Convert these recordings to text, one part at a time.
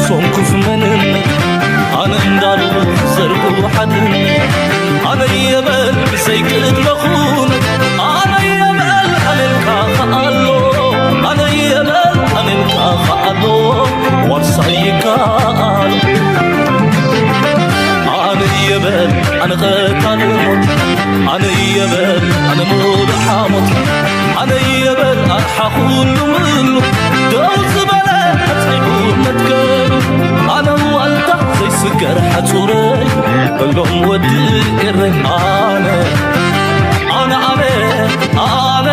ቶም ኩፍ መንነት ኣነ እንዳሉ ዘርጉ ሓድነት ኣነ የበል ብዘይቅድመ ኩነት ኣነ የበል ኣነልካ ከኣሎ ኣነ የበል ኣነልካ ከኣሎ ዋርሳይ ይከኣሎ ኣነ የበል ኣነ ቀታሊ ሞት ኣነ የበል ኣነ ሙሉእ ሓሞት ኣነ የበል ኣርሓ ኩሉ ምሉ ደው ዝበለ ኣጽኒዑ መትከሉ ኣነ ዋልታ ዘይስገር ሓጹረይ በሎም ወዲ ኤረይ ኣነ ኣነ ኣነ ኣነ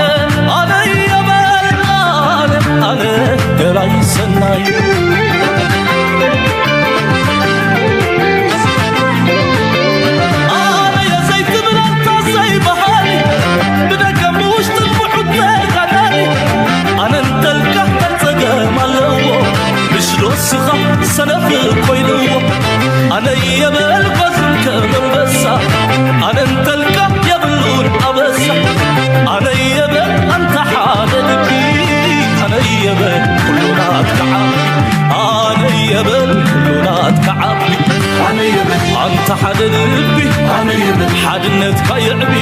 ኣነ የበል ኣነ ኣነ ገላይ ሰናይ ኣነ የዘይትብል ኣንታ ዘይበሃሊ ብደገ ብውሽጥን ብሑት ተጋዳሊ ኣነ እንተልካ እንታይ ጸገም ኣለዎ ምሽ ዶ ስኻ ሰነፍ ኮይንዎ ኣነ የበል ጓዝም ከም ኣንበሳ ኣነ እንተልካ የብሉን ኣበሳ ኣነ የበል ኣንታ ሓደ ልቢ ኣነ የበል ኩሉ ናትካ ዓቢ ኣነ የበል ኩሉ ናትካ ዓቢ ኣነ የበል ኣንታ ሓደ ልቢ ኣነ የበል ሓድነትካ የዕቢ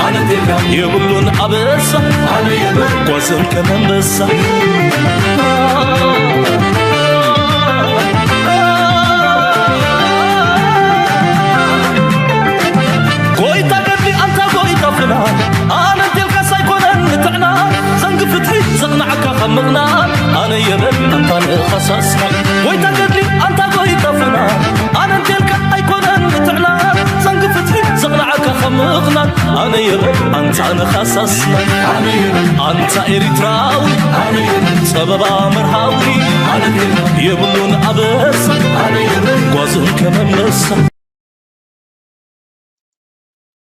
ኣነ ቴጋ የብሉን ኣበሳ ኣነ የበል ጓዝም ከም ኣንበሳ ጎይታ ገድሊ ኣንታ ጎይታ ፍና ኣነ እንቴልካስ ኣይኮነን ንጥዕና ዘንጊ ፍትሒ ዘቕናዕካ ካብ ምቕናዕ ኣነ የበል ኣንታ ንኸሳስና ጎይታ ገድሊ ኣንታ ጎይታ ፍና ኣነ እንቴልካ ኣይኮነን ንጥዕና ዘንጊ ፍትሒ ዘቕናዕካ ካብ ምቕናዕ ኣነ የበል ኣንታ ንኸሳስና ኣነ የበል ኣንታ ኤሪትራዊ ኣነ የበል ጸበባ መርሃዊ ኣነ የበል የብሉን ኣበሳ ኣነ የበል ጓዝም ከመመሳ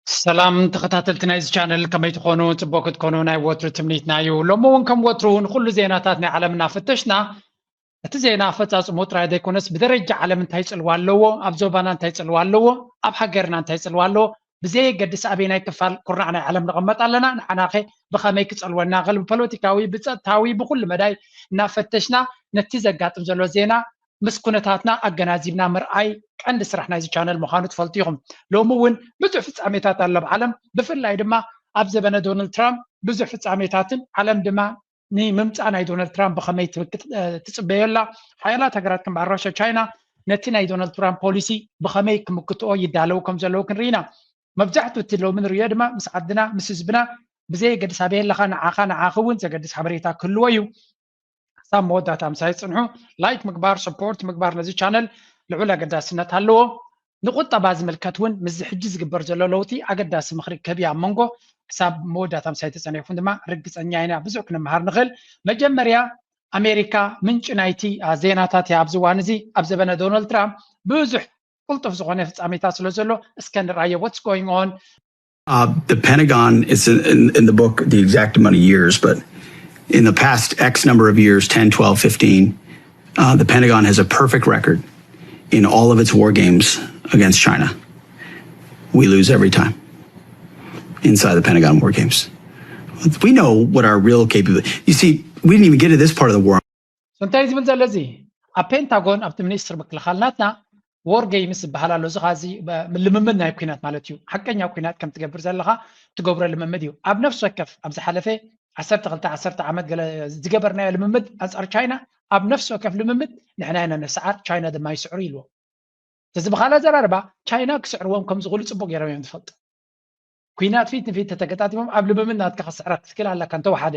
ሰላም ተኸታተልቲ ናይዚ ቻነል ከመይ ትኾኑ? ፅቡቅ ክትኮኑ ናይ ወትሩ ትምኒትና እዩ። ሎሚ እውን ከም ወትሩ ንኩሉ ዜናታት ናይ ዓለም እናፈተሽና እቲ ዜና ኣፈፃፅሙ ጥራይ ዘይኮነስ ብደረጃ ዓለም እንታይ ፅልዋ ኣለዎ፣ ኣብ ዞባና እንታይ ፅልዋ ኣለዎ፣ ኣብ ሃገርና እንታይ ፅልዋ ኣለዎ ብዘየገድስ ኣበየናይ ክፋል ኩርናዕ ናይ ዓለም ንቐመጥ ኣለና። ንዓናኸ ብኸመይ ክፀልወና ይኽእል? ብፖለቲካዊ፣ ብፀጥታዊ፣ ብኩሉ መዳይ እናፈተሽና ነቲ ዘጋጥም ዘሎ ዜና ምስ ኩነታትና ኣገናዚብና ምርኣይ ቀንዲ ስራሕ ናይዚ ቻነል ምዃኑ ትፈልጡ ኢኹም። ሎሚ እውን ብዙሕ ፍጻሜታት ኣሎ ኣብ ዓለም፣ ብፍላይ ድማ ኣብ ዘበነ ዶናልድ ትራምፕ ብዙሕ ፍጻሜታትን ዓለም ድማ ንምምጻእ ናይ ዶናልድ ትራምፕ ብኸመይ ትጽበዮ ኣላ፣ ሓያላት ሃገራት ከም በዓል ራሻ፣ ቻይና ነቲ ናይ ዶናልድ ትራምፕ ፖሊሲ ብኸመይ ክምክትኦ ይዳለዉ ከም ዘለዉ ክንርኢ ኢና። መብዛሕትኡ እቲ ሎሚ ንርእዮ ድማ ምስ ዓድና ምስ ህዝብና ብዘየገድስ ኣበይ ኣለኻ ንዓኻ ንዓኺ እውን ዘገድስ ሓበሬታ ክህልዎ እዩ። ክሳብ መወዳእታ ምሳይ ጽንሑ። ላይክ ምግባር ሰፖርት ምግባር ነዚ ቻነል ልዑል ኣገዳስነት ኣለዎ። ንቁጠባ ዝምልከት እውን ምስዚ ሕጂ ዝግበር ዘሎ ለውጢ ኣገዳሲ ምኽሪ ክህብ እየ ኣብ መንጎ። ክሳብ መወዳእታ ምሳይ ተጸኒሕኩም ድማ ርግጸኛ ኢና ብዙሕ ክንመሃር ንኽእል። መጀመርያ ኣሜሪካ ምንጪ ናይቲ ዜናታት እያ። ኣብዚ እዋን እዚ ኣብ ዘበነ ዶናልድ ትራምፕ ብዙሕ ቅልጡፍ ዝኾነ ፍጻሜታት ስለ ዘሎ እስከ ንርኣዮ። What's going on? Uh, the Pentagon, it's in, in, in the book, the exact amount of years, but in the past X number of years, ten, twelve, fifteen, uh, the Pentagon has a perfect record in all of its war games against China. We lose every time inside the Pentagon war games. We know what our real capability. You see, we didn't even get to this part of the war. So እንታይ ዝብል ዘሎ እዚ ኣብ ፔንታጎን ኣብቲ ሚኒስትር ምክልኻል ናትና ዎር ገይምስ ዝበሃል ኣሎ። እዚ ኻዚ ልምምድ ናይ ኩናት ማለት እዩ። ሓቀኛ ኩናት ከም ትገብር ዘለኻ ትገብሮ ልምምድ እዩ። ኣብ ነፍሲ ወከፍ ኣብ ዝሓለፈ ዓሰርተ ክልተ ዓሰርተ ዓመት ገለ ዝገበርናዮ ልምምድ ኣንጻር ቻይና ኣብ ነፍሲ ወከፍ ልምምድ ንሕና ኢና ነስዓር፣ ቻይና ድማ ይስዕሩ ኢልዎ። እዚ ብኻልእ ኣዘራርባ ቻይና ክስዕርዎም ከም ዝኽእሉ ጽቡቕ ገይሮም እዮም ዝፈልጡ። ኩናት ፊት ንፊት ተተገጣጢሞም ኣብ ልምምድ ናትካ ክስዕራ ክትክእል ኣለካ እንተወሓደ።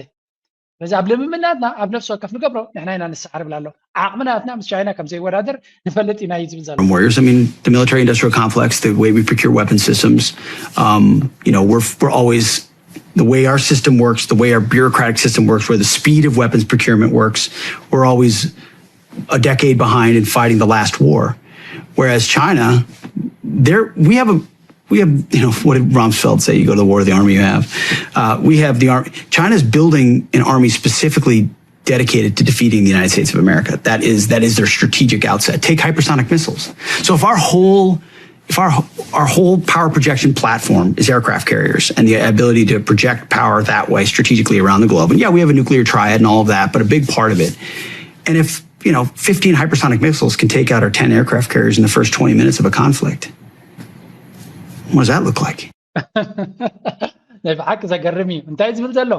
ስለዚ ኣብ ልምምድ ናትና ኣብ ነፍሲ ወከፍ ንገብሮ ንሕና ኢና ንስዓር ይብል ኣሎ። ዓቕሚ ናትና ምስ ቻይና ከም ዘይወዳደር ንፈልጥ ኢና እዩ ዝብል ዘሎ። Warriors. I mean, the military industrial complex, the way we procure weapon systems, um, you know, we're, we're always, the way our system works, the way our bureaucratic system works, where the speed of weapons procurement works, we're always a decade behind in fighting the last war. Whereas China, there we have a we have, you know, what did Rumsfeld say? You go to the war, the army you have. Uh, we have the army. China's building an army specifically dedicated to defeating the United States of America. That is that is their strategic outset. Take hypersonic missiles. So if our whole if our our whole power projection platform is aircraft carriers and the ability to project power that way strategically around the globe, and yeah, we have a nuclear triad and all of that, but a big part of it, and if you know, fifteen hypersonic missiles can take out our ten aircraft carriers in the first twenty minutes of a conflict. What does that look like? ናይ ብሓቂ ዘገርም እዩ። እንታይ ዝብል ዘሎ?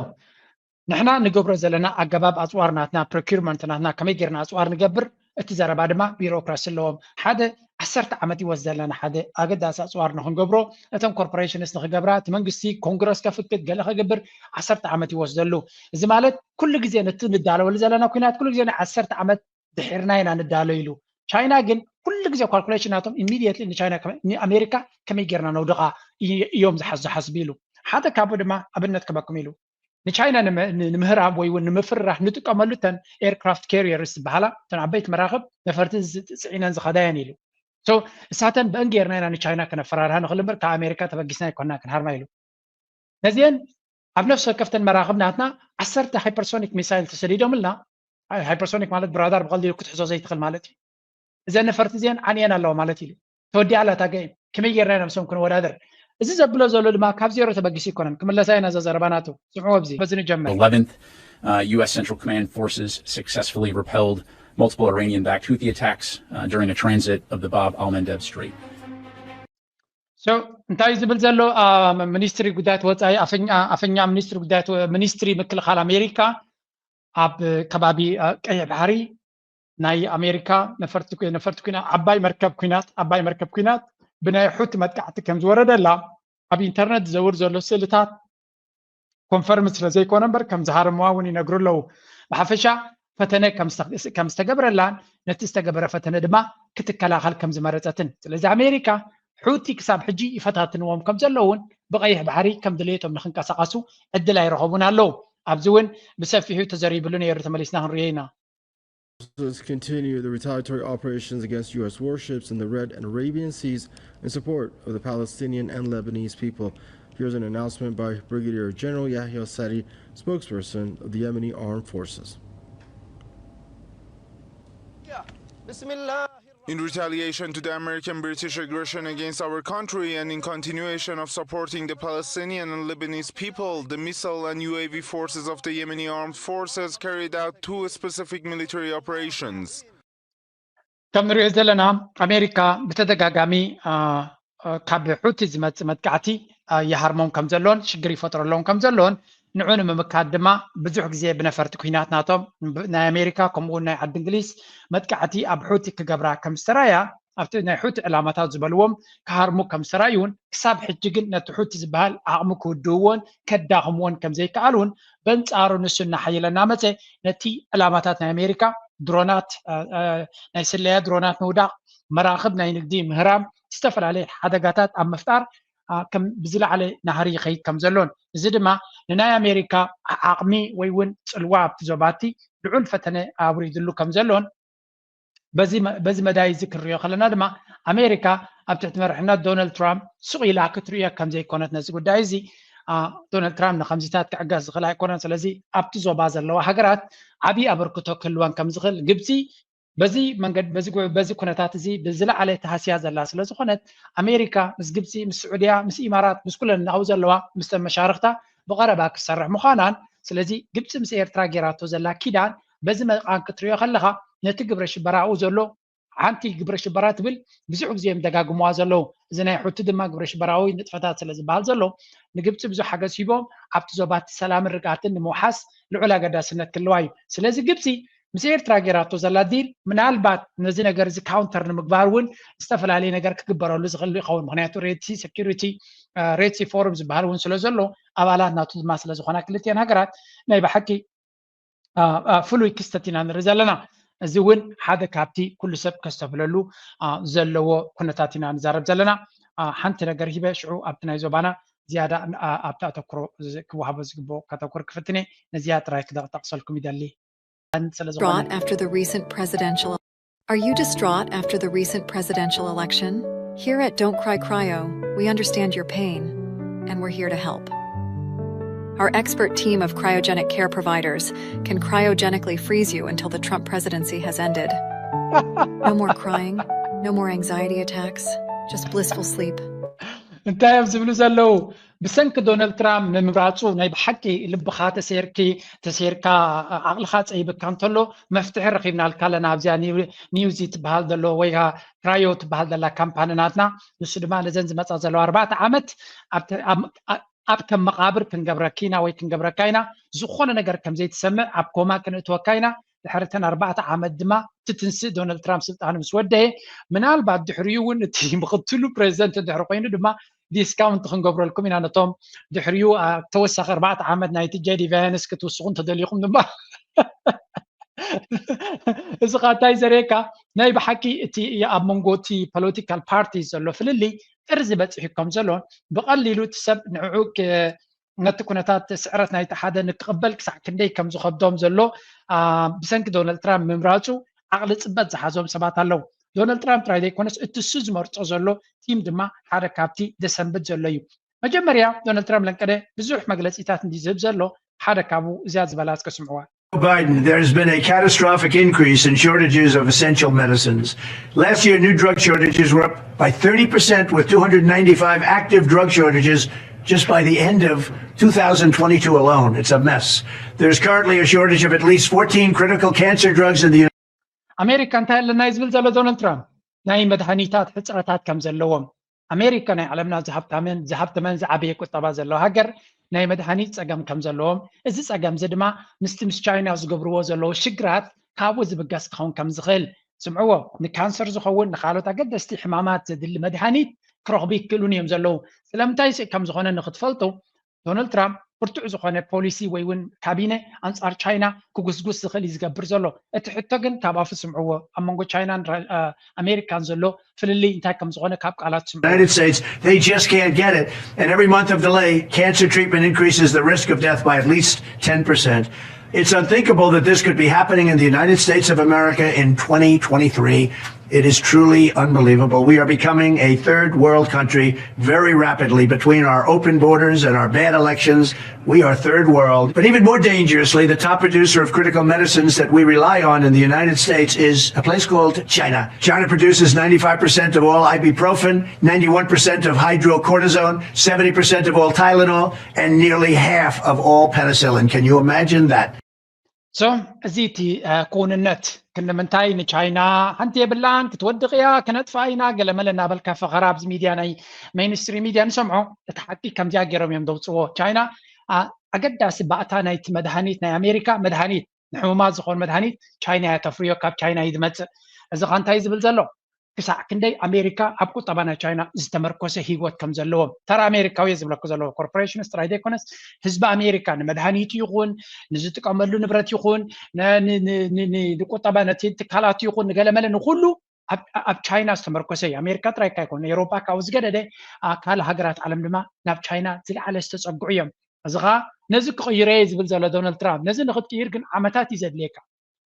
ንሕና ንገብሮ ዘለና ኣገባብ ኣፅዋር ናትና፣ procurement ናትና፣ ከመይ ጌርና ኣፅዋር ንገብር፣ እቲ ዘረባ ድማ ቢሮክራሲ ኣለዎም። ሓደ ዓሰርተ ዓመት ይወስድ ዘለና ሓደ ኣገዳሲ ኣፅዋር ንክንገብሮ፣ እተን corporations ንክገብራ፣ እቲ መንግስቲ ኮንግረስ ከፍቅድ፣ ገለ ክገብር ዓሰርተ ዓመት ይወስደሉ። እዚ ማለት ኩሉ ግዜ ነቲ ንዳለወሉ ዘለና ኩናት ኩሉ ግዜ ናይ ዓሰርተ ዓመት ድሒርና ኢና ንዳሎ ኢሉ። ቻይና ግን ኩሉ ግዜ calculation ናቶም immediately ንቻይና ከመ- ንኣሜሪካ ከመይ ጌርና ነውድቓ እይ- እዮም ዝሓስ- ዝሓስቡ ኢሉ። ሓደ ካብኡ ድማ ኣብነት ክበኩም ኢሉ ንቻይና ንመ- ን- ንምህራም ወይ እውን ንምፍርራሕ ንጥቀመሉ እተን aircraft carriers ዝበሃላ እተን ዓበይቲ መራኽብ ነፈርቲ ዝ- ፅዒነን ዝኸዳ እየን ኢሉ። So እሳተን ብእን ጌርና ኢና ንቻይና ክነፈራርሃ ንኽእል እምበር ካብ ኣሜሪካ ተበጊስና ኣይኮና ክንሃርማ ኢሉ። ነዚአን ኣብ ነፍሲ ወከፍተን መራኽብ ናትና ዓሰርተ hypersonic missile ተሰዲዶምልና። Hypersonic ማለት ብራዳር ብቐሊሉ ክትሕዞ ዘይትኽእል ማለት እዩ። እዘን ነፈርቲ እዚአን ዓንየን ኣለዋ ማለት እዩ። ተወዲኣ ኣላ እታ game። ከመይ ጌርና ኢና ምስኦም ክንወዳደር? እዚ ዘብሎ ዘሎ ድማ ካብ ዜሮ ተበጊሱ ኣይኮነን። ክምለሳ ኢና እዛ ዘረባ ናቱ። ስምዕዎ ኣብዚ። በዚ ንጀምር። eleventh, uh, U S Central Command forces successfully repelled multiple Iranian-backed Houthi attacks uh, during a transit of the Bab al-Mandeb Strait. So እንታይ ዝብል ዘሎ? ሚኒስትሪ ጉዳያት ወፃኢ፣ ኣፈኛ ሚኒስትሪ ጉዳያት፣ ሚኒስትሪ ምክልኻል ኣሜሪካ ኣብ ከባቢ ቀይሕ ባሕሪ ናይ ኣሜሪካ ነፈርቲ ኩናት፣ ዓባይ መርከብ ኩናት ዓባይ መርከብ ኩናት ብናይ ሑቲ መጥቃዕቲ ከም ዝወረደላ ኣብ ኢንተርነት ዝዘውር ዘሎ ስእልታት confirm ስለ ዘይኮነ እምበር ከም ዝሃረምዋ እውን ይነግሩ ኣለዉ። ብሓፈሻ ፈተነ ከም ዝተገበረላን ነቲ ዝተገበረ ፈተነ ድማ ክትከላኸል ከም ዝመረፀትን። ስለዚ ኣሜሪካ ሑቲ ክሳብ ሕጂ ይፈታትንዎም ከም ዘለውን ብቐይሕ ባሕሪ ከም ድሌቶም ንክንቀሳቐሱ ዕድል ኣይረኸቡን ኣለዉ። ኣብዚ እውን ብሰፊሑ ተዘሪብሉ ነይሩ፣ ተመሊስና ክንሪኦ ኢና። Continue the retaliatory operations against U S warships in the Red and Arabian Seas in support of the Palestinian and Lebanese people. Here's an announcement by Brigadier General Yahya Sadi, spokesperson of the Yemeni Armed Forces. In retaliation to the American-British aggression against our country and in continuation of supporting the Palestinian and Lebanese people, the missile and U A V forces of the Yemeni armed forces carried out two specific military operations. ከም ንሪኦ ዘለና ኣሜሪካ ብተደጋጋሚ ካብ ሑቲ ዝመፅእ መጥቃዕቲ ይሃርሞም ከም ዘሎን ሽግር ይፈጥረሎም ከም ዘሎን ንዑ ንምምካት ድማ ብዙሕ ግዜ ብነፈርቲ ኩናት ናቶም ናይ ኣሜሪካ ከምኡ ናይ ዓዲ እንግሊዝ መጥቃዕቲ ኣብ ሑቲ ክገብራ ከም ዝተራያ ኣብቲ ናይ ሑቲ ዕላማታት ዝበልዎም ክሃርሙ ከም ዝተራዩን ክሳብ ሕጂ ግን ነቲ ሑቲ ዝበሃል ዓቕሚ ክውድእዎን ከዳኽምዎን ከም ዘይከኣሉን በንጻሩ ንሱ እናሓየለ እናመፀ ነቲ ዕላማታት ናይ ኣሜሪካ ድሮናት ናይ ስለያ ድሮናት ምውዳቕ መራኽብ ናይ ንግዲ ምህራም ዝተፈላለየ ሓደጋታት ኣብ ምፍጣር ከም ብዝለዓለ ናህሪ ይኸይድ ከም ዘሎን እዚ ድማ ንናይ ኣሜሪካ ዓቕሚ ወይ እውን ፅልዋ ኣብቲ ዞባቲ ልዑል ፈተነ ኣብሪድሉ ከም ዘሎን በዚ መዳይ እዚ ክንሪኦ ከለና ድማ ኣሜሪካ ኣብ ትሕቲ መርሕነት ዶናልድ ትራምፕ ሱቕ ኢላ ክትርእዮ ከም ዘይኮነት ነዚ ጉዳይ እዚ ዶናልድ ትራምፕ ንከምዚታት ክዕገስ ዝኽእል ኣይኮነን። ስለዚ ኣብቲ ዞባ ዘለዋ ሃገራት ዓብዪ ኣበርክቶ ክህልወን ከም ዝኽእል ግብፂ በዚ መንገድ በዚ ኩነታት እዚ ብዝለዓለ ተሃስያ ዘላ ስለ ዝኾነት ኣሜሪካ ምስ ግብፂ ምስ ስዑድያ ምስ ኢማራት ምስ ኩለን ኣብኡ ዘለዋ ምስ መሻርክታ ብቐረባ ክትሰርሕ ምዃናን ስለዚ ግብፂ ምስ ኤርትራ ጌራቶ ዘላ ኪዳን በዚ መቓን ክትሪኦ ከለኻ ነቲ ግብረ ሽበራ ኣብኡ ዘሎ ሓንቲ ግብረ ሽበራ ትብል ብዙሕ ግዜ እዮም ደጋግምዋ ዘለዉ። እዚ ናይ ሑቲ ድማ ግብረ ሽበራዊ ንጥፈታት ስለ ዝበሃል ዘሎ ንግብፂ ብዙሕ ሓገዝ ሂቦም ኣብቲ ዞባ እቲ ሰላምን ርግኣትን ንምውሓስ ልዑል ኣገዳስነት ክህልዋ እዩ። ስለዚ ግብፂ ምስ ኤርትራ ጌራቶ ዘላ ዲል ምናልባት ነዚ ነገር እዚ counter ንምግባር እውን ዝተፈላለየ ነገር ክግበረሉ ዝኽእል ይኸውን። ምክንያቱ ሬድሲ security ሬድሲ forum ዝበሃል እውን ስለ ዘሎ ኣባላት ናቱ ድማ ስለ ዝኾና ክልቲኤን ሃገራት ናይ ብሓቂ ፍሉይ ክስተት ኢና ንርኢ ዘለና። እዚ እውን ሓደ ካብቲ ኩሉ ሰብ ከስተብለሉ ዘለዎ ኩነታት ኢና ንዛረብ ዘለና። ሓንቲ ነገር ሂበ ሽዑ ኣብቲ ናይ ዞባና ዝያዳ ኣብቲ ኣተኩሮ ክወሃቦ ዝግብኦ ከተኩር ክፍትነ ነዚኣ ጥራይ ክጠቕሰልኩም ይደሊ። Distraught after the recent presidential Are you distraught after the recent presidential election? Here at Don't Cry Cryo, we understand your pain, and we're here to help. Our expert team of cryogenic care providers can cryogenically freeze you until the Trump presidency has ended. No more crying, no more anxiety attacks, just blissful sleep. እንታይ እዮም ዝብሉ ዘለዉ? ብሰንኪ ዶናልድ ትራምፕ ምምራፁ ናይ ብሓቂ ልብኻ ተሰይርኪ ተሰይርካ ዓቕልኻ ፀይብካ እንተሎ መፍትሒ ረኺብናልካ ኣለና ኣብዚኣ ኒውዚ ትበሃል ዘሎ ወይ ከዓ ክራዮ ትበሃል ዘላ ካምፓኒ ናትና። ንሱ ድማ ነዘን ዝመፃ ዘለዋ ኣርባዕተ ዓመት ኣብ ከም መቃብር ክንገብረኪ ኢና ወይ ክንገብረካ ኢና። ዝኾነ ነገር ከም ዘይትሰምዕ ኣብ ኮማ ክንእትወካ ኢና። ድሕሪ እተን ኣርባዕተ ዓመት ድማ ትትንስእ ዶናልድ ትራምፕ ስልጣኑ ምስ ወደየ ምናልባት ድሕሪኡ እውን እቲ ምክትሉ ፕሬዚደንት እንድሕሪ ኮይኑ ድማ ዲስካውንት ክንገብረልኩም ኢና ነቶም ድሕሪኡ ተወሳኺ ኣርባዕተ ዓመት ናይቲ ጄዲ ቫንስ ክትውስኹ እንተደሊኹም ድማ እዚ ካ እንታይ ዘርእየካ ናይ ብሓቂ እቲ ኣብ መንጎ እቲ ፖለቲካል ፓርቲ ዘሎ ፍልልይ ጥርዚ በፂሑ ከም ዘሎ ብቐሊሉ እቲ ሰብ ንዕኡ ነቲ ኩነታት ስዕረት ናይቲ ሓደ ንክቕበል ክሳዕ ክንደይ ከም ዝኸብዶም ዘሎ ብሰንኪ ዶናልድ ትራምፕ ምምራፁ ዓቕሊ ፅበት ዝሓዞም ሰባት ኣለዉ። ዶናልድ ትራምፕ ጥራይ ዘይኮነስ እቲ እሱ ዝመርፆ ዘሎ ቲም ድማ ሓደ ካብቲ ዘሰንብድ ዘሎ እዩ። መጀመርያ ዶናልድ ትራምፕ ለንቀደ ብዙሕ መግለፂታት እንዲ ዝህብ ዘሎ ሓደ ካብኡ እዚኣ ዝበላ እስከ ስምዕዋ። Biden, there has been a catastrophic increase in shortages of essential medicines. Last year, new drug shortages were up by thirty percent, with two hundred ninety-five active drug shortages just by the end of two thousand twenty-two alone. It's a mess. There's currently a shortage of at least fourteen critical cancer drugs in the United States. ኣሜሪካ እንታይ ኣለና እዩ ዝብል ዘሎ ዶናልድ ትራምፕ ናይ መድሃኒታት ሕፅረታት ከም ዘለዎም ኣሜሪካ ናይ ዓለምና ዝሃብታመን ዝሃብተመን ዝዓበየ ቁጠባ ዘለዎ ሃገር ናይ መድሃኒት ፀገም ከም ዘለዎም እዚ ፀገም እዚ ድማ ምስቲ ምስ ቻይና ዝገብርዎ ዘለዉ ሽግራት ካብኡ ዝብገስ ክኸውን ከም ዝኽእል ስምዕዎ ንካንሰር ዝኸውን ንካልኦት ኣገደስቲ ሕማማት ዘድሊ መድሃኒት ክረኽቡ ይክእሉን እዮም ዘለዉ ስለምንታይ ከም ዝኾነ ንክትፈልጡ ዶናልድ ትራምፕ ብርቱዕ ዝኾነ ፖሊሲ ወይ እውን ካቢነ ኣንፃር ቻይና ክጉስጉስ ዝኽእል እዩ ዝገብር ዘሎ። እቲ ሕቶ ግን ካብ ኣፉ ስምዕዎ ኣብ መንጎ ቻይናን ኣሜሪካን ዘሎ ፍልልይ እንታይ ከም ዝኾነ ካብ ቃላት ስምዕዎ። United States, they just can't get it. And every month of delay, cancer treatment increases the risk of death by at least ten percent. It's unthinkable that this could be happening in the United States of America in twenty twenty-three. It is truly unbelievable. We are becoming a third world country very rapidly between our open borders and our bad elections. We are third world. But even more dangerously, the top producer of critical medicines that we rely on in the United States is a place called China. China produces ninety-five percent of all ibuprofen, ninety-one percent of hydrocortisone, seventy percent of all Tylenol, and nearly half of all penicillin. Can you imagine that? So እዚ እቲ ክውንነት ክንምንታይ ንቻይና ሓንቲ የብላን ክትወድቕ እያ ክነጥፋ ኢና ገለመለ እናበልካ ፈኸራ ኣብዚ ሚድያ ናይ ሜይንስትሪም ሚድያ ንሰምዖ እቲ ሓቂ ከምዚኣ ገይሮም እዮም ዘውፅዎ ቻይና ኣገዳሲ ባእታ ናይቲ መድሃኒት ናይ ኣሜሪካ መድሃኒት ንሕሙማት ዝኾኑ መድሃኒት ቻይና እያ ተፍርዮ ካብ ቻይና እዩ ዝመፅእ እዚ ኻ እንታይ ዝብል ዘሎ ክሳዕ ክንደይ ኣሜሪካ ኣብ ቁጠባ ናይ ቻይና ዝተመርኮሰ ህይወት ከም ዘለዎም ተራ ኣሜሪካዊ ዝብለኩ ዘለዎ ኮርፖሬሽንስ ጥራይ ዘይኮነስ ህዝቢ ኣሜሪካ ንመድሃኒቱ ይኹን ንዝጥቀመሉ ንብረት ይኹን ንቁጠባ ነቲ ትካላቱ ይኹን ንገለመለ ንኩሉ ኣብ ቻይና ዝተመርኮሰ እዩ ኣሜሪካ ጥራይ ካ ይኮኑ ኤሮፓ ካብኡ ዝገደደ ካልእ ሃገራት ዓለም ድማ ናብ ቻይና ዝለዓለ ዝተፀግዑ እዮም እዚ ኸዓ ነዚ ክቕይሮ እየ ዝብል ዘሎ ዶናልድ ትራምፕ ነዚ ንክትቅይር ግን ዓመታት እዩ ዘድልየካ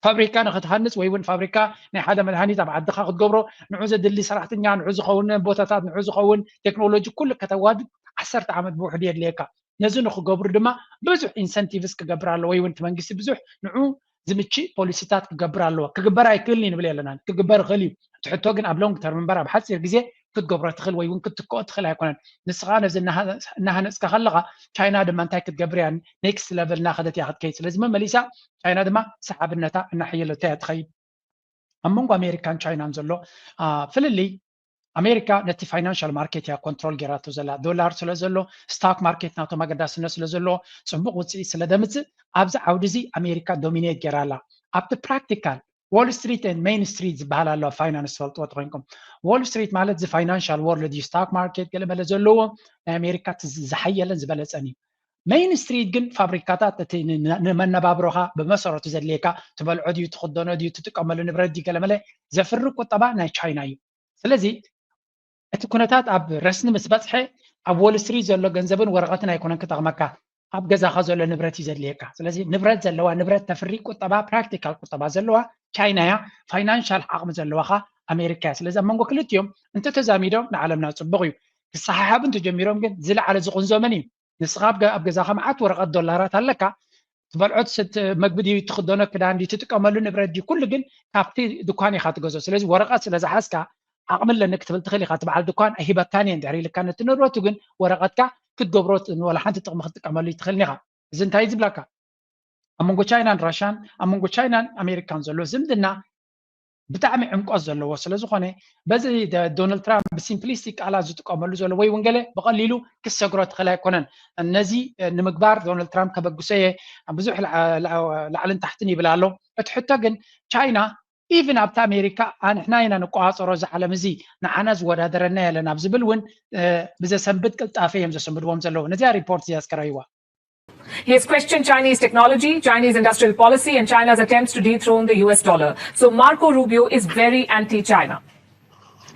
ፋብሪካ ንክትሃንፅ ወይ እውን ፋብሪካ ናይ ሓደ መድሃኒት ኣብ ዓድኻ ክትገብሮ ንዑ ዘድሊ ሰራሕተኛ ንዑ ዝኸውን ቦታታት ንዑ ዝኸውን ቴክኖሎጂ ኩሉ ከተዋድድ ዓሰርተ ዓመት ብውሕዱ የድልየካ ነዚ ንክገብሩ ድማ ብዙሕ ኢንሰንቲቭስ ክገብር ኣለዎ ወይ እውን እቲ መንግስቲ ብዙሕ ንዑ ዝምችእ ፖሊሲታት ክገብር ኣለዎ ክግበር ኣይክእልን እዩ ንብል የለናን ክግበር ይኽእል እዩ እቲ ሕቶ ግን ኣብ ሎንግ ተርም እምበር ኣብ ሓፂር ግዜ ክትገብሮ ትኽእል ወይ እውን ክትትክኦ ትኽእል ኣይኮነን ንስኻ ነዚ እናሃነፅካ ከለኻ ቻይና ድማ እንታይ ክትገብር እያ ኔክስት ለቨል እናኸደት እያ ክትከይድ ስለዚ መመሊሳ ቻይና ድማ ሰሓብነታ እናሓየለቶ እያ ትኸይድ ኣብ መንጎ ኣሜሪካን ቻይናን ዘሎ ፍልልይ ኣሜሪካ ነቲ ፋይናንሻል ማርኬት እያ ኮንትሮል ጌራቶ ዘላ ዶላር ስለ ዘሎ ስታክ ማርኬት ናቶም ኣገዳስነት ስለ ዘለዎ ፅቡቅ ውፅኢት ስለ ደምፅእ ኣብዚ ዓውዲ እዚ ኣሜሪካ ዶሚኔት ጌራ ኣላ ኣብቲ ፕራክቲካል ዎል ስትሪት ን ሜይን ስትሪት ዝበሃል ኣሎ ፋይናንስ ትፈልጥዎ ተኮይንኩም ዎል ስትሪት ማለት እዚ ፋይናንሻል ወርልድ እዩ ስታክ ማርኬት ገለመለ ዘለዎ ናይ ኣሜሪካ ዝሓየለን ዝበለፀን እዩ ሜይን ስትሪት ግን ፋብሪካታት እቲ ንመነባብሮኻ ብመሰረቱ ዘድልየካ ትበልዖ ድዩ ትኽደኖ ድዩ ትጥቀመሉ ንብረት ድዩ ገለመለ ዘፍሪ ቁጠባ ናይ ቻይና እዩ ስለዚ እቲ ኩነታት ኣብ ረስኒ ምስ በፅሐ ኣብ ዎል ስትሪት ዘሎ ገንዘብን ወረቐትን ኣይኮነን ክጠቕመካ ኣብ ገዛኻ ዘሎ ንብረት እዩ ዘድልየካ ስለዚ ንብረት ዘለዋ ንብረት ተፍሪ ቁጠባ ፕራክቲካል ቁጠባ ዘለዋ ቻይና እያ ፋይናንሻል ዓቕሚ ዘለዋ ኻ ኣሜሪካ እያ ስለዚ ኣብ መንጎ ክልቲኦም እንተተዛሚዶም ንዓለምና ፅቡቕ እዩ ክሰሓሓቡ እንተጀሚሮም ግን ዝለዓለ ዝቕንዞ መን እዩ ንስኻ ኣብ ገዛኻ መዓት ወረቐት ዶላራት ኣለካ ትበልዖ መግቢ ድዩ ትኽደኖ ክዳን ድዩ ትጥቀመሉ ንብረት ድዩ ኩሉ ግን ካብቲ ድኳን ኢኻ ትገዝኦ ስለዚ ወረቐት ስለ ዝሓዝካ ዓቕሚ ኣለኒ ክትብል ትኽእል ኢኻ እቲ በዓል ድኳን ኣይሂበካን እየ እንድሕር ኢልካ ነቲ ንብረቱ ግን ወረቐትካ ክትገብሮ ወላ ሓንቲ ጥቕሚ ክትጥቀመሉ ይትኽእልን ኢኻ። እዚ እንታይ ዝብለካ? ኣብ መንጎ ቻይናን ራሻን ኣብ መንጎ ቻይናን ኣሜሪካን ዘሎ ዝምድና ብጣዕሚ ዕምቆት ዘለዎ ስለ ዝኾነ በዚ ዶናልድ ትራምፕ ብሲምፕሊስቲክ ቃላት ዝጥቀመሉ ዘሎ ወይ እውን ገለ ብቐሊሉ ክሰግሮ ትኽእል ኣይኮነን። ነዚ ንምግባር ዶናልድ ትራምፕ ከበግሶ እየ ብዙሕ ላዕልን ታሕትን ይብል ኣሎ። እቲ ሕቶ ግን ቻይና ኢቭን ኣብቲ ኣሜሪካ ኣንሕና ኢና ንቆፃፀሮ እዚ ዓለም እዚ ንዓና ዝወዳደረና የለን ኣብ ዝብል እውን ብዘሰንብድ ቅልጣፈ እዮም ዘሰንብድዎም ዘለዉ። ነዚኣ ሪፖርት እዚኣ እስከ ረእይዋ። He has questioned Chinese technology, Chinese industrial policy, and China's attempts to dethrone the U S dollar. So Marco Rubio is very anti-China.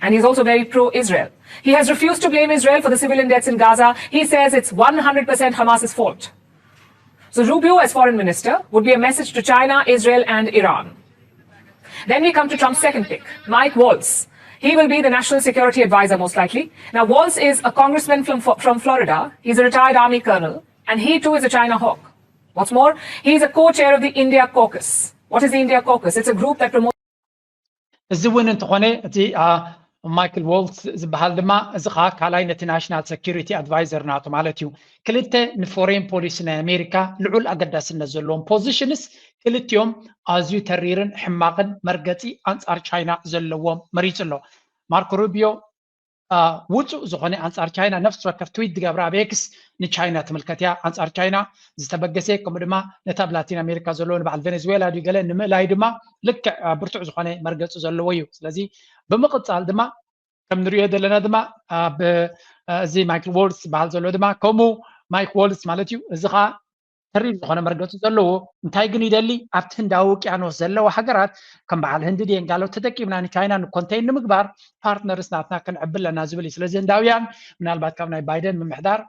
And he's also very pro-Israel. He has refused to blame Israel for the civilian deaths in Gaza. He says it's one hundred percent Hamas's fault. So Rubio, as foreign minister, would be a message to China, Israel, and Iran. Then we come to Trump's second pick, Mike Waltz. He will be the national security advisor, most likely. Now, Waltz is a congressman from, from Florida. He's a retired army colonel. And he too is a China hawk. What's more, he is a co-chair of the India Caucus. What is the India Caucus? It's a group that promotes እዚ እውን እንተኾነ እቲ ማይክል ዎልትስ ዝበሃል ድማ እዚ ከዓ ካልኣይ ነቲ ናሽናል ሰኪሪቲ ኣድቫይዘር ናቱ ማለት እዩ። ክልተ ንፎሬን ፖሊሲ ናይ ኣሜሪካ ልዑል ኣገዳስነት ዘለዎም ፖዚሽንስ ክልቲኦም ኣዝዩ ተሪርን ሕማቕን መርገፂ ኣንፃር ቻይና ዘለዎም መሪፁ ኣሎ። ማርኮ ሩቢዮ ውፁእ ዝኾነ ኣንፃር ቻይና ነፍሲ ወከፍ ትዊት ዝገብራ ኣብ ኤክስ ንቻይና ትምልከት እያ። ኣንፃር ቻይና ዝተበገሰ ከምኡ ድማ ነቲ ኣብ ላቲን ኣሜሪካ ዘለዎ ንበዓል ቬኔዙዌላ ድዩ ገለ ንምእላይ ድማ ልክዕ ብርቱዕ ዝኾነ መርገፂ ዘለዎ እዩ። ስለዚ ብምቕፃል ድማ ከም ንሪኦ ዘለና ድማ ኣብ እዚ ማይክል ዎልትስ ዝበሃል ዘሎ ድማ ከምኡ ማይክ ዎልትስ ማለት እዩ። እዚ ከዓ ተሪር ዝኾነ መርገፂ ዘለዎ እንታይ ግን ይደሊ ኣብቲ ህንዳዊ ውቅያኖስ ዘለዋ ሃገራት ከም በዓል ህንዲ ድየን ጋሎ ተጠቂምና ንቻይና ንኮንቴን ንምግባር ፓርትነርስ ናትና ክንዕብ ኣለና ዝብል እዩ። ስለዚ ህንዳውያን ምናልባት ካብ ናይ ባይደን ምምሕዳር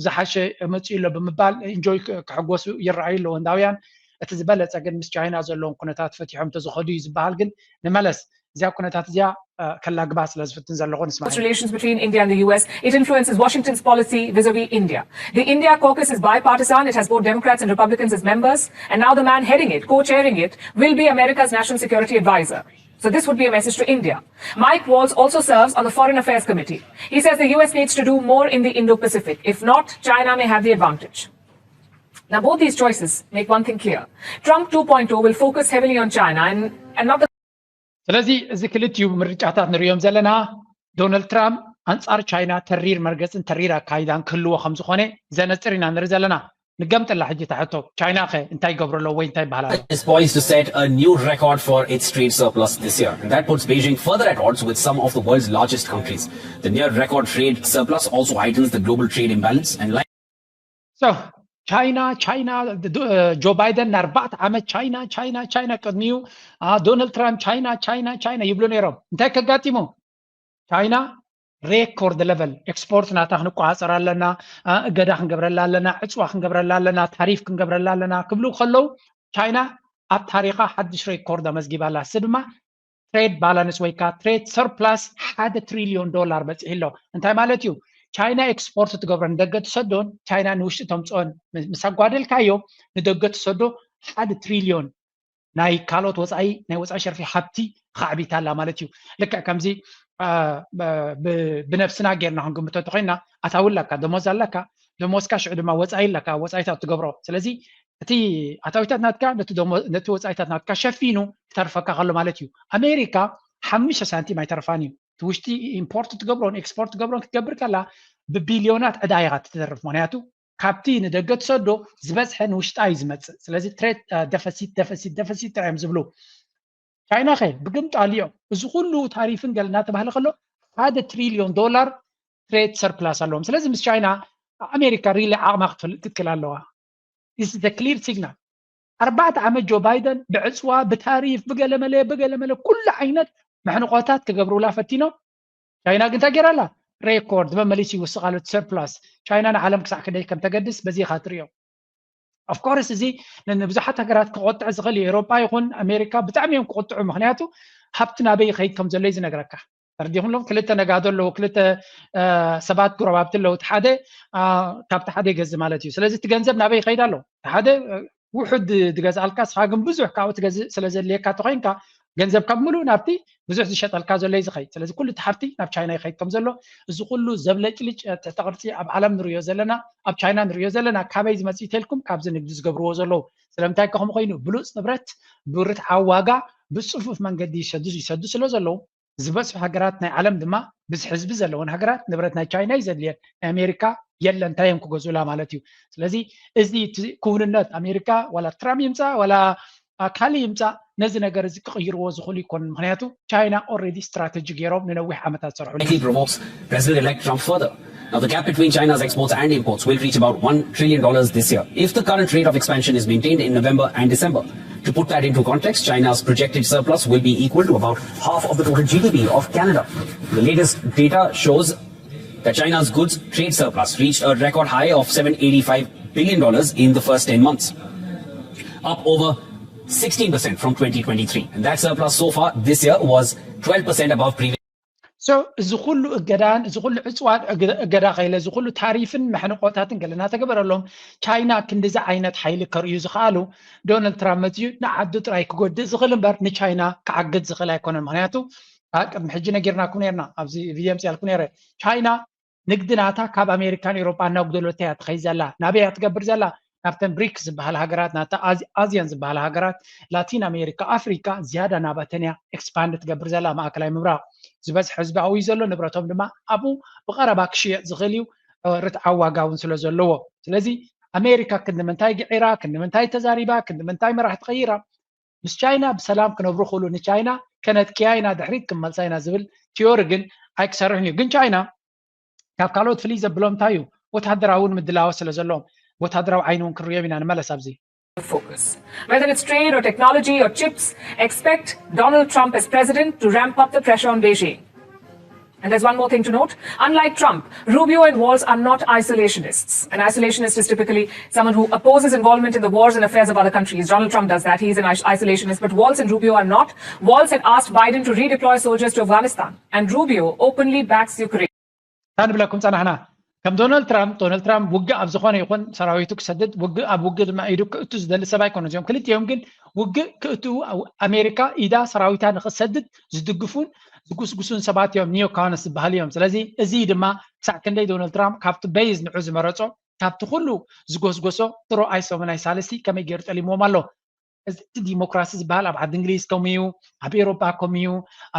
ዝሓሸ መፅኡ ኣሎ ብምባል ኢንጆይ ክሕጎሱ ይረኣዩ ኣለዉ ህንዳውያን። እቲ ዝበለፀ ግን ምስ ቻይና ዘለዎም ኩነታት ፈቲሖም ተዝኸዱ እዩ ዝበሃል ግን ንመለስ እዚኣ ኩነታት እዚኣ ከላግባ ስለ ዝፍትን ዘለኹ ንስማ። Relations between India and the U S, it influences Washington's policy vis-a-vis India. The India caucus is bipartisan, it has both Democrats and Republicans as members, and now the man heading it, co-chairing it, will be America's national security advisor. So this would be a message to India. Mike Waltz also serves on the Foreign Affairs Committee. He says the U S needs to do more in the Indo-Pacific. If not, China may have the advantage. Now, both these choices make one thing clear. Trump two point oh will focus heavily on China and, and not the ስለዚ እዚ ክልቲኡ ምርጫታት ንሪኦም ዘለና ዶናልድ ትራምፕ ኣንፃር ቻይና ተሪር መርገፅን ተሪር ኣካይዳን ክህልዎ ከም ዝኾነ ዘነፅር ኢና ንርኢ ዘለና። ንገምጠላ ሕጂ እታ ሕቶ ቻይና ከ እንታይ ይገብሮ ኣለዎ ወይ እንታይ ይበሃል ኣሎ? Is poised to set a new record for its trade surplus this year, and that puts Beijing further at odds with some of the world's largest countries. The near record trade surplus also heightens the global trade imbalance and like So ቻይና ቻይና ጆ ባይደን ንኣርባዕተ ዓመት ቻይና ቻይና ቻይና ቅድሚኡ ዶናልድ ትራምፕ ቻይና ቻይና ቻይና ይብሉ ነይሮም። እንታይ ከጋጢሙ? ቻይና ሬኮርድ ለቨል ኤክስፖርት ናታ ክንቆፃፀር ኣለና፣ እገዳ ክንገብረላ ኣለና፣ ዕፅዋ ክንገብረላ ኣለና፣ ታሪፍ ክንገብረላ ኣለና ክብሉ ከለዉ ቻይና ኣብ ታሪኻ ሓድሽ ሬኮርድ ኣመዝጊባ ኣላ። እሱ ድማ ትሬድ ባላንስ ወይ ከዓ ትሬድ ሰርፕላስ ሓደ ትሪልዮን ዶላር በፂሑ ኣሎ። እንታይ ማለት እዩ? ቻይና ኤክስፖርት ትገብሮ ንደገ ትሰዶን ቻይና ንውሽጢ ተምፅኦን ምስ ኣጓደልካዮ ንደገ ትሰዶ ሓደ ትሪልዮን ናይ ካልኦት ወፃኢ ናይ ወፃኢ ሸርፊ ሃብቲ ተኻዕቢታ ኣላ ማለት እዩ። ልክዕ ከምዚ ብነብስና ጌርና ክንግምቶ እንተኮይና ኣታዊ ኣለካ፣ ደሞዝ ኣለካ፣ ደሞዝካ ሽዑ ድማ ወፃኢ ኣለካ፣ ወፃኢታት ትገብሮ። ስለዚ እቲ ኣታዊታት ናትካ ነቲ ወፃኢታት ናትካ ሸፊኑ ክተርፈካ ከሎ ማለት እዩ። ኣሜሪካ ሓሙሽተ ሳንቲም ኣይተርፋን እዩ። እቲ ውሽጢ ኢምፖርት ትገብሮን ኤክስፖርት ትገብሮን ክትገብር ከላ ብቢልዮናት ዕዳ ኢኻ ትተርፍ። ምክንያቱ ካብቲ ንደገ ትሰዶ ዝበዝሐ ንውሽጣ እዩ ዝመፅእ። ስለዚ ትሬድ ደፈሲት ደፈሲት ደፈሲት ጥራይ እዮም ዝብሉ። ቻይና ከ ብግምጣልዮ እዚ ኩሉ ታሪፍን ገለ እናተባህለ ከሎ ሓደ ትሪልዮን ዶላር ትሬድ ሰርፕላስ ኣለዎም። ስለዚ ምስ ቻይና ኣሜሪካ ሪሊ ዓቕማ ክትክል ኣለዋ። This is the clear signal። ኣርባዕተ ዓመት ጆ ባይደን ብዕፅዋ ብታሪፍ ብገለመለ ብገለመለ ኩሉ ዓይነት መሕንቆታት ክገብሩላ ፈቲኖም። ቻይና ግን እንታይ ገይራ ኣላ? ሬኮርድ መመሊስ ይውስቕ ኣሎ እቲ ሰርፕላስ። ቻይና ንዓለም ክሳዕ ክንደይ ከም ተገድስ በዚ ኢኻ ትሪኦ። ኦፍኮርስ እዚ ንብዙሓት ሃገራት ክቆጥዕ ዝኽእል እዩ። ኤሮጳ ይኹን ኣሜሪካ ብጣዕሚ እዮም ክቆጥዑ። ምክንያቱ ሃብቲ ናበይ ይኸይድ ከም ዘሎ እዩ ዝነግረካ። ተረዲኹም ኣለኹም? ክልተ ነጋዶ ኣለዉ፣ ክልተ ሰባት ጎረባብቲ ኣለዉ። እቲ ሓደ ካብቲ ሓደ ይገዝእ ማለት እዩ። ስለዚ እቲ ገንዘብ ናበይ ይኸይድ ኣሎ? እቲ ሓደ ውሑድ ዝገዝኣልካ ንስኻ ግን ብዙሕ ካብኡ ትገዝእ ስለ ዘድልየካ ተኮይንካ ገንዘብ ካብ ምሉእ ናብቲ ብዙሕ ዝሸጠልካ ዘሎ እዩ ዝኸይድ። ስለዚ ኩሉ እቲ ሃብቲ ናብ ቻይና ይኸይድ ከም ዘሎ፣ እዚ ኩሉ ዘብለጭልጭ ትሕተ ቅርፂ ኣብ ዓለም ንሪኦ ዘለና፣ ኣብ ቻይና ንሪኦ ዘለና፣ ካበይ ዝመፅእ ተልኩም ካብዚ ንግዲ ዝገብርዎ ዘለዉ። ስለምንታይ ከምኡ ኮይኑ? ብሉፅ ንብረት ብርትዓዊ ዋጋ ብፅፉፍ መንገዲ ይሰዱ ይሰዱ ስለ ዘለዉ፣ ዝበዝሑ ሃገራት ናይ ዓለም ድማ ብዝሒ ህዝቢ ዘለወን ሃገራት ንብረት ናይ ቻይና እዩ ዘድልየን፣ ናይ ኣሜሪካ የለን፣ እንታይ እዮም ክገዝኡላ ማለት እዩ። ስለዚ እዚ እቲ ክውንነት ኣሜሪካ ዋላ ትራምፕ ይምፃእ ዋላ ካልእ ይምፃእ ነዚ ነገር እዚ ክቕይርዎ ዝኽእሉ ይኮኑን። ምክንያቱ ቻይና ኦልሬዲ ስትራቴጂ ገይሮም ንነዊሕ ዓመታት ዝሰርሕሉ። It provokes President-elect Trump further. Now, the gap between China's exports and imports will reach about one trillion dollars this year if the current rate of expansion is maintained in November and December. To put that into context, China's projected surplus will be equal to about half of the total G D P of Canada. The latest data shows that China's goods trade surplus reached a record high of seven eighty-five billion dollars in the first ten months, up over sixteen percent from twenty twenty-three. And that surplus so far this year was twelve percent above previous. So እዚ ኩሉ እገዳን እዚ ኩሉ ዕፅዋን እገዳ ከይለ እዚ ኩሉ ታሪፍን መሕንቆታትን ገለ እናተገበረሎም ቻይና ክንዲዚ ዓይነት ሓይሊ ከርእዩ ዝኸኣሉ ዶናልድ ትራምፕ መፅዩ ንዓዱ ጥራይ ክጎድእ ዝኽእል እምበር ንቻይና ክዓግት ዝኽእል ኣይኮነን። ምክንያቱ ቅድሚ ሕጂ ነጊርናኩም ነርና ኣብዚ ቪድዮ ምፅኣልኩ ነረ ቻይና ንግዲ ናታ ካብ ኣሜሪካን ኤውሮጳ እናጉደለቶ እያ ትኸይድ ዘላ። ናበይ እያ ትገብር ዘላ? ናብተን ብሪክስ ዝበሃላ ሃገራት ናታ ኣዝያን ዝበሃላ ሃገራት ላቲን ኣሜሪካ ኣፍሪካ ዝያዳ ናባተን እያ ኤክስፓንድ ትገብር ዘላ። ማእከላይ ምብራቕ ዝበዝሐ ህዝቢ ኣብኡ እዩ ዘሎ። ንብረቶም ድማ ኣብኡ ብቐረባ ክሽየጥ ዝኽእል እዩ። ርትዓዊ ዋጋ እውን ስለ ዘለዎ ስለዚ ኣሜሪካ ክንዲ ምንታይ ግዒራ፣ ክንዲ ምንታይ ተዛሪባ፣ ክንዲ ምንታይ መራሕቲ ቀይራ ምስ ቻይና ብሰላም ክነብሩ ክእሉ ንቻይና ከነጥቅያ ኢና ድሕሪት ክንመልሳ ኢና ዝብል ቲዮሪ ግን ኣይክሰርሕን እዩ። ግን ቻይና ካብ ካልኦት ፍልይ ዘብሎም እንታይ እዩ? ወታደራዊ እውን ምድላዎ ስለ ዘለዎም ወታደራዊ ዓይኒ እውን ክንሪኦም ኢና። ንመለስ ኣብዚ focus. Whether it's trade or technology or chips, expect Donald Trump as president to ramp up the pressure on Beijing. And there's one more thing to note. Unlike Trump, Rubio and Walz are not isolationists. An isolationist is typically someone who opposes involvement in the wars and affairs of other countries. Donald Trump does that. He's an is- isolationist. But Walz and Rubio are not. Walz had asked Biden to redeploy soldiers to Afghanistan. And Rubio openly backs Ukraine. እንታይ ንብለኩም ጸናሕና? ከም ዶናልድ ትራምፕ፣ ዶናልድ ትራምፕ ውግእ ኣብ ዝኾነ ይኹን ሰራዊቱ ክሰድድ፣ ውግእ ኣብ ውግእ ድማ ኢዱ ክእቱ ዝደሊ ሰብ ኣይኮነ። እዚኦም ክልቲኦም ግን ውግእ ክእቱ ኣሜሪካ ኢዳ ሰራዊታ ንክሰድድ ዝድግፉን ዝጉስጉሱን ሰባት እዮም፣ ኒዮካውንስ ዝበሃሉ እዮም። ስለዚ እዚ ድማ ክሳዕ ክንደይ ዶናልድ ትራምፕ ካብቲ በይዝ ንዑ ዝመረጾ ካብቲ ኩሉ ዝጎስጎሶ ድሮ ኣይሶምን ኣይሳልስቲ ከመይ ገይሩ ጠሊምዎም ኣሎ። እዚ ዲሞክራሲ ዝበሃል ኣብ ዓዲ እንግሊዝ ከምኡ እዩ፣ ኣብ ኤውሮጳ ከምኡ እዩ፣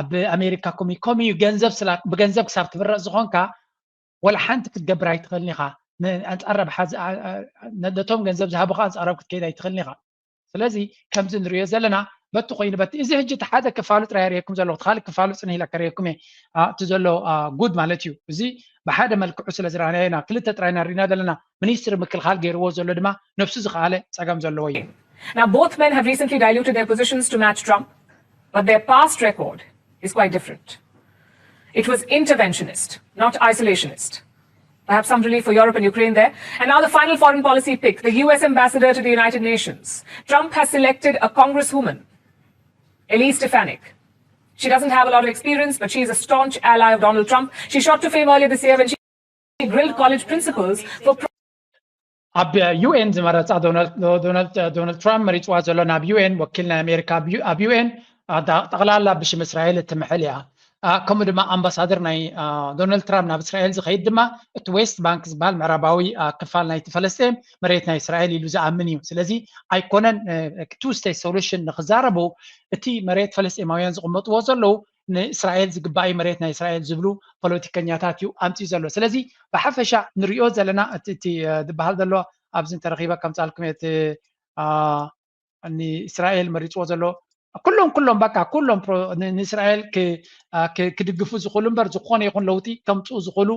ኣብ ኣሜሪካ ከምኡ እዩ። ከምኡ እዩ ገንዘብ ስላ ብገንዘብ ክሳብ ትብረፅ ዝኾንካ ወላ ሓንቲ ክትገብር ኣይትኽእልን ኢኻ። ኣንፃር ረብሓ ነቶም ገንዘብ ዝሃቡኻ ኣንፃሮም ክትከይድ ኣይትኽእልን ኢኻ። ስለዚ ከምዚ ንሪኦ ዘለና በቲ ኮይኑ በቲ እዚ ሕጂ እቲ ሓደ ክፋሉ ጥራይ ርእየኩም ዘለኹ እቲ ካልእ ክፋሉ ፅንህ ኢለ ከርእየኩም እየ። እቲ ዘሎ ጉድ ማለት እዩ። እዚ ብሓደ መልክዑ ስለ ዝረኣናዮ ኢና ክልተ ጥራይ ኢና ርኢና ዘለና። ሚኒስትሪ ምክልኻል ገይርዎ ዘሎ ድማ ነብሱ ዝኸኣለ ፀገም ዘለዎ እዩ። Now, both men have recently diluted their positions to match Trump, but their past record is quite different. It was interventionist, not isolationist. Perhaps some relief for Europe and Ukraine there. And now the final foreign policy pick, the U S ambassador to the United Nations. Trump has selected a congresswoman, Elise Stefanik. She doesn't have a lot of experience, but she is a staunch ally of Donald Trump. She shot to fame earlier this year when she grilled college principals for ኣብ ዩኤን ዝመረፃ ዶናልድ ትራምፕ መሪፅዋ ዘሎ ናብ ዩኤን ወኪል ናይ ኣሜሪካ ኣብ ዩኤን ጠቕላላ ብሽም እስራኤል እትምሕል እያ። ከምኡ ድማ ኣምባሳደር ናይ ዶናልድ ትራምፕ ናብ እስራኤል ዝኸይድ ድማ እቲ ዌስት ባንክ ዝበሃል ምዕራባዊ ክፋል ናይቲ ፈለስጤም መሬት ናይ እስራኤል ኢሉ ዝኣምን እዩ። ስለዚ ኣይኮነን ቱ ስቴት ሶሉሽን ንክዛረቡ እቲ መሬት ፈለስጤማውያን ዝቕመጥዎ ዘለዉ ንእስራኤል ዝግባእ መሬት ናይ እስራኤል ዝብሉ ፖለቲከኛታት እዩ ኣምፅኡ ዘሎ። ስለዚ ብሓፈሻ ንሪኦ ዘለና እቲ ዝበሃል ዘሎ ኣብዚ እንተረኺበ ከምፃልኩም እቲ ንእስራኤል መሪፅዎ ዘሎ ኩሎም ኩሎም በቃ ኩሎም ንእስራኤል ክድግፉ ዝኽእሉ እምበር ዝኾነ ይኹን ለውጢ ከምፅኡ ዝኽእሉ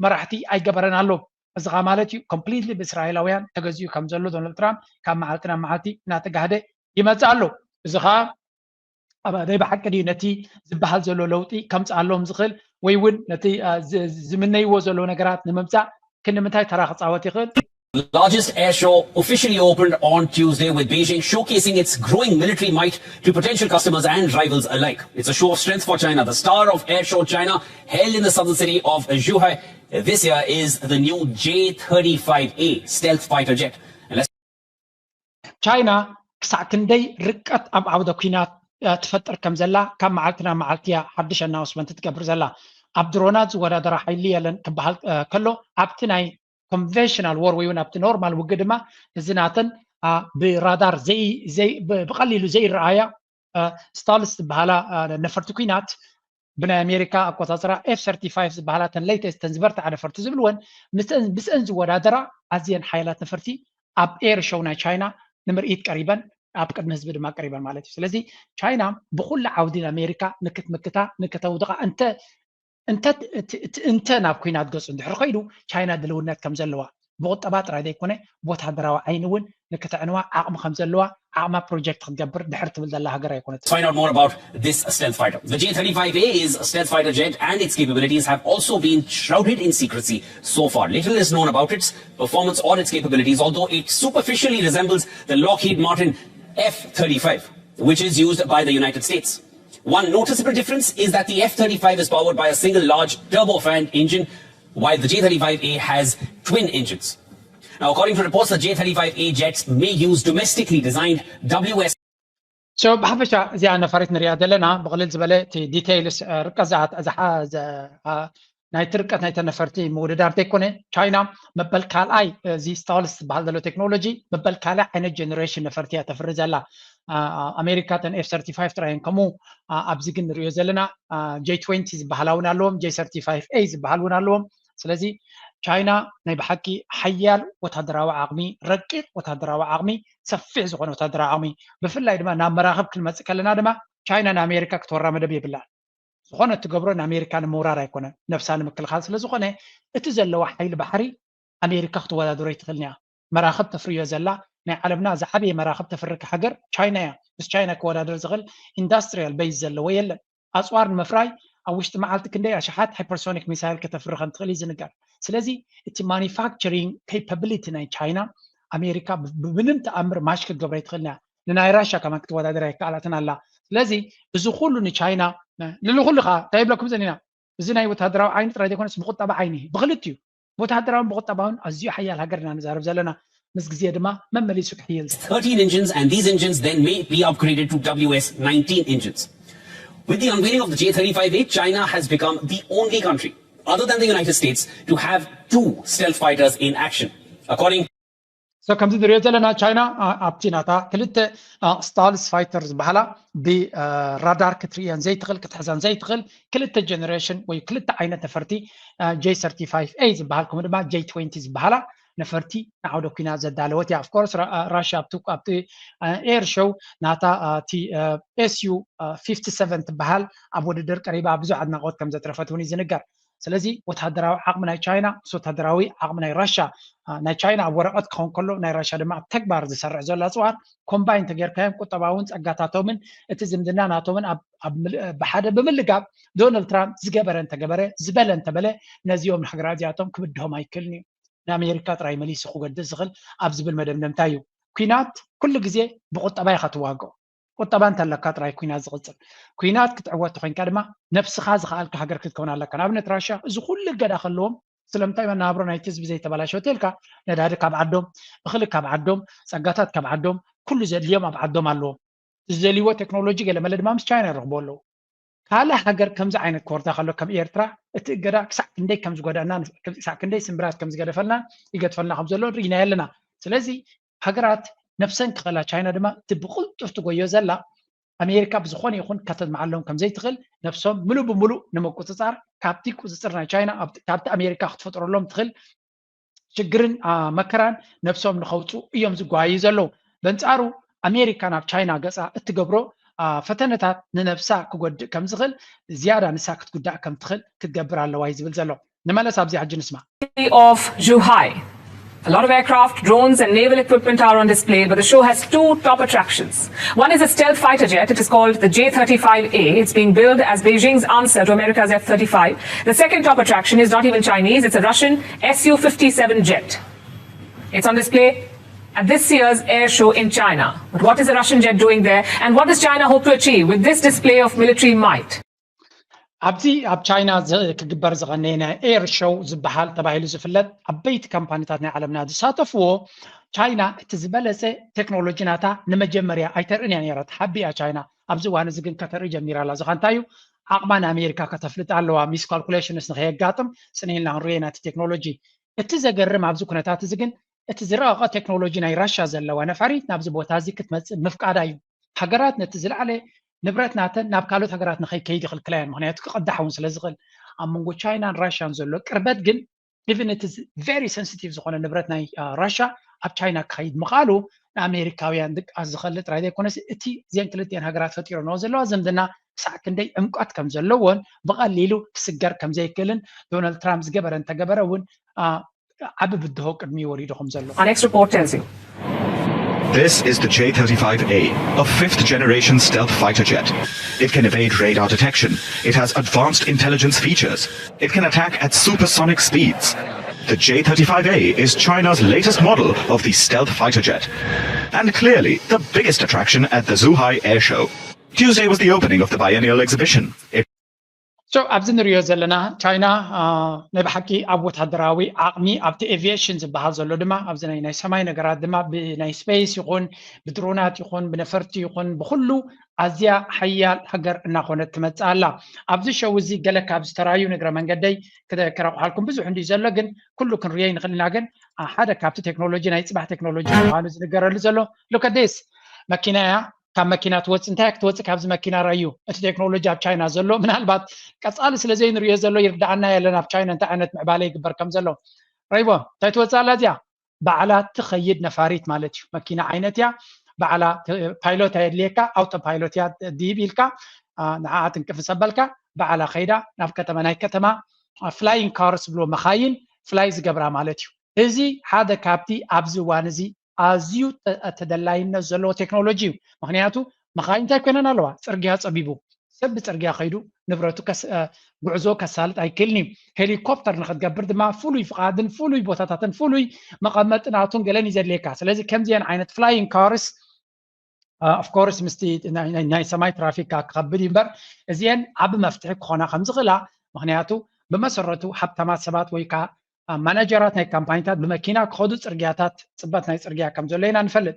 መራሕቲ ኣይገበረን ኣሎ። እዚ ኸ ማለት እዩ ኮምፕሊትሊ ብእስራኤላውያን ተገዚኡ ከም ዘሎ ዶናልድ ትራምፕ ካብ መዓልቲ ናብ መዓልቲ እናተጋህደ ይመፅእ ኣሎ። እዚ ኸዓ ኣብ ናይ ብሓቂ ድዩ ነቲ ዝበሃል ዘሎ ለውጢ ከምፅኣሎም ዝኽእል ወይ እውን ነቲ ዝምነይዎ ዘለዉ ነገራት ንምምፃእ ክንዲ ምንታይ ተራ ክፃወት ይኽእል? Largest air show officially opened on Tuesday, with Beijing showcasing its growing military might to potential customers and rivals alike. It's a show of strength for China. The star of Air Show China, held in the southern city of Zhuhai this year, is the new J thirty-five A stealth fighter jet. And let's ቻይና ክሳዕ ክንደይ ርቀት ኣብ ዓውደ ኲናት ትፈጥር ከም ዘላ ካብ መዓልቲ ናብ መዓልቲ እያ ሓድሽ ኣናውንስመንት ትገብር ዘላ። ኣብ ድሮናት ዝወዳደራ ሓይሊ የለን ክበሃል ከሎ ኣብቲ ናይ ኮንቨንሽናል ወር ወይ እውን ኣብቲ ኖርማል ውግእ ድማ እዚ ናተን ብራዳር ብቐሊሉ ዘይረኣያ ስታልስ ዝበሃላ ነፈርቲ ኩናት ብናይ ኣሜሪካ ኣቆፃፅራ ኤፍ ሰርቲ ፋይቭ ዝበሃላ ተን ሌተስት ተን ዝበርትዓ ነፈርቲ ዝብልወን ምስአን ዝወዳደራ ኣዝየን ሓያላት ነፈርቲ ኣብ ኤር ሾው ናይ ቻይና ንምርኢት ቀሪበን ኣብ ቅድሚ ህዝቢ ድማ ቀሪበን ማለት እዩ። ስለዚ ቻይና ብኩሉ ዓውዲ ንኣሜሪካ ንክትምክታ ንክተውድቓ እንተ እንተ ናብ ኩናት ገፁ እንድሕር ከይዱ ቻይና ድልውነት ከም ዘለዋ ብቁጠባ ጥራይ ዘይኮነ ብወታደራዊ ዓይኒ እውን ንክተዕንዋ ዓቕሚ ከም ዘለዋ ዓቕማ ፕሮጀክት ክትገብር ድሕር ትብል ዘላ ሃገር ኣይኮነት። Find out more about this stealth fighter. The J thirty-five A is a stealth fighter jet and its capabilities have also been shrouded in secrecy so far. Little is known about its performance or its capabilities, although it superficially resembles the Lockheed Martin F thirty-five, which is used by the United States. One noticeable difference is that the F thirty-five is powered by a single large turbofan engine, while the J thirty-five A has twin engines. Now, according to reports, the J thirty-five A jets may use domestically designed W S So ብሓፈሻ እዚኣ ነፋሪት ንሪኣ ዘለና ብቕልል ዝበለ እቲ ዲቴይልስ ርቀ ናይቲ ርቀት ናይተ ነፈርቲ ምውድዳር ዘይኮነ ቻይና መበል ካልኣይ እዚ ስታልስ ዝበሃል ዘሎ ቴክኖሎጂ መበል ካልኣይ ዓይነት ጀነሬሽን ነፈርቲ እያ ተፍሪ ዘላ። ኣሜሪካ ተን ኤፍ ሰርቲፋይቭ ጥራይ እየን ከምኡ ኣብዚ ግን ንሪኦ ዘለና ጄ ትዌንቲ ዝበሃላ እውን ኣለዎም፣ ጄ ሰርቲፋይቭ ኤ ዝበሃል እውን ኣለዎም። ስለዚ ቻይና ናይ ብሓቂ ሓያል ወታደራዊ ዓቕሚ፣ ረቂቕ ወታደራዊ ዓቕሚ፣ ሰፊሕ ዝኾነ ወታደራዊ ዓቕሚ፣ ብፍላይ ድማ ናብ መራኽብ ክንመፅእ ከለና ድማ ቻይና ንኣሜሪካ ክትወራ መደብ የብላን። ዝኾነ እትገብሮ ንኣሜሪካ ንምውራር ኣይኮነን፣ ነብሳ ንምክልኻል ስለዝኾነ እቲ ዘለዋ ሓይሊ ባሕሪ ኣሜሪካ ክትወዳደሮ ኣይትኽእልን እያ። መራኽብ ተፍርዮ ዘላ ናይ ዓለምና ዝዓበየ መራኽብ ተፍርክ ሃገር ቻይና እያ። ምስ ቻይና ክወዳደር ዝኽእል ኢንዳስትሪያል ቤዝ ዘለዎ የለን። ኣፅዋር ንምፍራይ ኣብ ውሽጢ መዓልቲ ክንደይ ኣሽሓት ሃይፐርሶኒክ ሚሳይል ከተፍሪ ከም ትኽእል እዩ ዝንገር። ስለዚ እቲ ማኒፋክቸሪንግ ኬፓብሊቲ ናይ ቻይና ኣሜሪካ ብምንም ተኣምር ማሽ ክትገብሮ ኣይትኽእልን እያ። ንናይ ራሻ ከማን ክትወዳደር ኣይከኣላትን ኣላ። ስለዚ እዚ ኩሉ ንቻይና ልሉ ኩሉ ከዓ እንታይ ይብለኩም ዘኒና እዚ ናይ ወታደራዊ ዓይኒ ጥራይ ዘይኮነስ ብቁጠባ ዓይኒ ብክልቲኡ ብወታደራውን ብቁጠባውን ኣዝዩ ሓያል ሃገር ኢና ንዛረብ ዘለና። ምስ ግዜ ድማ መመሊሱ ክሕይል thirteen engines and these engines then may be upgraded to W S nineteen engines. With the unveiling of the J thirty-five A, China has become the only country other than the United States to have two stealth fighters in action. According So ከምዚ ንሪኦ ዘለና ቻይና ኣብቲ ናታ ክልተ ስታልስ ፋይተር ዝበሃላ ብራዳር ክትርእየን ዘይትኽእል ክትሕዘን ዘይትኽእል ክልተ ጀነሬሽን ወይ ክልተ ዓይነት ነፈርቲ ጄ ሰርቲፋይቭ ኤ ዝበሃል ከምኡ ድማ ጄ ትዌንቲ ዝበሃላ ነፈርቲ ንዓውደ ኩናት ዘዳለወት እያ። ኦፍኮርስ ራሽያ ኣብቲ ኣብቲ ኤር ሾው ናታ እቲ ኤስዩ ፊፍቲ ሰቨን ትበሃል ኣብ ውድድር ቀሪባ ብዙሕ ኣድናቆት ከም ዘትረፈት እውን እዩ ዝንገር። ስለዚ ወታደራዊ ዓቕሚ ናይ ቻይና ምስ ወታደራዊ ዓቕሚ ናይ ራሻ ናይ ቻይና ኣብ ወረቐት ክኸውን ከሎ ናይ ራሻ ድማ ኣብ ተግባር ዝሰርሕ ዘሎ ኣፅዋር ኮምባይን ተጌርካዮም ቁጠባውን ፀጋታቶምን እቲ ዝምድና ናቶምን ብሓደ ብምልጋብ ዶናልድ ትራምፕ ዝገበረ እንተገበረ ዝበለ እንተበለ ነዚኦም ንሃገራት እዚኣቶም ክብድሆም ኣይክእልን እዩ። ንኣሜሪካ ጥራይ መሊሱ ክጎድእ ዝኽእል ኣብ ዝብል መደምደምታ እዩ። ኩናት ኩሉ ግዜ ብቁጠባ ኢኻ ትዋግኦ። ቁጠባ እንተለካ ጥራይ ኩናት ዝቕጽል። ኩናት ክትዕወት ተኾይንካ ድማ ነብስኻ ዝኸኣልካ ሃገር ክትከውን ኣለካ። ንኣብነት ራሽያ እዚ ኩሉ እገዳ ከለዎም ስለምንታይ መናብሮ ናይቲ ህዝቢ ዘይተበላሸወ ተልካ ነዳዲ ካብ ዓዶም፣ እኽሊ ካብ ዓዶም፣ ጸጋታት ካብ ዓዶም፣ ኩሉ ዘድልዮም ኣብ ዓዶም ኣለዎም። ዝደልይዎ ቴክኖሎጂ ገለ መለ ድማ ምስ ቻይና ይረኽቡ ኣለዉ። ካልእ ሃገር ከምዚ ዓይነት ክወርዳ ከሎ ከም ኤርትራ እቲ እገዳ ክሳዕ ክንደይ ከም ዝጎዳእና ክሳዕ ክንደይ ስምብራት ከም ዝገደፈልና ይገድፈልና ከም ዘሎ ርኢናዮ ኣለና። ስለዚ ሃገራት ነብሰን ክኽእላ ቻይና ድማ እቲ ብቕልጡፍ ትጎዮ ዘላ ኣሜሪካ ብዝኾነ ይኹን ከተድምዓሎም ከም ዘይትኽእል ነብሶም ምሉእ ብምሉእ ንምቁፅፃር ካብቲ ቁፅፅር ናይ ቻይና ካብቲ ኣሜሪካ ክትፈጥረሎም ትኽእል ሽግርን መከራን ነብሶም ንኸውፅኡ እዮም ዝጓዩ ዘለዉ። በንፃሩ ኣሜሪካ ናብ ቻይና ገፃ እትገብሮ ፈተነታት ንነብሳ ክጎድእ ከም ዝኽእል ዝያዳ ንሳ ክትጉዳእ ከም ትኽእል ክትገብር ኣለዋ እዩ ዝብል ዘሎ። ንመለስ ኣብዚ ሕጂ ንስማ። Of Zhuhai. A lot of aircraft, drones, and naval equipment are on display, but the show has two top attractions. One is a stealth fighter jet. It is called the J thirty-five A. It's being billed as Beijing's answer to America's F thirty-five. The second top attraction is not even Chinese, it's a Russian S U fifty-seven jet. It's on display at this year's air show in China. But what is the Russian jet doing there, and what does China hope to achieve with this display of military might? ኣብዚ ኣብ ቻይና ክግበር ዝቐነየ ናይ ኤር ሾው ዝበሃል ተባሂሉ ዝፍለጥ ዓበይቲ ካምፓኒታት ናይ ዓለምና ዝሳተፍዎ ቻይና እቲ ዝበለፀ ቴክኖሎጂ ናታ ንመጀመርያ ኣይተርእን እያ ነይራ። ተሓቢኣ ቻይና ኣብዚ እዋን እዚ ግን ከተርኢ ጀሚራ ኣላ። እዚ ከ እንታይ እዩ? ዓቕማ ንኣሜሪካ ከተፍልጥ ኣለዋ፣ ሚስካልኩሌሽንስ ንኸየጋጥም ጽን ኢልና ክንርእዮ ኢና እቲ ቴክኖሎጂ። እቲ ዘገርም ኣብዚ ኩነታት እዚ ግን እቲ ዝረቐቐ ቴክኖሎጂ ናይ ራሻ ዘለዋ ነፋሪት ናብዚ ቦታ እዚ ክትመጽእ ምፍቃዳ እዩ። ሃገራት ነቲ ዝለዓለ ንብረት ናተን ናብ ካልኦት ሃገራት ንኸይከይድ ይኽልክላ እየን፣ ምክንያቱ ክቕዳሕ እውን ስለ ዝኽእል። ኣብ መንጎ ቻይናን ራሻን ዘሎ ቅርበት ግን even እቲ very sensitive ዝኾነ ንብረት ናይ ራሻ ኣብ ቻይና ክኸይድ ምኽኣሉ ንኣሜሪካውያን ድቃስ ዝኸልእ ጥራይ ዘይኮነስ እቲ እዚአን ክልቲአን ሃገራት ፈጢረንኦ ዘለዋ ዝምድና ክሳዕ ክንደይ ዕምቀት ከም ዘለዎን ብቐሊሉ ክስገር ከም ዘይክእልን ዶናልድ ትራምፕ ዝገበረ እንተገበረ እውን ዓቢ ብድሆ ቅድሚ ወሪዱ ከም ዘሎ። Our next report tells you. This is the J thirty-five A, a fifth generation stealth fighter jet. It can evade radar detection. It has advanced intelligence features. It can attack at supersonic speeds. The J thirty-five A is China's latest model of the stealth fighter jet, and clearly the biggest attraction at the Zhuhai Air Show. Tuesday was the opening of the biennial exhibition. It So ኣብዚ ንሪኦ ዘለና ቻይና ናይ ብሓቂ ኣብ ወታደራዊ ዓቕሚ ኣብቲ ኤቪዬሽን ዝበሃል ዘሎ ድማ ኣብዚ ናይ ናይ ሰማይ ነገራት ድማ ብናይ ስፔስ ይኹን ብድሮናት ይኹን ብነፈርቲ ይኹን ብኩሉ ኣዝያ ሓያል ሃገር እናኾነት ትመጽእ ኣላ። ኣብዚ ሸው እዚ ገለ ካብ ዝተራዩ ንግረ መንገደይ ክረቑሓልኩም ብዙሕ እንድዩ ዘሎ ግን ኩሉ ክንርዮ ይንኽእል ኢና ግን ሓደ ካብቲ ቴክኖሎጂ ናይ ጽባሕ ቴክኖሎጂ ምዃኑ ዝንገረሉ ዘሎ look at this መኪና እያ ካብ መኪና ትወፅእ እንታይ ክትወፅእ ካብዚ መኪና ረዩ እቲ ቴክኖሎጂ ኣብ ቻይና ዘሎ ምናልባት ቀፃሊ ስለ ዘይንሪኦ ዘሎ ይርዳኣና የለን ኣብ ቻይና እንታይ ዓይነት ምዕባለ ይግበር ከም ዘሎ ረይቦ እንታይ ትወፅእ ኣላ እዚኣ ባዕላ ትኸይድ ነፋሪት ማለት እዩ መኪና ዓይነት እያ ባዕላ ፓይሎት ኣየድልየካ ኣውቶ ፓይሎት እያ ድይብ ኢልካ ንዓኣ ትንቅፍ ሰበልካ ባዕላ ከይዳ ናብ ከተማ ናይ ከተማ flying cars ዝብልዎ መኻይን fly ዝገብራ ማለት እዩ እዚ ሓደ ካብቲ ኣብዚ እዋን እዚ ኣዝዩ ተደላይነት ዘለዎ ቴክኖሎጂ እዩ። ምክንያቱ መኻይን እንታይ ኮይነን ኣለዋ? ፅርግያ ፀቢቡ ሰብ ብፅርግያ ከይዱ ንብረቱ ጉዕዞ ከሳልጥ ኣይክእልን እዩ። ሄሊኮፕተር ንክትገብር ድማ ፍሉይ ፍቃድን ፍሉይ ቦታታትን ፍሉይ መቐመጢ ናቱን ገለን እዩ ዘድልየካ። ስለዚ ከምዚአን ዓይነት flying cars of course ምስቲ ናይ ሰማይ ትራፊክ ክከብድ እዩ እምበር እዚአን ዓቢ መፍትሒ ክኾና ከም ዝኽእላ ምክንያቱ ብመሰረቱ ሃብታማት ሰባት ወይ ከዓ ማናጀራት ናይ ካምፓኒታት ብመኪና ክኸዱ ፅርግያታት ፅበት ናይ ፅርግያ ከም ዘሎ ኢና ንፈልጥ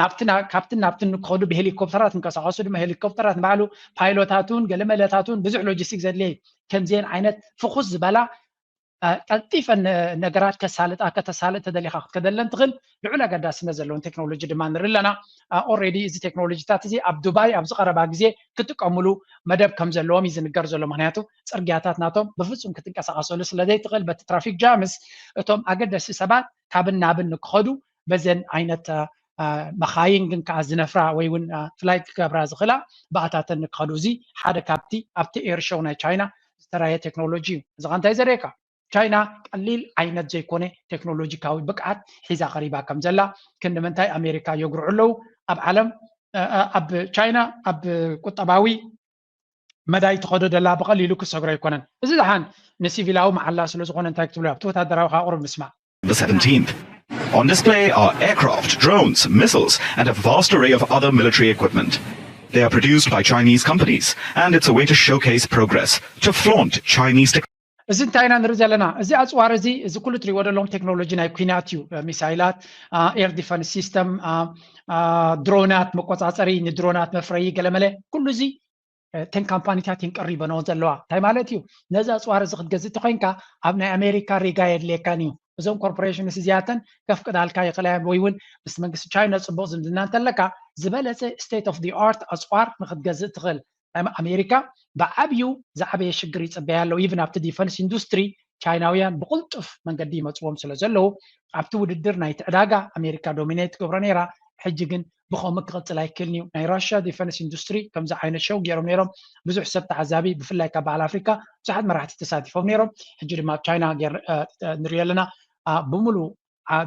ናብቲ ካብትን ናብትን ንክኸዱ ብሄሊኮፕተራት ንቀሳቀሱ ድማ ሄሊኮፕተራት ንባዕሉ ፓይሎታት እውን ገለመለታት እውን ብዙሕ ሎጂስቲክ ዘድልየ ከምዚአን ዓይነት ፍኹስ ዝበላ ቀልጢፈን ነገራት ከሳልጣ ከተሳልጥ ተደሊኻ ክትከደለን ትኽእል ልዑል ኣገዳስነት ዘለዎን ቴክኖሎጂ ድማ ንርኢ ኣለና already እዚ ቴክኖሎጂታት እዚ ኣብ ዱባይ ኣብዚ ቀረባ ግዜ ክጥቀምሉ መደብ ከም ዘለዎም እዩ ዝንገር ዘሎ ምክንያቱ ፅርግያታት ናቶም ብፍፁም ክትንቀሳቀሰሉ ስለ ዘይትኽእል በቲ ትራፊክ ጃምስ እቶም ኣገደስቲ ሰባት ካብን ናብን ንክኸዱ በዘን ዓይነት መኻይን ግን ከዓ ዝነፍራ ወይ እውን ፍላይ ክገብራ ዝኽእላ ብኣታተን ንክኸዱ እዚ ሓደ ካብቲ ኣብቲ ኤር ሾው ናይ ቻይና ዝተራየ ቴክኖሎጂ እዩ እዚ እንታይ ዘርእየካ ቻይና ቀሊል ዓይነት ዘይኮነ ቴክኖሎጂካዊ ብቅዓት ሒዛ ቀሪባ ከም ዘላ ክንዲ ምንታይ ኣሜሪካ የጉርዑ ኣለዉ ኣብ ዓለም ኣብ ቻይና ኣብ ቁጠባዊ መዳይ ትኸዶ ደላ ብቐሊሉ ክሰግሮ ኣይኮነን እዚ ደሓን ንሲቪላዊ መዓላ ስለ ዝኾነ እንታይ ክትብሉ ኣብቲ ወታደራዊ ከዓ ቁሩብ ምስማዕ The seventeenth. On display are aircraft, drones, missiles, and a vast array of other military equipment. They are produced by Chinese companies, and it's a way to showcase progress, to flaunt Chinese technology. እዚ እንታይ ኢና ንርኢ ዘለና እዚ ኣፅዋር እዚ እዚ ኩሉ ትሪእዎ ዘለኹም ቴክኖሎጂ ናይ ኩናት እዩ ሚሳይላት air defense system ድሮናት መቆፃፀሪ ንድሮናት መፍረዪ ገለመለ ኩሉ እዚ እተን ካምፓኒታት እየን ቀሪበንኦ ዘለዋ እንታይ ማለት እዩ ነዚ ኣፅዋር እዚ ክትገዝእ ተኮይንካ ኣብ ናይ ኣሜሪካ ሪጋ የድልየካን እዩ እዞም ኮርፖሬሽንስ እዚኣተን ከፍቅዳልካ ይኽእላ ወይ እውን ምስ መንግስቲ ቻይና ፅቡቅ ዝምድና እንተለካ ዝበለፀ state of the art ኣፅዋር ንክትገዝእ ትኽእል ኣሜሪካ ብዓብዩ ዝዓበየ ሽግር ይፅበያ ኣሎ even ኣብቲ ዲፈንስ ኢንዱስትሪ ቻይናውያን ብቕልጡፍ መንገዲ ይመፅዎም ስለ ዘለዉ ኣብቲ ውድድር ናይቲ ዕዳጋ ኣሜሪካ ዶሚኔት ትገብሮ ነይራ ሕጂ ግን ብኸምኡ ክቕፅል ኣይክእልን እዩ ናይ ራሽያ ዲፈንስ ኢንዱስትሪ ከምዚ ዓይነት ሸው ገይሮም ነይሮም ብዙሕ ሰብ ተዓዛቢ ብፍላይ ካብ በዓል ኣፍሪካ ብዙሓት መራሕቲ ተሳቲፎም ነይሮም ሕጂ ድማ ኣብ ቻይና ንሪኦ ኣለና ብምሉ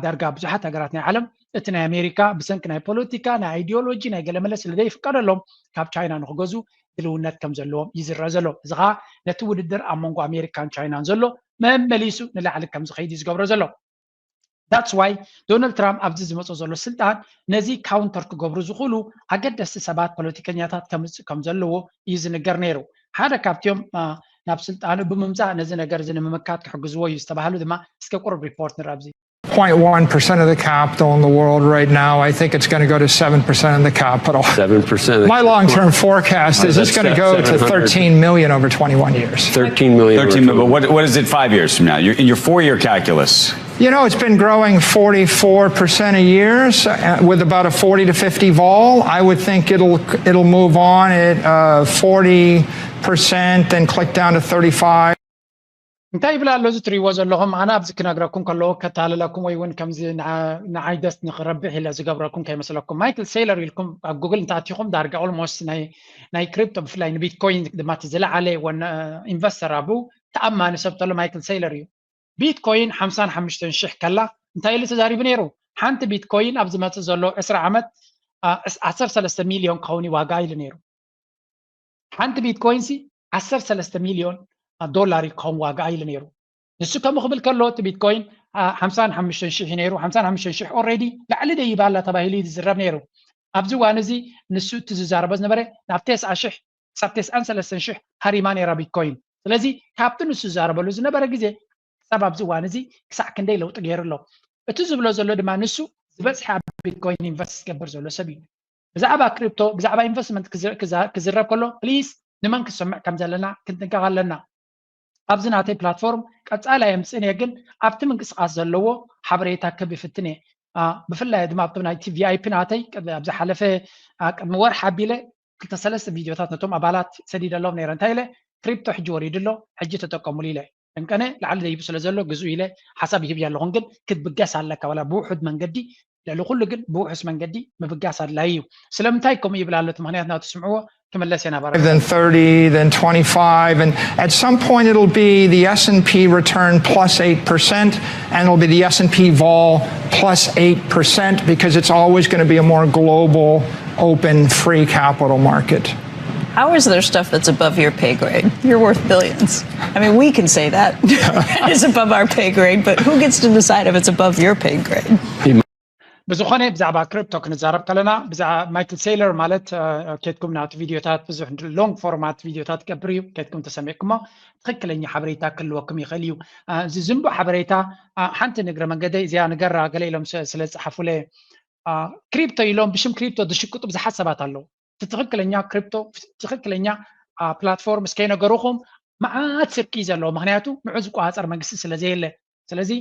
ዳርጋ ብዙሓት ሃገራት ናይ ዓለም እቲ ናይ ኣሜሪካ ብሰንኪ ናይ ፖለቲካ ናይ ኣይዲዮሎጂ ናይ ገለመለ ስለ ዘይፍቀደሎም ካብ ቻይና ንክገዙ ድልውነት ከም ዘለዎም ይዝረ ዘሎ እዚ ከዓ ነቲ ውድድር ኣብ መንጎ ኣሜሪካን ቻይናን ዘሎ መመሊሱ ንላዕሊ ከም ዝኸይድ እዩ ዝገብሮ ዘሎ that's why ዶናልድ ትራምፕ ኣብዚ ዝመፆ ዘሎ ስልጣን ነዚ ካውንተር ክገብሩ ዝኽእሉ ኣገደስቲ ሰባት ፖለቲከኛታት ከምፅእ ከም ዘለዎ እዩ ዝንገር ነይሩ ሓደ ካብቲኦም ናብ ስልጣኑ ብምምፃእ ነዚ ነገር እዚ ንምምካት ክሕግዝዎ እዩ ዝተባህሉ ድማ እስከ ቁሩብ ሪፖርት ንርኢ ኣብዚ zero point one percent of the capital in the world right now. I think it's going to go to seven percent of the capital. Seven percent. My long term forecast is it's going to go to thirteen million over twenty-one years. Thirteen million. Thirteen million. But what, what is it five years from now? Your, in your four year calculus? You know, it's been growing forty-four percent a year, so, uh, with about a forty to fifty vol. I would think it'll it'll move on at uh, forty percent, then click down to thirty-five. እንታይ ይብል ኣሎ እዚ ትሪእዎ ዘለኹም? ኣነ ኣብዚ ክነግረኩም ከለዎ ከታልለኩም ወይ እውን ከምዚ ንዓ- ንዓይ ደስ ንክረብሕ ኢለ ዝገብረኩም ከይመስለኩም። ማይክል ሴይለር ኢልኩም ኣብ ጉግል እንተኣቲኹም ዳርጋ ኦልሞስት ናይ ናይ ክሪፕቶ ብፍላይ ንቢትኮይን ድማ እቲ ዝለዓለ ወን ኢንቨስተር ኣብኡ ተኣማኒ ሰብ ተሎ ማይክል ሴይለር እዩ። ቢትኮይን ሓምሳን ሓሙሽተን ሽሕ ከላ እንታይ ኢሉ ተዛሪቡ ነይሩ? ሓንቲ ቢትኮይን ኣብ ዝመፅእ ዘሎ ዕስራ ዓመት ዓሰርተ ሰለስተ ሚልዮን ክኸውን ዋጋ ኢሉ ነይሩ። ሓንቲ ቢትኮይን ሲ ዓሰርተ ሰለስተ ሚልዮን ዶላር ክኸውን ዋጋ ኢሉ ነይሩ። ንሱ ከምኡ ክብል ከሎ እቲ ቢትኮይን ሓምሳን ሓሙሽተን ሽሕ ነይሩ። ሓምሳን ሓሙሽተን ሽሕ ኦልሬዲ ላዕሊ ደይባ ኣላ ተባሂሉ እዩ ዝዝረብ ነይሩ። ኣብዚ እዋን እዚ ንሱ እቲ ዝዛረቦ ዝነበረ ናብ ተስዓ ሽሕ ክሳብ ተስዓን ሰለስተን ሽሕ ሃሪማ ነይራ ቢትኮይን። ስለዚ ካብቲ ንሱ ዝዛረበሉ ዝነበረ ግዜ ክሳብ ኣብዚ እዋን እዚ ክሳዕ ክንደይ ለውጢ ገይሩ ኣሎ። እቲ ዝብሎ ዘሎ ድማ ንሱ ዝበዝሐ ኣብ ቢትኮይን ኢንቨስት ዝገብር ዘሎ ሰብ እዩ። ብዛዕባ ክሪፕቶ ብዛዕባ ኢንቨስትመንት ክዝረብ ከሎ ፕሊስ ንመን ክሰምዕ ከም ዘለና ክንጥንቀቕ ኣለና። ኣብዚ ናተይ ፕላትፎርም ቀፃላይ የምፅእን እየ፣ ግን ኣብቲ ምንቅስቃስ ዘለዎ ሓበሬታ ክብ ይፍትን እየ። ብፍላይ ድማ ኣብቶም ናይቲ ቪኣይፒ ናተይ ኣብ ዝሓለፈ ቅድሚ ወርሒ ኣቢለ ክልተ ሰለስተ ቪድዮታት ነቶም ኣባላት ሰዲደሎም ነይረ። እንታይ ኢለ ክሪፕቶ ሕጂ ወሪዱ ኣሎ፣ ሕጂ ተጠቀሙሉ ኢለ። እንቀነ ላዕሊ ደይቡ ስለ ዘሎ ግዝኡ ኢለ ሓሳብ ይህብ ኣለኹን፣ ግን ክትብገስ ኣለካ ዋላ ብውሑድ መንገዲ ልዕሊ ኩሉ ግን ብውሑስ መንገዲ ምብጋስ ኣድላዪ እዩ። ስለምንታይ ከምኡ ይብል ኣሎ? እቲ ምኽንያት ናቱ ስምዕዎ፣ ክምለስ እየ ናባራ። Then thirty, then twenty-five, and at some point it'll be the S and P return plus eight percent, and it'll be the S and P vol plus eight percent because it's always going to be a more global, open, free capital market. How is there stuff that's above your pay grade? You're worth billions. I mean, we can say that it's above our pay grade, but who gets to decide if it's above your pay grade? ብዝኾነ ብዛዕባ ክሪፕቶ ክንዛረብ ከለና ብዛዕባ ማይክል ሴይለር ማለት ኬድኩም ናቱ ቪድዮታት ብዙሕ ሎንግ ፎርማት ቪድዮታት ገብር እዩ። ኬድኩም ተሰሚዕኩሞ ትኽክለኛ ሓበሬታ ክህልወኩም ይኽእል እዩ። እዚ ዝንቡ ሓበሬታ ሓንቲ ንግረ መንገደይ እዚኣ ንገራ ገለ ኢሎም ስለ ዝፀሓፉለ ክሪፕቶ ኢሎም ብሽም ክሪፕቶ ዝሽቅጡ ብዙሓት ሰባት ኣለዉ። ትኽክለኛ ክሪፕቶ ትኽክለኛ ፕላትፎርም እስከይነገሩኹም መዓት ስርቂ እዩ ዘለዎ። ምክንያቱ ንዑ ዝቆፃፀር መንግስቲ ስለ ዘየለ። ስለዚ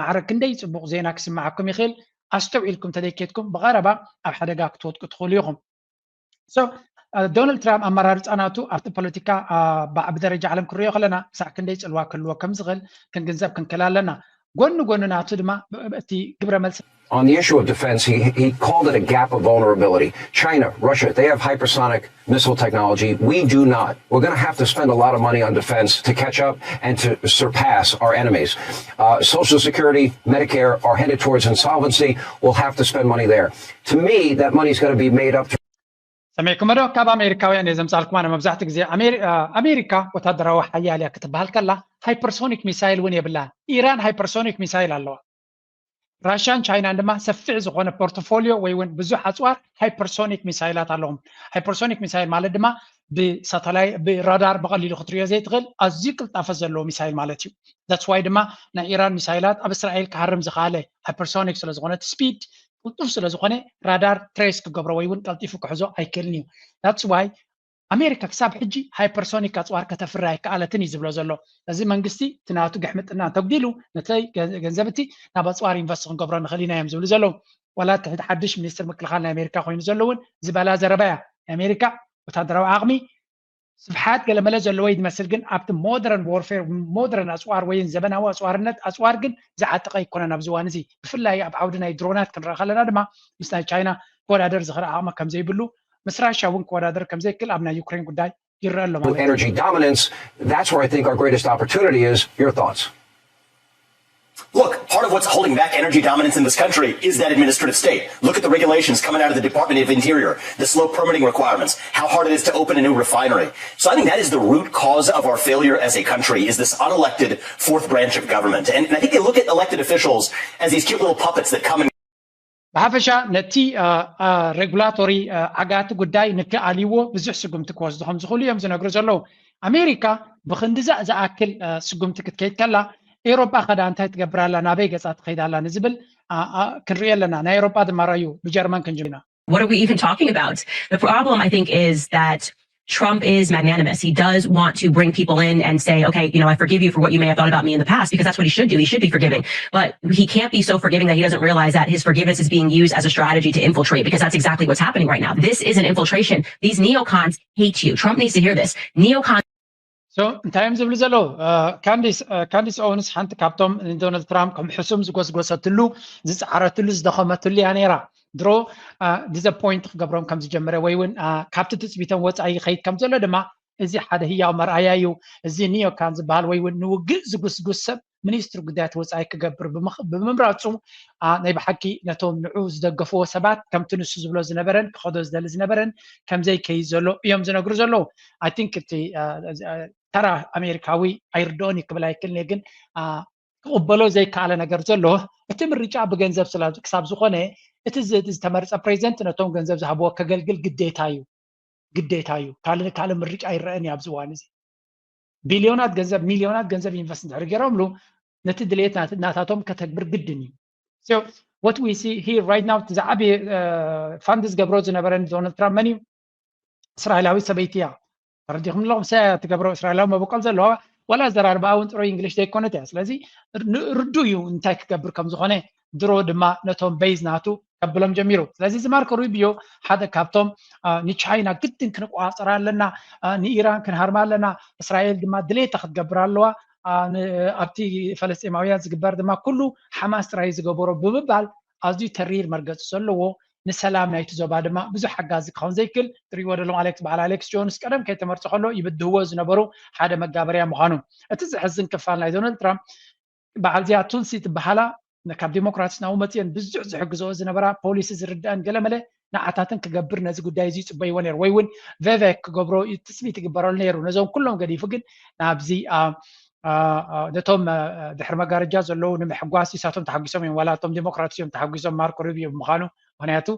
ማዕረ ክንደይ ፅቡቕ ዜና ክስምዓኩም ይኽእል። ኣስተውዒልኩም ተደይኬትኩም ብቐረባ ኣብ ሓደጋ ክትወድቁ ትኽእሉ ኢኹም። ዶናልድ ትራምፕ ኣመራርፃ ናቱ ኣብቲ ፖለቲካ ብዓቢ ደረጃ ዓለም ክንሪኦ ከለና ክሳዕ ክንደይ ፅልዋ ክህልዎ ከም ዝኽእል ክንግንዘብ ክንክእል ኣለና። ጎኒ ጎኒ ናቱ ድማ እቲ ግብረ መልሲ On the issue of defense, he, he called it a gap of vulnerability. China, Russia, they have hypersonic missile technology. We do not. We're going to have to spend a lot of money on defense to catch up and to surpass our enemies. Uh, Social Security, Medicare are headed towards insolvency. We'll have to spend money there. To me, that money's going to be made up through ሰሚዕኩሞ ዶ? ካብ ኣሜሪካውያን እየ ዘምፃልኩም። ኣነ መብዛሕትኡ ግዜ ኣሜሪካ ወታደራዊ ሓያል እያ ክትበሃል ከላ ሃይፐርሶኒክ ሚሳይል እውን የብላን። ኢራን ሃይፐርሶኒክ ሚሳይል ኣለዋ። ራሽያን ቻይናን ድማ ሰፊሕ ዝኾነ ፖርትፎሊዮ ወይ እውን ብዙሕ ኣፅዋር ሃይፐርሶኒክ ሚሳይላት ኣለዎም። ሃይፐርሶኒክ ሚሳይል ማለት ድማ ብሳተላይ ብራዳር ብቐሊሉ ክትሪኦ ዘይትኽእል ኣዝዩ ቅልጣፈ ዘለዎ ሚሳይል ማለት እዩ። ዳትስ ዋይ ድማ ናይ ኢራን ሚሳይላት ኣብ እስራኤል ክሃርም ዝኸኣለ ሃይፐርሶኒክ ስለ ዝኾነ እቲ ስፒድ ቅልጡፍ ስለ ዝኾነ ራዳር ትሬስ ክገብሮ ወይ እውን ቀልጢፉ ክሕዞ ኣይክእልን እዩ። ዳትስ ዋይ ኣሜሪካ ክሳብ ሕጂ ሃይፐርሶኒክ ኣፅዋር ከተፍሪ ኣይከኣለትን እዩ ዝብሎ ዘሎ። እዚ መንግስቲ እቲ ናቱ ግሕምጥና እንተጉዲሉ ነቲ ገንዘብ እቲ ናብ ኣፅዋር ኢንቨስት ክንገብሮ ንኽእል ኢና እዮም ዝብሉ ዘለዉ። ዋላ እቲ ሓድሽ ሚኒስትር ምክልኻል ናይ ኣሜሪካ ኮይኑ ዘሎ እውን ዝበላ ዘረባ እያ። ናይ ኣሜሪካ ወታደራዊ ዓቕሚ ስፍሓት ገለመለ ዘለዎ እዩ ዝመስል፣ ግን ኣብቲ ሞደርን ዎርፌር ሞደርን ኣፅዋር ወይ ዘበናዊ ኣፅዋርነት ኣፅዋር ግን ዝዓጠቐ ኣይኮነን ኣብዚ እዋን እዚ። ብፍላይ ኣብ ዓውዲ ናይ ድሮናት ክንረኣ ከለና ድማ ምስ ናይ ቻይና ክወዳደር ዝኽእል ዓቕሚ ከም ዘይብሉ ምስ ራሽያ እውን ክወዳደር ከም ዘይክእል ኣብ ናይ ዩክሬን ጉዳይ ይረአ ኣሎ ማለት እዩ። Energy dominance, that's where I think our greatest opportunity is. Your thoughts? Look, part of what's holding back energy dominance in this country is that administrative state. Look at the regulations coming out of the Department of Interior, the slow permitting requirements, how hard it is to open a new refinery. So I think that is the root cause of our failure as a country, is this unelected fourth branch of government. And, and I think they look at elected officials as these cute little puppets that come and ብሓፈሻ ነቲ ሬጉላቶሪ ዓጋቲ ጉዳይ ንክኣልይዎ ብዙሕ ስጉምቲ ክወስዱ ከም ዝኽእሉ እዮም ዝነግሩ ዘለዉ። ኣሜሪካ ብክንድዛ ዝኣክል ስጉምቲ ክትከይድ ከላ ኤውሮጳ ከዳ እንታይ ትገብር ኣላ፣ ናበይ ገጻ ትኸይድ ኣላ ንዝብል ክንርኢ ኣለና። ናይ ኤውሮጳ ድማ ረዩ ብጀርመን ክንጅምር ኢና። What are we even talking about? The problem, I think, is that Trump is magnanimous. He does want to bring people in and say, okay, you know, I forgive you for what you may have thought about me in the past, because that's what he should do. He should be forgiving. But he can't be so forgiving that he doesn't realize that his forgiveness is being used as a strategy to infiltrate, because that's exactly what's happening right now. This is an infiltration. These neocons hate you. Trump needs to hear this. Neocons So እንታይ እዮም ዝብሉ ዘለዉ? ካንዲስ ኦውንስ ሓንቲ ካብቶም ንዶናልድ ትራምፕ ከም ሕሱም ዝጎስጎሰትሉ፣ ዝፀዓረትሉ፣ ዝደኸመትሉ እያ ነይራ። ድሮ ዲዘፖይንት ክገብሮም ከም ዝጀመረ ወይ እውን ካብቲ ትፅቢቶም ወፃኢ ይኸይድ ከም ዘሎ ድማ እዚ ሓደ ህያው መርኣያ እዩ። እዚ ኒዮካን ዝበሃል ወይ እውን ንውግእ ዝጉስጉስ ሰብ ሚኒስትሪ ጉዳያት ወፃኢ ክገብር ብምምራፁ ናይ ብሓቂ ነቶም ንዑ ዝደገፍዎ ሰባት ከምቲ ንሱ ዝብሎ ዝነበረን ክኸዶ ዝደሊ ዝነበረን ከምዘይከይድ ዘሎ እዮም ዝነግሩ ዘለዉ። I think እቲ ተራ ኣሜሪካዊ ኣይርድኦን እዩ ክብል ኣይክእልን እየ፣ ግን ክቕበሎ ዘይከኣለ ነገር ዘሎ እቲ ምርጫ ብገንዘብ ክሳብ ዝኾነ እቲ ዝተመርፀ ፕሬዚደንት ነቶም ገንዘብ ዝሃብዎ ከገልግል ግዴታ እዩ ግዴታ እዩ። ካልእ ካልእ ምርጫ ኣይረአን እዩ ኣብዚ እዋን እዚ። ቢልዮናት ገንዘብ ሚልዮናት ገንዘብ ኢንቨስት እንድሕር ገይሮምሉ ነቲ ድሌት ናታቶም ከተግብር ግድን እዩ። What we see here right now ዝዓበየ ፋንድ ዝገብሮ ዝነበረ ዶናልድ ትራምፕ መን እዩ? እስራኤላዊት ሰበይቲ እያ። ተረዲኹም ኣለኹም? ሰ ትገብሮ እስራኤላዊ መበቆል ዘለዋ ዋላ ኣዘራርባኣ እውን ጥሩይ እንግሊሽ ዘይኮነት እያ። ስለዚ ርዱ እዩ እንታይ ክገብር ከም ዝኾነ ድሮ ድማ ነቶም ቤዝ ናቱ ከብሎም ጀሚሩ። ስለዚ እዚ ማርኮ ሩቢዮ ሓደ ካብቶም ንቻይና ግድን ክንቆፃፀር ኣለና፣ ንኢራን ክንሃርማ ኣለና፣ እስራኤል ድማ ድሌታ ክትገብር ኣለዋ፣ ኣብቲ ፈለስጢማውያን ዝግበር ድማ ኩሉ ሓማስ ጥራይ ዝገበሮ ብምባል ኣዝዩ ተሪር መርገፂ ዘለዎ ንሰላም ናይቲ ዞባ ድማ ብዙሕ ሓጋዚ ክኸውን ዘይክእል ትሪእዎ ዘለኹም ኣሌክስ በዓል ኣሌክስ ጆንስ ቀደም ከይተመርፀ ከሎ ይብድህዎ ዝነበሩ ሓደ መጋበርያ ምዃኑ። እቲ ዘሕዝን ክፋል ናይ ዶናልድ ትራምፕ በዓል እዚኣ ቱልሲ ትበሃላ ካብ ዲሞክራትስ ናብኡ መፅአን ብዙሕ ዝሕግዝኦ ዝነበራ ፖሊሲ ዝርድአን ገለመለ ንዓታተን ክገብር ነዚ ጉዳይ እዚ ይፅበይዎ ነይሩ ወይ እውን ቬቬክ ክገብሮ ትፅቢት ይግበረሉ ነይሩ። ነዞም ኩሎም ገዲፉ ግን ናብዚ ነቶም ድሕሪ መጋረጃ ዘለዉ ንምሕጓስ ንሳቶም ተሓጒሶም እዮም ዋላ እቶም ዲሞክራት እዮም ተሓጒሶም ማርኮ ሩቢዮ ብምዃኑ ምክንያቱ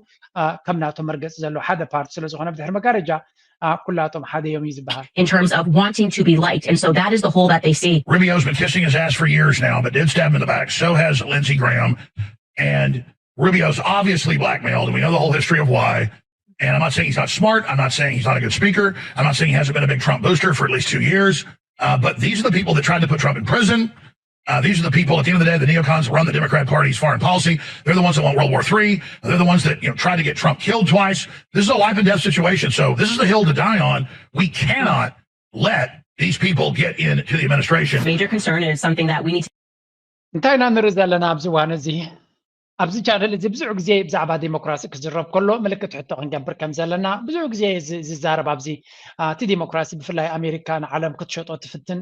ከም ናቶም መርገፂ ዘለዎ ሓደ ፓርቲ ስለዝኾነ ብድሕሪ መጋረጃ ኩላቶም ሓደ እዮም እዩ ዝበሃል። In terms of wanting to be liked. And so that is the hole that they see. Rubio's been kissing his ass for years now, but did stab him in the back. So has Lindsey Graham. And Rubio's obviously blackmailed, and we know the whole history of why. And I'm not saying he's not smart. I'm not saying he's not a good speaker. I'm not saying he hasn't been a big Trump booster for at least two years. Uh, but these are the people that tried to put Trump in prison. Uh, these are the people, at the end of the day, the neocons run the Democrat Party's foreign policy. They're the ones that want World War Three. They're the ones that, you know, tried to get Trump killed twice. This is a life and death situation. So this is the hill to die on. We cannot let these people get into the administration. Major concern and it's something that we need to እንታይ ኢና ንርኢ ዘለና ኣብዚ እዋን እዚ? ኣብዚ ቻነል እዚ ብዙሕ ግዜ ብዛዕባ ዲሞክራሲ ክዝረብ ከሎ ምልክት ሕቶ ክንገብር ከም ዘለና ብዙሕ ግዜ ዝዛረብ ኣብዚ እቲ ዲሞክራሲ ብፍላይ ኣሜሪካ ንዓለም ክትሸጦ ትፍትን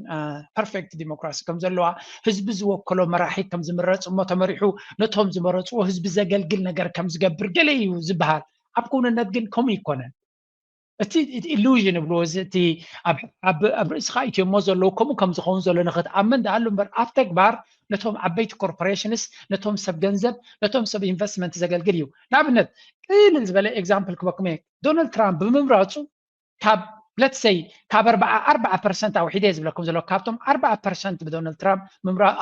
ፐርፌክት ዲሞክራሲ ከም ዘለዋ ህዝቢ ዝወከሎ መራሒ ከም ዝምረፅ እሞ ተመሪሑ ነቶም ዝመረፅዎ ህዝቢ ዘገልግል ነገር ከም ዝገብር ገለ እዩ ዝበሃል። ኣብ ክውንነት ግን ከምኡ ይኮነን። እቲ ኢሉዥን ይብልዎ እዚ እቲ ኣብ ርእስኻ ኢትዮሞ ዘለዉ ከምኡ ከም ዝኸውን ዘሎ ንክትኣምን ደኣሉ እምበር ኣብ ተግባር ነቶም ዓበይቲ ኮርፖሬሽንስ ነቶም ሰብ ገንዘብ ነቶም ሰብ ኢንቨስትመንት ዘገልግል እዩ። ንኣብነት ቅልል ዝበለ ኤግዛምፕል ክበኩም እየ። ዶናልድ ትራምፕ ብምምራፁ ካብ ለትሰይ ካብ ኣርባዓ ኣርባዓ ፐርሰንት ኣውሒደ ዝብለኩም ዘሎ ካብቶም ኣርባዓ ፐርሰንት ብዶናልድ ትራምፕ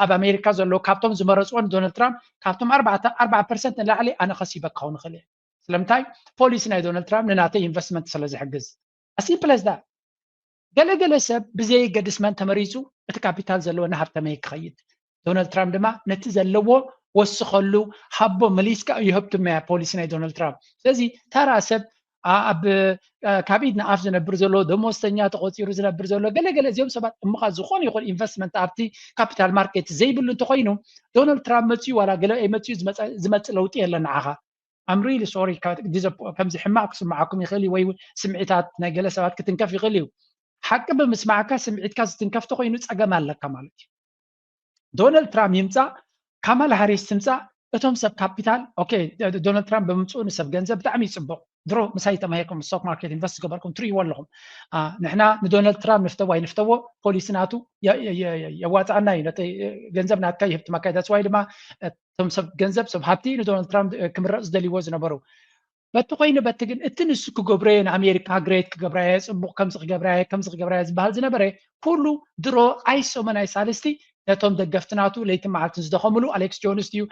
ኣብ ኣሜሪካ ዘለዉ ካብቶም ዝመረፅዎ ንዶናልድ ትራምፕ ካብቶም ኣርባዓ ፐርሰንት ንላዕሊ ኣነ ከሲበ ክኸውን ይኽእል እየ። ስለምንታይ ፖሊሲ ናይ ዶናልድ ትራምፕ ንናተይ ኢንቨስትመንት ስለ ዝሕግዝ። ኣሲምፕል ኣስ ዳት። ገለገለ ሰብ ብዘየገድስ መን ተመሪፁ እቲ ካፒታል ዘለዎ ናሃብ ተመይ ክኸይድ። ዶናልድ ትራምፕ ድማ ነቲ ዘለዎ ወስኸሉ ሃቦ መሊስካ እዩ ህብትመያ ፖሊሲ ናይ ዶናልድ ትራምፕ። ስለዚ ተራ ሰብ ኣብ ካብ ኢድ ንኣፍ ዝነብር ዘሎ ደሞዝተኛ ተቆፂሩ ዝነብር ዘሎ ገለገለ እዚኦም ሰባት እምኻ ዝኾነ ይኹን ኢንቨስትመንት ኣብቲ ካፒታል ማርኬት ዘይብሉ እንተኮይኑ ዶናልድ ትራምፕ መፅኡ ዋላ ገለ መፅኡ ዝመፅእ ለውጢ የለን ንዓኻ። I'm really sorry ከምዚ ሕማቅ ክስምዓኩም ይኽእል እዩ ወይ ስምዒታት ናይ ገለ ሰባት ክትንከፍ ይኽእል እዩ። ሓቂ ብምስማዕካ ስምዒትካ ዝትንከፍ ተኮይኑ ፀገም ኣለካ ማለት እዩ። ዶናልድ ትራምፕ ይምፃእ ካማላ ሃሪስ ትምፃእ እቶም ሰብ ካፒታል ኦኬ ዶናልድ ትራምፕ ብምምፅኡ ንሰብ ገንዘብ ብጣዕሚ ይፅቡቅ። ድሮ ምሳይ ተማሂርኩም ስቶክ ማርኬት ኢንቨስት ዝገበርኩም ትርእይዎ ኣለኹም። ንሕና ንዶናልድ ትራምፕ ንፍተዎ ኣይንፍተዎ ፖሊሲ ናቱ የዋፅኣና እዩ። ነቲ ገንዘብ ናትካ ይህብትመካ እዩ። That's why ድማ እቶም ሰብ ገንዘብ ሰብ ሃብቲ ንዶናልድ ትራምፕ ክምረፅ ዝደልይዎ ዝነበሩ በቲ ኮይኑ በቲ ግን እቲ ንሱ ክገብረዮ ንኣሜሪካ ግሬት ክገብራዮ ፅቡቅ ከምዚ ክገብራዮ ከምዚ ክገብራዮ ዝበሃል ዝነበረ ኩሉ ድሮ ኣይሶመን ኣይሳልስቲ ነቶም ደገፍቲ ናቱ ለይቲ መዓልቲ ዝደኸምሉ ኣሌክስ ጆንስ ድዩ፣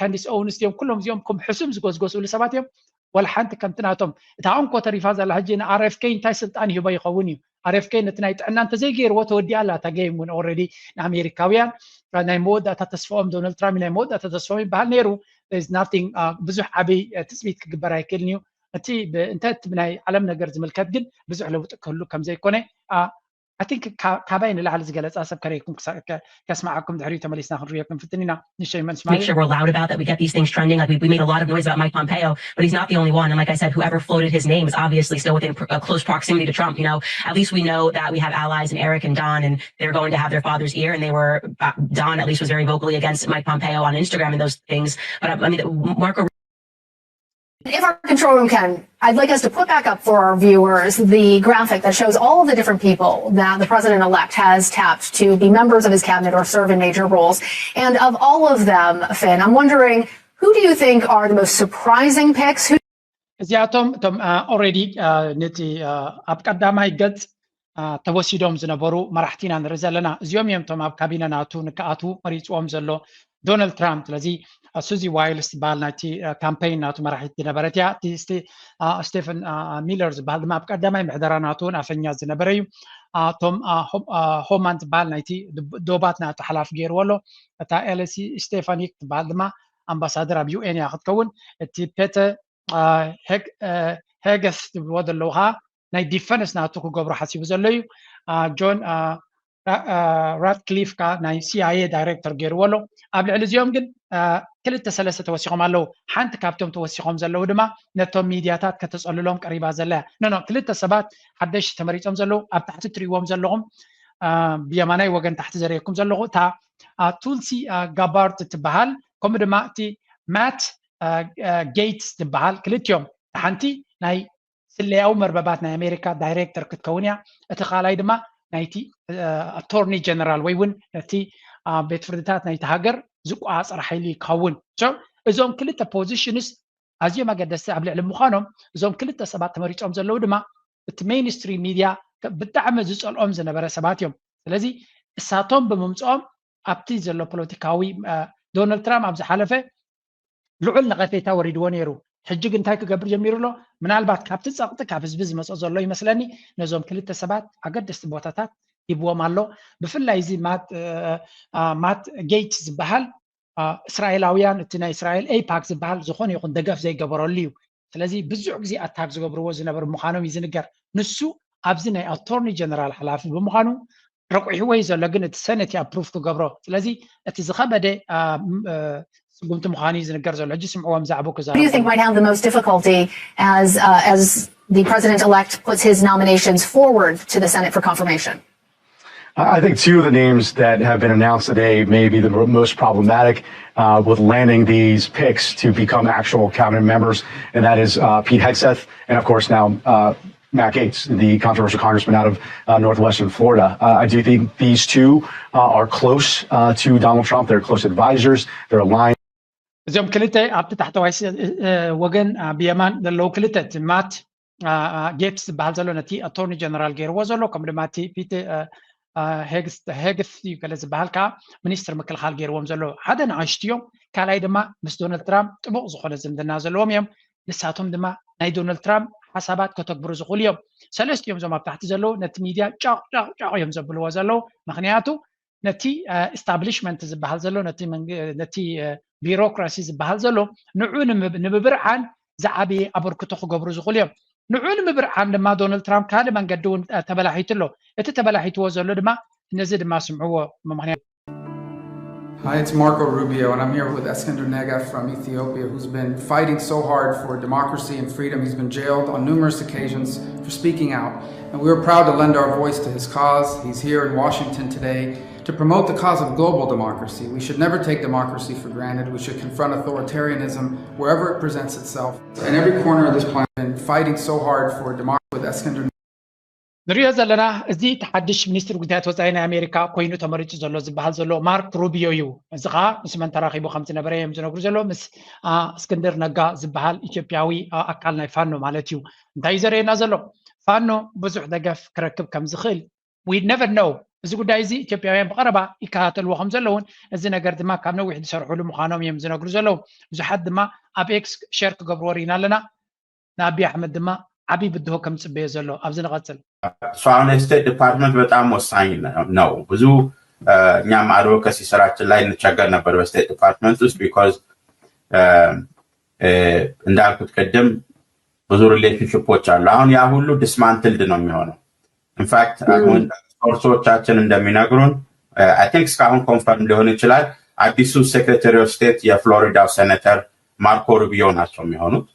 ካንዲስ ኦውንስ ድዮም፣ ኩሎም እዚኦም ከም ሕሱም ዝጎዝጎዝሉ ሰባት እዮም። ወላ ሓንቲ ከምቲ ናቶም እታ እንኮ ተሪፋ ዘላ ሕጂ ንኣርኤፍኬ እንታይ ስልጣን ይህቦ ይኸውን እዩ። ኣርኤፍኬ ነቲ ናይ ጥዕና እንተዘይገይርዎ ተወዲኣ ኣላ እታ ጌም እውን ኦልሬዲ ንኣሜሪካውያን ናይ መወዳእታ ተስፋኦም ዶናልድ ትራምፕ ናይ መወዳእታ ተስፋኦም ይበሃል ነይሩ። ብዙሕ ዓብይ ትፅቢት ክግበር ኣይክእልን እዩ። እቲ እንተ ናይ ዓለም ነገር ዝምልከት ግን ብዙሕ ለውጢ ክህሉ ከምዘይኮነ I think ካባይ ንላዕሊ ዝገለፃ ሰብ ከረይኩም ከስማዓኩም ድሕሪኡ ተመሊስና ክንሪኦ ክንፍትን ኢና። ንሸይ መንስማ make sure we're loud about that. We get these things trending. Like we, we made a lot of noise about Mike Pompeo, but he's not the only one. And like I said, whoever floated his name is obviously still within pr- uh, close proximity to Trump. You know, at least we know that we have allies in Eric and Don, and they're going to have their father's ear. And they were uh, Don at least was very vocally against Mike Pompeo on Instagram and those things. But uh, I mean, Marco If our control room can, I'd like us to put back up for our viewers the graphic that shows all of the different people that the president-elect has tapped to be members of his cabinet or serve in major roles. And of all of them, Finn, I'm wondering, who do you think are the most surprising picks? Who እዚኣቶም እቶም ኦልሬዲ ነቲ ኣብ ቀዳማይ ገጽ ተወሲዶም ዝነበሩ መራሕቲ ኢና ንርኢ ዘለና። እዚኦም እዮም እቶም ኣብ ካቢነ ናቱ ንክኣትዉ መሪፅዎም ዘሎ ዶናልድ ትራምፕ። ስለዚ ሱዚ ዋይልስ ዝበሃል ናይቲ ካምፔይን ናቱ መራሒት ዝነበረት እያ። እቲ ስቴፈን ሚለር ዝበሃል ድማ ኣብ ቀዳማይ ምሕደራ ናቱ እውን ኣፈኛ ዝነበረ እዩ። ቶም ሆማን ዝበሃል ናይቲ ዶባት ናቱ ሓላፊ ገይርዎ ኣሎ። እታ ኤለሲ ስቴፋኒክ ትበሃል ድማ ኣምባሳደር ኣብ ዩኤን እያ ክትከውን። እቲ ፔተ ሄገስ ትብልዎ ዘለዉ ከዓ ናይ ዲፈንስ ናቱ ክገብሮ ሓሲቡ ዘሎ እዩ። ጆን ራትክሊፍ ከዓ ናይ ሲኣይኤ ዳይሬክተር ገይርዎ ኣሎ። ኣብ ልዕሊ እዚኦም ግን ክልተ ሰለስተ ተወሲኾም ኣለዉ። ሓንቲ ካብቶም ተወሲኾም ዘለዉ ድማ ነቶም ሚድያታት ከተፀልሎም ቀሪባ ዘላ እያ። ኖ ኖ ክልተ ሰባት ሓደሽቲ ተመሪፆም ዘለዉ ኣብ ታሕቲ ትሪእዎም ዘለኹም ብየማናይ ወገን ታሕቲ ዘርእየኩም ዘለኹ እታ ቱልሲ ጋባርድ ትበሃል ከምኡ ድማ እቲ ማት ጌትስ ዝበሃል ክልቲኦም ሓንቲ ናይ ስለያዊ መርበባት ናይ ኣሜሪካ ዳይሬክተር ክትከውን እያ። እቲ ካልኣይ ድማ ናይቲ ኣቶርኒ ጀነራል ወይ እውን ነቲ ቤት ፍርድታት ናይቲ ሃገር ዝቆፃፀር ሓይሊ ይከውን። እዞም ክልተ ፖዚሽንስ ኣዝዮም ኣገደስቲ ኣብ ልዕሊ ምዃኖም እዞም ክልተ ሰባት ተመሪፆም ዘለዉ ድማ እቲ ሜይንስትሪም ሚድያ ብጣዕሚ ዝፀልኦም ዝነበረ ሰባት እዮም። ስለዚ እሳቶም ብምምፅኦም ኣብቲ ዘሎ ፖለቲካዊ ዶናልድ ትራምፕ ኣብ ዝሓለፈ ልዑል ነቐፌታ ወሪድዎ ነይሩ። ሕጂ ግን እንታይ ክገብር ጀሚሩ ኣሎ? ምናልባት ካብቲ ፀቕጢ ካብ ህዝቢ ዝመፀ ዘሎ ይመስለኒ ነዞም ክልተ ሰባት ኣገደስቲ ቦታታት ሂብዎም ኣሎ። ብፍላይ እዚ ማት ጌትስ ዝበሃል እስራኤላውያን እቲ ናይ እስራኤል ኤይፓክ ዝበሃል ዝኾነ ይኹን ደገፍ ዘይገበረሉ እዩ። ስለዚ ብዙሕ ግዜ ኣታክ ዝገብርዎ ዝነበሩ ምዃኖም እዩ ዝንገር። ንሱ ኣብዚ ናይ ኣቶርኒ ጀነራል ሓላፊ ብምዃኑ ረቑሕዎ እዩ ዘሎ፣ ግን እቲ ሰነት ኣፕሩቭ ክገብሮ። ስለዚ እቲ ዝኸበደ ስጉምቲ ምዃኑ እዩ ዝንገር ዘሎ። ሕጂ ስምዕዎም ዛዕቡ ክዛረቡ። Who do you think might have the most difficulty as uh, as the president-elect puts his nominations forward to the Senate for confirmation? I think two of the names that have been announced today may be the most problematic uh, with landing these picks to become actual cabinet members, and that is uh, Pete Hegseth and, of course, now uh, Matt Gaetz, the controversial congressman out of uh, northwestern Florida. Uh, I do think these two uh, are close uh, to Donald Trump. They're close advisors. They're aligned. እዚኦም ክልተ ኣብቲ ታሕተዋይ ወገን ብየማን ዘለዉ ክልተ ማት ጌትስ ዝበሃል ዘሎ ነቲ ኣቶርኒ ጀነራል ገይርዎ ዘሎ ከምኡ ድማ እቲ ፒተ ሄግስ እዩ ገለ ዝበሃል ከዓ ሚኒስትር ምክልኻል ገይርዎም ዘሎ ሓደ ንኣሽቱ እዮም። ካልኣይ ድማ ምስ ዶናልድ ትራምፕ ጥቡቕ ዝኾነ ዝምድና ዘለዎም እዮም። ንሳቶም ድማ ናይ ዶናልድ ትራምፕ ሓሳባት ከተግብሩ ዝኽእሉ እዮም። ሰለስቲኦም እዞም ኣብ ታሕቲ ዘለዉ ነቲ ሚድያ ጫቕ ጫቕ ጫቕ እዮም ዘብልዎ ዘለዉ። ምክንያቱ ነቲ ኢስታብሊሽመንት ዝበሃል ዘሎ ነቲ ቢሮክራሲ ዝበሃል ዘሎ ንዑ ንምብርዓን ዝዓበየ ኣበርክቶ ክገብሩ ዝኽእሉ እዮም። ንዑ ንምብርዓን ድማ ዶናልድ ትራምፕ ካልእ መንገዲ እውን ተበላሒቱ ኣሎ። እቲ ተበላሒትዎ ዘሎ ድማ ነዚ ድማ ስምዕዎ ምክንያቱ Hi, it's Marco Rubio, and I'm here with Eskinder Nega from Ethiopia, who's been fighting so hard for democracy and freedom. He's been jailed on numerous occasions for speaking out, and we were proud to lend our voice to his cause. He's here in Washington today to promote the cause of global democracy. We should never take democracy for granted. We should confront authoritarianism wherever it presents itself. In every corner of this planet, been fighting so hard for democracy with Eskinder. ንሪኦ ዘለና እዚ እቲ ሓድሽ ሚኒስትር ጉዳያት ወፃኢ ናይ ኣሜሪካ ኮይኑ ተመሪፁ ዘሎ ዝበሃል ዘሎ ማርክ ሩቢዮ እዩ። እዚ ከዓ ምስ መን ተራኺቡ ከም ዝነበረ እዮም ዝነግሩ ዘሎ ምስ እስክንድር ነጋ ዝበሃል ኢትዮጵያዊ ኣካል ናይ ፋኖ ማለት እዩ። እንታይ እዩ ዘርእየና ዘሎ? ፋኖ ብዙሕ ደገፍ ክረክብ ከም ዝኽእል we never know እዚ ጉዳይ እዚ ኢትዮጵያውያን ብቐረባ ይከታተልዎ ከም ዘለውን፣ እዚ ነገር ድማ ካብ ነዊሕ ዝሰርሕሉ ምዃኖም እዮም ዝነግሩ ዘለዉ። ብዙሓት ድማ ኣብ ኤክስ ሸር ክገብርዎ ርኢና ኣለና። ንኣብይ ኣሕመድ ድማ ዓብዪ ብድሆ ከም ዝፅበዮ ዘሎ። ኣብዚ ንቐፅል። So አሁን የስቴት ዲፓርትመንት በጣም ወሳኝ ነው። ብዙ እኛም አድቮካሲ ስራችን ላይ እንቸገር ነበር በስቴት ዲፓርትመንት ውስጥ because እንዳልኩት ቅድም ብዙ ሪሌሽንሽፖች አሉ። አሁን ያ ሁሉ ዲስማንትልድ ነው የሚሆነው። ኢንፋክት አሁን ሶርሶቻችን እንደሚነግሩን አይ ቲንክ እስካሁን ኮንፈርም ሊሆን ይችላል። አዲሱ ሴክሬታሪ ኦፍ ስቴት የፍሎሪዳው ሴኔተር ማርኮ ሩቢዮ ናቸው የሚሆኑት።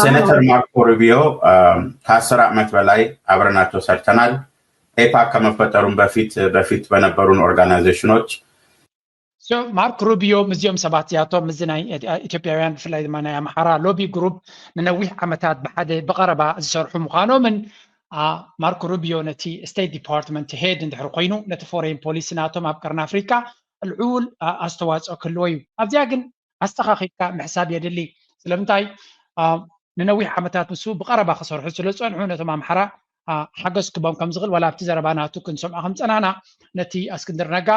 ሴኔተር ማርኮ ሩቢዮ ከአስር ዓመት በላይ አብረናቸው ሰርተናል። ኤፓክ ከመፈጠሩም በፊት በፊት በነበሩን ኦርጋናይዜሽኖች ማርክ ሩቢዮ ምስዚኦም ሰባት እዚኣቶም ምስዚ ናይ ኢትዮጵያውያን ብፍላይ ድማ ናይ ኣምሓራ ሎቢ ግሩፕ ንነዊሕ ዓመታት ብሓደ ብቐረባ ዝሰርሑ ምዃኖምን ማርክ ሩቢዮ ነቲ ስቴት ዲፓርትመንት ሄድ እንድሕር ኮይኑ ነቲ ፎሬን ፖሊሲ ናቶም ኣብ ቀርኒ ኣፍሪካ ልዑል ኣስተዋፅኦ ክህልዎ እዩ። ኣብዚኣ ግን ኣስተኻኺልካ ምሕሳብ የድሊ። ስለምንታይ ንነዊሕ ዓመታት ንሱ ብቐረባ ክሰርሑ ስለ ዝፀንሑ ነቶም ኣምሓራ ሓገዝ ክቦም ከም ዝኽእል ዋላ ኣብቲ ዘረባ ናቱ ክንሰምዖ ከም ፀናና ነቲ ኣስክንድር ነጋ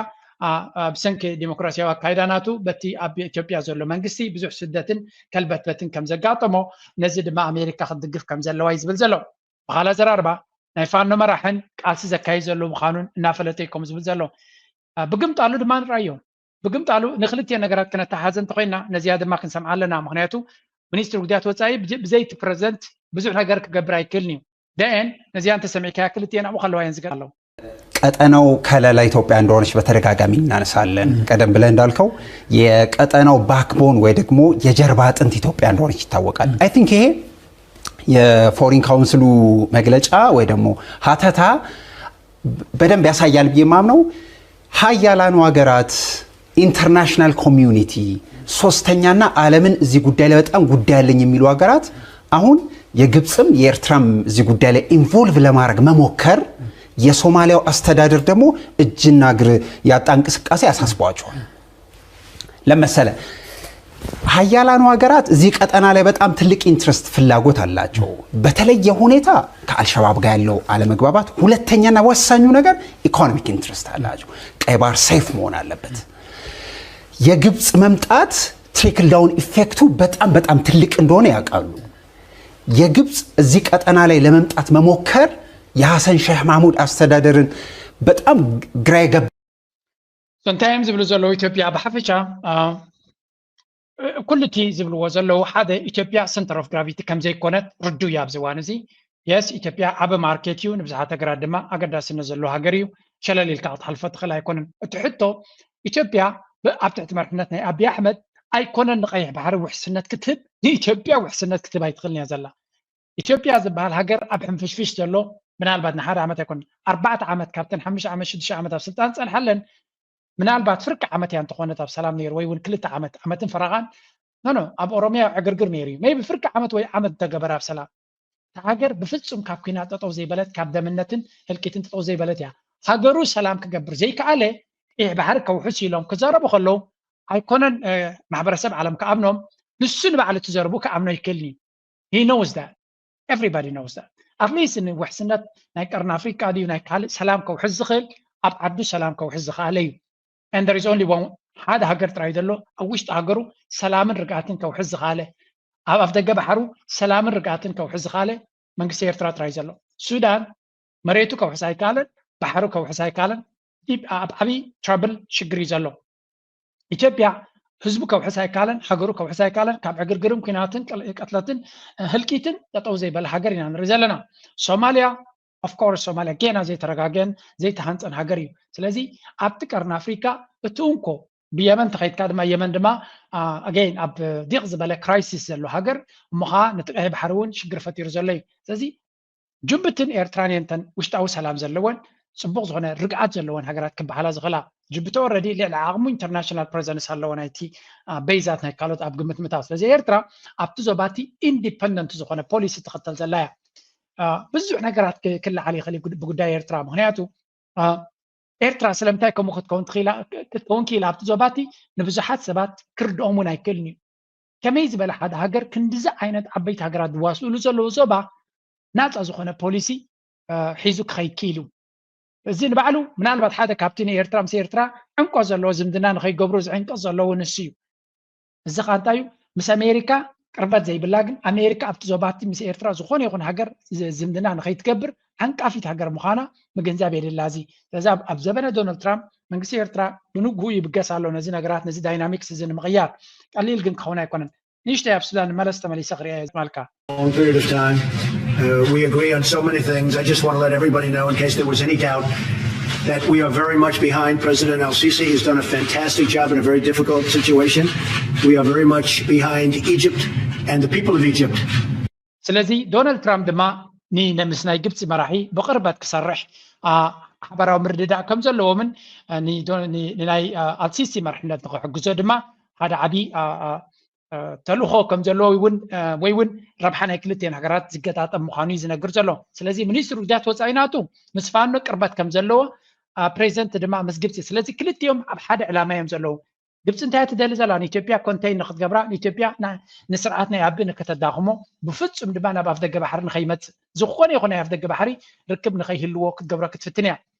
ብሰንኪ ዲሞክራሲያዊ ኣካይዳ ናቱ በቲ ኣብ ኢትዮጵያ ዘሎ መንግስቲ ብዙሕ ስደትን ከልበትበትን ከም ዘጋጠሞ ነዚ ድማ ኣሜሪካ ክትድግፍ ከም ዘለዋ እዩ ዝብል ዘሎ። ብኻል ኣዘራርባ ናይ ፋኖ መራሕን ቃልሲ ዘካይድ ዘሎ ምዃኑን እናፈለጠ እዩ ከም ዝብል ዘሎ። ብግምጣሉ ድማ ንርኣዮ። ብግምጣሉ ንክልቲኦ ነገራት ክነተሓዘ እንተኮይና ነዚኣ ድማ ክንሰምዓ ኣለና። ምክንያቱ ሚኒስትሪ ጉዳያት ወፃኢ ብዘይቲ ፕረዚደንት ብዙሕ ነገር ክገብር ኣይክእልን እዩ። ደን ነዚኣ እንተሰሚዕካያ ክልቲኤን ኣብኡ ከለዋ እየን ዝገ ኣለዉ። ቀጠናው ከለላ ኢትዮጵያ እንደሆነች በተደጋጋሚ እናነሳለን። ቀደም ብለህ እንዳልከው የቀጠናው ባክቦን ወይ ደግሞ የጀርባ አጥንት ኢትዮጵያ እንደሆነች ይታወቃል። አይ ቲንክ ይሄ የፎሪን ካውንስሉ መግለጫ ወይ ደግሞ ሀተታ በደንብ ያሳያል ብዬ የማምነው ሀያላኑ ሀገራት ኢንተርናሽናል ኮሚዩኒቲ ሶስተኛና ዓለምን እዚህ ጉዳይ ላይ በጣም ጉዳይ አለኝ የሚሉ ሀገራት አሁን የግብፅም የኤርትራም እዚህ ጉዳይ ላይ ኢንቮልቭ ለማድረግ መሞከር የሶማሊያው አስተዳደር ደግሞ እጅና እግር ያጣ እንቅስቃሴ አሳስቧቸዋል። ለመሰለ ሀያላኑ ሀገራት እዚህ ቀጠና ላይ በጣም ትልቅ ኢንትረስት ፍላጎት አላቸው። በተለየ ሁኔታ ከአልሸባብ ጋር ያለው አለመግባባት፣ ሁለተኛና ወሳኙ ነገር ኢኮኖሚክ ኢንትረስት አላቸው። ቀይ ባህር ሴፍ መሆን አለበት። የግብፅ መምጣት ትሪክል ዳውን ኢፌክቱ በጣም በጣም ትልቅ እንደሆነ ያውቃሉ። የግብፅ እዚህ ቀጠና ላይ ለመምጣት መሞከር የሐሰን ሼህ ማህሙድ አስተዳደርን በጣም ግራ የገባ እንታይ እዮም ዝብሉ ዘለዉ ኢትዮጵያ ብሓፈሻ ኩሉ እቲ ዝብልዎ ዘለዉ ሓደ ኢትዮጵያ ሰንተር ኦፍ ግራቪቲ ከም ዘይኮነት ርዱ እዩ ኣብዚ እዋን እዚ። የስ ኢትዮጵያ ዓቢ ማርኬት እዩ፣ ንብዙሓት ሃገራት ድማ ኣገዳስነት ዘለዎ ሃገር እዩ። ሸለል ኢልካ ክትሓልፎ ትኽእል ኣይኮነን። እቲ ሕቶ ኢትዮጵያ ኣብ ትሕቲ መርሕነት ናይ ኣብይ ኣሕመድ ኣይኮነን ንቀይሕ ባሕሪ ውሕስነት ክትህብ ንኢትዮጵያ ውሕስነት ክትህብ ኣይትኽእልን እያ ዘላ። ኢትዮጵያ ዝበሃል ሃገር ኣብ ሕንፍሽፍሽ ዘሎ ምናልባት ንሓደ ዓመት ኣይኮነን ኣርባዕተ ዓመት ካብተን ሓሙሽተ ዓመት ሽዱሽተ ዓመት ኣብ ስልጣን ፀንሓለን ምናልባት ፍርቂ ዓመት እያ እንተኾነት ኣብ ሰላም ነይሩ ወይ እውን ክልተ ዓመት ዓመትን ፈረቓን ኖ ኖ ኣብ ኦሮሚያ ዕግርግር ነይሩ እዩ ሜቢ ፍርቂ ዓመት ወይ ዓመት እንተገበረ ኣብ ሰላም እታ ሃገር ብፍፁም ካብ ኩናት ጠጠው ዘይበለት ካብ ደምነትን ህልቂትን ጠጠው ዘይበለት እያ። ሃገሩ ሰላም ክገብር ዘይከኣለ ቀይሕ ባሕሪ ከውሕስ ኢሎም ክዛረቡ ከለዉ ኣይኮነን ማሕበረሰብ ዓለም ክኣምኖም ንሱ ንባዕሉ ትዘርቡ ክኣምኖ ይክእልኒ። He knows that. Everybody knows that. At least ንውሕስነት ናይ ቀርኒ ኣፍሪቃ ድዩ ናይ ካልእ ሰላም ከውሕስ ዝኽእል ኣብ ዓዱ ሰላም ከውሕስ ዝኽኣለ እዩ። And there is only one ሓደ ሃገር ጥራይ ዘሎ ኣብ ውሽጢ ሃገሩ ሰላምን ርግኣትን ከውሕስ ዝኽኣለ ኣብ ኣፍ ደገ ባሕሩ ሰላምን ርግኣትን ከውሕስ ዝኽኣለ መንግስቲ ኤርትራ ጥራይ ዘሎ። ሱዳን መሬቱ ከውሕስ ኣይከኣለን፣ ባሕሩ ከውሕስ ኣይከኣለን። ኣብ ዓብዪ ትራብል ሽግር እዩ ዘሎ። ኢትዮጵያ ህዝቡ ከውሕስ ኣይከኣለን፣ ሃገሩ ከውሕስ ኣይከኣለን። ካብ ዕግርግርን ኩናትን ቅትለትን ህልቂትን ጠጠው ዘይበለ ሃገር ኢና ንርኢ ዘለና። ሶማልያ ኦፍኮርስ ሶማልያ ጌና ዘይተረጋገን ዘይተሃንፀን ሃገር እዩ። ስለዚ ኣብቲ ቀርኒ ኣፍሪካ እቲ እንኮ ብየመን ተኸይድካ ድማ የመን ድማ ኣገይን ኣብ ዲቕ ዝበለ ክራይሲስ ዘሎ ሃገር እሞ ከዓ ነቲ ቀይሕ ባሕሪ እውን ሽግር ፈጢሩ ዘሎ እዩ። ስለዚ ጅቡትን ኤርትራን እየን እተን ውሽጣዊ ሰላም ዘለወን ፅቡቕ ዝኾነ ርግኣት ዘለወን ሃገራት ክበሃላ ዝኽእላ። ጅቡቲ ኦረዲ ልዕሊ ዓቕሙ ኢንተርናሽናል ፕረዘንስ ኣለዎ ናይቲ በይዛት ናይ ካልኦት ኣብ ግምት ምታው። ስለዚ ኤርትራ ኣብቲ ዞባቲ ኢንዲፐንደንት ዝኾነ ፖሊሲ ትኽተል ዘላ እያ። ብዙሕ ነገራት ክለዓል ይኽእል ብጉዳይ ኤርትራ ምክንያቱ ኤርትራ ስለምንታይ ከምኡ ክትከውን ክትከውን ክኢላ ኣብቲ ዞባቲ ንብዙሓት ሰባት ክርድኦም እውን ኣይክእልን እዩ። ከመይ ዝበለ ሓደ ሃገር ክንድዚ ዓይነት ዓበይቲ ሃገራት ዝዋስእሉ ዘለዉ ዞባ ናፃ ዝኾነ ፖሊሲ ሒዙ ክኸይድ ክኢሉ? እዚ ንባዕሉ ምናልባት ሓደ ካብቲ ንኤርትራ ምስ ኤርትራ ዕምቆ ዘለዎ ዝምድና ንኸይገብሩ ዝዕንቅቕ ዘለዎ ንሱ እዩ። እዚ ኸኣ እንታይ እዩ? ምስ ኣሜሪካ ቅርበት ዘይብላ ግን ኣሜሪካ ኣብቲ ዞባቲ ምስ ኤርትራ ዝኾነ ይኹን ሃገር ዝ- ዝምድና ንኸይትገብር ዓንቃፊት ሃገር ምዃና ምግንዛብ የድላ። እዚ ስለዚ ኣብ ኣብ ዘበነ ዶናልድ ትራምፕ መንግስቲ ኤርትራ ብንግሁ ይብገስ ኣሎ ነዚ ነገራት ነዚ ዳይናሚክስ እዚ ንምቕያር። ቀሊል ግን ክኸውን ኣይኮነን። ንእሽተይ ኣብ ሱዳን ንመለስ ተመሊሰ ክሪኣ እየ ዝማልካ። long period of time. Uh, we agree on so many things. I just want to let everybody know, in case there was any doubt, that we are very much behind President Al Sisi. He's done a fantastic job in a very difficult situation. We are very much behind Egypt and the people of Egypt. ስለዚ ዶናልድ ትራምፕ ድማ ን- ምስ ናይ ግብፂ መራሒ ብቕርበት ክሰርሕ፣ አ፣ ሓበራዊ ምርድዳእ ከም ዘለዎምን፣ አ፣ ንዶ- ን- ንናይ፣ አ፣ ኣልሲሲ መርሕነት ንክሕግዞ ድማ ሓደ ዓብዪ፣ አ፣ አ፣ አ፣ ተልእኾ ከም ዘለዎ እውን፣ አ፣ ወይ እውን ረብሓ ናይ ክልቲኤን ሃገራት ዝገጣጠም ምዃኑ እዩ ዝነግር ዘሎ። ስለዚ ሚኒስትሩ ጉዳያት ወፃኢ ናቱ ምስ ፋኖ ቅርበት ከም ዘለዎ፣ አ፣ ፕሬዚደንት ድማ ምስ ግብፂ። ስለዚ ክልቲኦም ኣብ ሓደ ዕላማ እዮም ዘለዉ። ግብፂ እንታይ ትደሊ ዘላ? ንኢትዮጵያ ኮንቴይን ንክትገብራ፣ ንኢትዮጵያ ና- ንስርዓት ናይ ኣቢ ንክተዳኽሞ፣ ብፍፁም ድማ ናብ ኣፍደገ ባሕሪ ንኸይመፅእ፣ ዝኾነ ይኹን ናይ ኣፍደገ ባሕሪ ርክብ ንኸይህልዎ ክትገብሮ ክትፍትን እያ።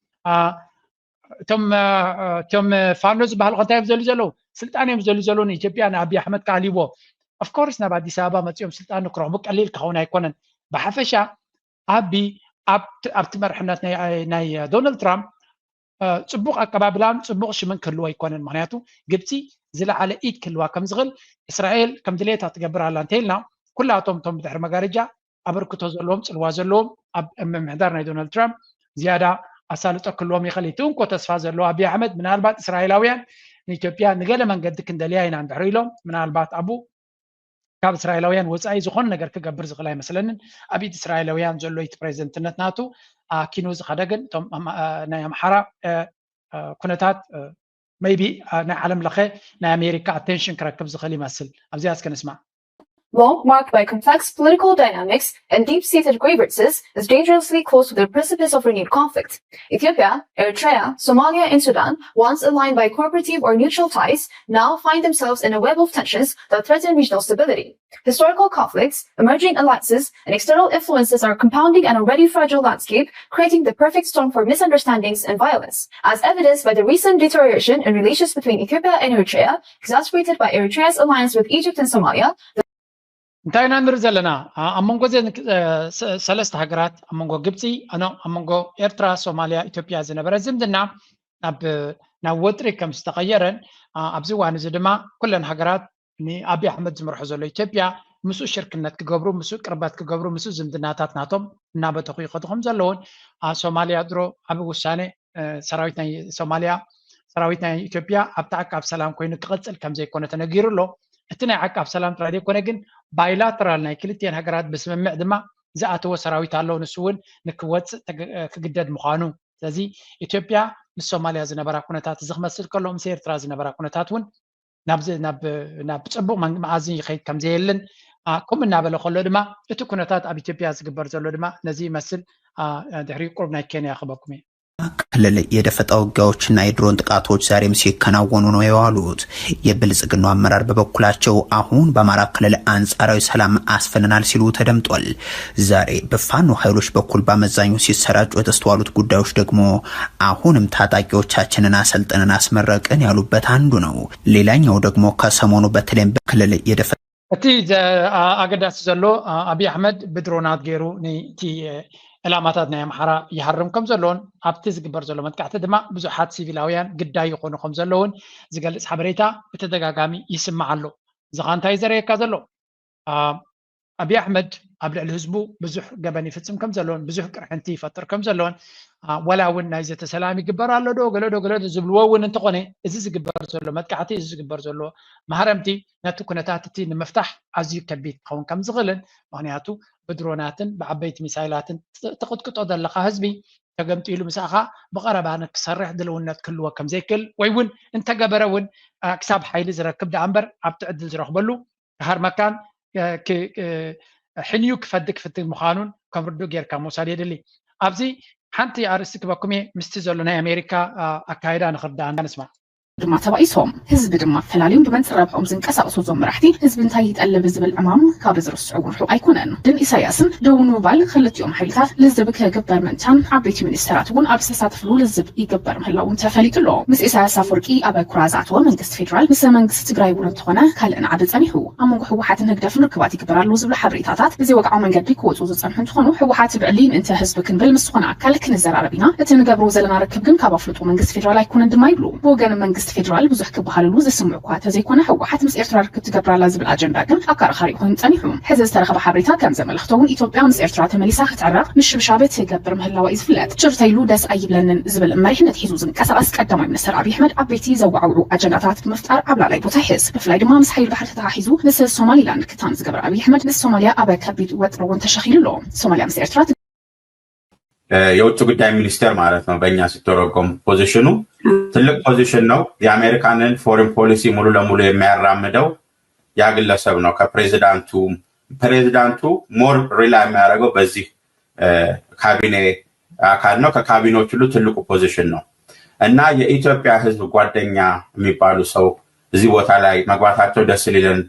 አ፣ እቶም አ፣ እቶም ፋኖ ዝበሃሉ ከ እንታይ እዮም ዝደልዩ ዘለዉ? ስልጣን እዮም ዝደልዩ ዘለዉ። ንኢትዮጵያ ንኣቢ ኣሕመድ ክኣልይዎ። ኦፍኮርስ ናብ ኣዲስ ኣበባ መፂኦም ስልጣን ንክረኽቡ ቀሊል ክኸውን ኣይኮነን። ብሓፈሻ ኣቢ ኣብቲ ኣብቲ መርሕነት ናይ ናይ ዶናልድ ትራምፕ አ፣ ፅቡቕ ኣቀባብላን ፅቡቕ ሽምን ክህልዎ ኣይኮነን። ምክንያቱ ግብፂ ዝለዓለ ኢድ ክህልዋ ከም ዝኽእል እስራኤል ከም ድሌታ ትገብር ኣላ እንተኢልና፣ ኩላቶም እቶም ብድሕሪ መጋረጃ ኣበርክቶ ዘለዎም፣ ፅልዋ ዘለዎም ኣብ ምምሕዳር ናይ ዶናልድ ትራምፕ ዝያዳ ኣሳልጦ ክህልዎም ይኽእል እዩ። እቲ እንኮ ተስፋ ዘለዎ ኣብይ ኣሕመድ ምናልባት እስራኤላውያን ንኢትዮጵያ ንገለ መንገዲ ክንደልያ ኢና እንድሕር ኢሎም፣ ምናልባት ኣብኡ ካብ እስራኤላውያን ወፃኢ ዝኾነ ነገር ክገብር ዝኽእል ኣይመስለንን። ኣብ ኢድ እስራኤላውያን ዘሎ እቲ ፕሬዚደንትነት ናቱ ኣኪኑ ዝኸደ ግን እቶም ኣማ- አ፣ ናይ ኣምሓራ አ፣ አ፣ ኩነታት አ፣ maybe አ፣ ናይ ዓለም ለኸ ናይ ኣሜሪካ ኣቴንሽን ክረክብ ዝኽእል ይመስል። ኣብዚኣ እስከ ንስማዕ። Long, marked by complex political dynamics and deep seated grievances, is dangerously close to the precipice of renewed conflict. Ethiopia, Eritrea, Somalia, and Sudan, once aligned by cooperative or neutral ties, now find themselves in a web of tensions that threaten regional stability. Historical conflicts, emerging alliances, and external influences are compounding an already fragile landscape, creating the perfect storm for misunderstandings and violence, as evidenced by the recent deterioration in relations between Ethiopia and Eritrea, exacerbated by Eritrea's alliance with Egypt and Somalia. እንታይ ኢና ንርኢ ዘለና? ኣ- ኣብ መንጎ እዘን ክ- እ፣ ሰ- ሰለስተ ሃገራት፣ ኣብ መንጎ ግብፂ፣ ኣኖ ኣብ መንጎ ኤርትራ፣ ሶማልያ፣ ኢትዮጵያ ዝነበረ ዝምድና ናብ ናብ ወጥሪ ከም ዝተቐየረን፣ ኣ፣ ኣብዚ እዋን እዚ ድማ ኩለን ሃገራት ንኣቢ ኣሕመድ ዝመርሖ ዘሎ ኢትዮጵያ ምስኡ ሽርክነት ክገብሩ፣ ምስኡ ቅርበት ክገብሩ፣ ምስኡ ዝምድናታት ናቶም እናበተኹ ይኸዱ ከም ዘለውን፣ ኣ፣ ሶማልያ ድሮ ዓቢ ውሳነ እ፣ ሰራዊት ናይ ሶማልያ፣ ሰራዊት ናይ ኢትዮጵያ ኣብቲ ዓቃብ ሰላም ኮይኑ ክቕፅል ከም ዘይኮነ ተነጊሩ ኣሎ። እቲ ናይ ዓቃብ ሰላም ጥራይ ዘይኮነ ግን ባይላተራል ናይ ክልቲኤን ሃገራት ብስምምዕ ድማ ዝኣተወ ሰራዊት ኣሎ፣ ንሱ እውን ንክወፅእ ተገ- እ፣ ክግደድ ምዃኑ። ስለዚ ኢትዮጵያ ምስ ሶማልያ ዝነበራ ኩነታት እዚ ክመስል ከሎ ምስ ኤርትራ ዝነበራ ኩነታት እውን ናብ ዝ- ናብ ናብ ፅቡቕ መን- መኣዝን ይኸይድ ከም ዘየልን፣ ኣ፣ ከምኡ እናበለ ከሎ ድማ እቲ ኩነታት ኣብ ኢትዮጵያ ዝግበር ዘሎ ድማ ነዚ ይመስል። ኣ፣ ድሕሪ ቁሩብ ናይ ኬንያ ክበኩም እየ። ክልል የደፈጣ ውጊያዎችና የድሮን ጥቃቶች ዛሬም ሲከናወኑ ነው የዋሉት። የብልጽግናው አመራር በበኩላቸው አሁን በአማራ ክልል አንጻራዊ ሰላም አስፍነናል ሲሉ ተደምጧል። ዛሬ በፋኖ ኃይሎች በኩል በአመዛኙ ሲሰራጩ የተስተዋሉት ጉዳዮች ደግሞ አሁንም ታጣቂዎቻችንን አሰልጥነን አስመረቅን ያሉበት አንዱ ነው። ሌላኛው ደግሞ ከሰሞኑ በተለይም በክልል የደፈ እቲ ዘ- ኣ- ኣገዳሲ ዘሎ፣ ኣ- ኣብይ ኣሕመድ ብድሮናት ገይሩ ነቲ እ፣ ዕላማታት ናይ ኣምሓራ ይሃርም ከም ዘሎን ኣብቲ ዝግበር ዘሎ መጥቃዕቲ ድማ ብዙሓት ሲቪላውያን ግዳይ ይኾኑ ከም ዘለውን ዝገልጽ ሓበሬታ ብተደጋጋሚ ይስማዕ ኣሎ። እዚ ኸኣ እንታይ እዩ ዘርእየካ ዘሎ? ኣ፣ ኣብይ ኣሕመድ ኣብ ልዕሊ ህዝቡ ብዙሕ ገበን ይፍጽም ከም ዘሎን ብዙሕ ቅርሕንቲ ይፈጥር ከም ዘሎን፣ ኣ፣ ወላ እውን ናይ ዘተ ሰላም ይግበር ኣሎ ዶ ገለ ዶ ገለ ዶ ዝብልዎ እውን እንተኾነ፣ እዚ ዝግበር ዘሎ መጥቃዕቲ፣ እዚ ዝግበር ዘሎ ማህረምቲ ነቲ ኩነታት እቲ ንምፍታሕ ኣዝዩ ከቢድ ክኸውን ከም ዝኽእልን፣ ምኽንያቱ ብድሮናትን ብዓበይቲ ሚሳይላትን ት- ትቕጥቅጦ ዘለኻ ህዝቢ ተገምጢሉ ምሳኻ ብቐረባ ንክሰርሕ ድልውነት ክህልዎ ከም ዘይክእል ወይ እውን እንተገበረ እውን፣ ኣ፣ ክሳብ ሓይሊ ዝረክብ ደኣ እምበር ኣብቲ ዕድል ዝረኽበሉ ክሃርመካን፣ እ፣ ክ- እ፣ ሕንዩ ክፈዲ ክፍትን ምዃኑን ከም ርዱእ ጌርካ ምውሳድ የድሊ። ኣብዚ ሓንቲ ኣርእስቲ ክበኩም እየ፣ ምስቲ ዘሎ ናይ ኣሜሪካ፣ ኣ፣ ኣካይዳ ንኽርዳእና ንስማዕ። ድማ ተባኢሶም። ህዝቢ ድማ ፈላልዮም ብመንፅር ረብሖም ዝንቀሳቐሱ እዞም መራሕቲ ህዝቢ እንታይ ይጠልብ ዝብል ዕማም ካብ ዝርስዑ እውን ርሑቕ ኣይኮነን። ድን ኢሳያስን ደው ንምባል ክልቲኦም ሓይልታት ልዝብ ክግበር ምእንታን ዓበይቲ ሚኒስተራት እውን ኣብ ዝተሳተፍሉ ልዝብ ይግበር ምህላው እውን ተፈሊጡ ኣሎ። ምስ ኢሳያስ ኣፈወርቂ ኣብ ኩራ ዝኣተወ መንግስቲ ፌዴራል ምስ መንግስቲ ትግራይ እውን እንተኾነ ካልእን ዓቢ ጸኒሑ። ኣብ መንጎ ህወሓትን ህግደፍን ርክባት ይግበር ኣሎ ዝብሉ ሓበሬታታት ብዘይወግዓዊ መንገዲ ክወፁ ዝጸንሑ እንትኾኑ፣ ህወሓት ብዕሊ ምእንተ ህዝቢ ክንብል ምስ ዝኾነ ኣካል ክንዘራረብ ኢና። እቲ ንገብሮ ዘለና ርክብ ግን ካብ ኣፍልጦ መንግስቲ ፌዴራል ኣይኮነን ድማ ይብሉ። ብወገን መንግስቲ ፌዴራል ብዙሕ ክበሃለሉ ዝስምዑ እኳ ተዘይኮነ፣ ህወሓት ምስ ኤርትራ ርክብ ትገብር ኣላ ዝብል ኣጀንዳ ግን ኣከራኻሪ ኮይኑ ጸኒሑ። ሕዚ ዝተረኸበ ሓበሬታ ከም ዘመልክቶ እውን ኢትዮጵያ ምስ ኤርትራ ተመሊሳ ክትዕረቕ ምሽብሻብ ትገብር ምህላዋ እዩ ዝፍለጥ። ጭርተይሉ ደስ ኣይብለንን ዝብል መሪሕነት ሒዙ ዝንቀሳቐስ ቀዳማይ ሚኒስተር ኣብይ ኣሕመድ ዓበይቲ ዘወዓውዑ ኣጀንዳታት ብምፍጣር ዓብላላይ ቦታ ይሕዝ። ብፍላይ ድማ ምስ ሓይሊ ባሕሪ ተተሓሒዙ ምስ ሶማሊላንድ ክታም ዝገበረ ኣብይ ኣሕመድ ምስ ሶማሊያ ኣብ ከቢድ ወጥሪ እውን ተሸኺሉ ኣሎ። ሶማሊያ ምስ ኤርትራ የውጭ ጉዳይ ሚኒስቴር ማለት ነው። በእኛ ሲተረጎም ፖዚሽኑ ትልቅ ፖዚሽን ነው። የአሜሪካንን ፎሪን ፖሊሲ ሙሉ ለሙሉ የሚያራምደው ያ ግለሰብ ነው። ከፕሬዚዳንቱ ፕሬዚዳንቱ more rely የሚያደርገው በዚህ ካቢኔ አካል ነው። ከካቢኔዎች ሁሉ ትልቁ ፖዚሽን ነው እና የኢትዮጵያ ሕዝብ ጓደኛ የሚባሉ ሰው እዚህ ቦታ ላይ መግባታቸው ደስ ሊለን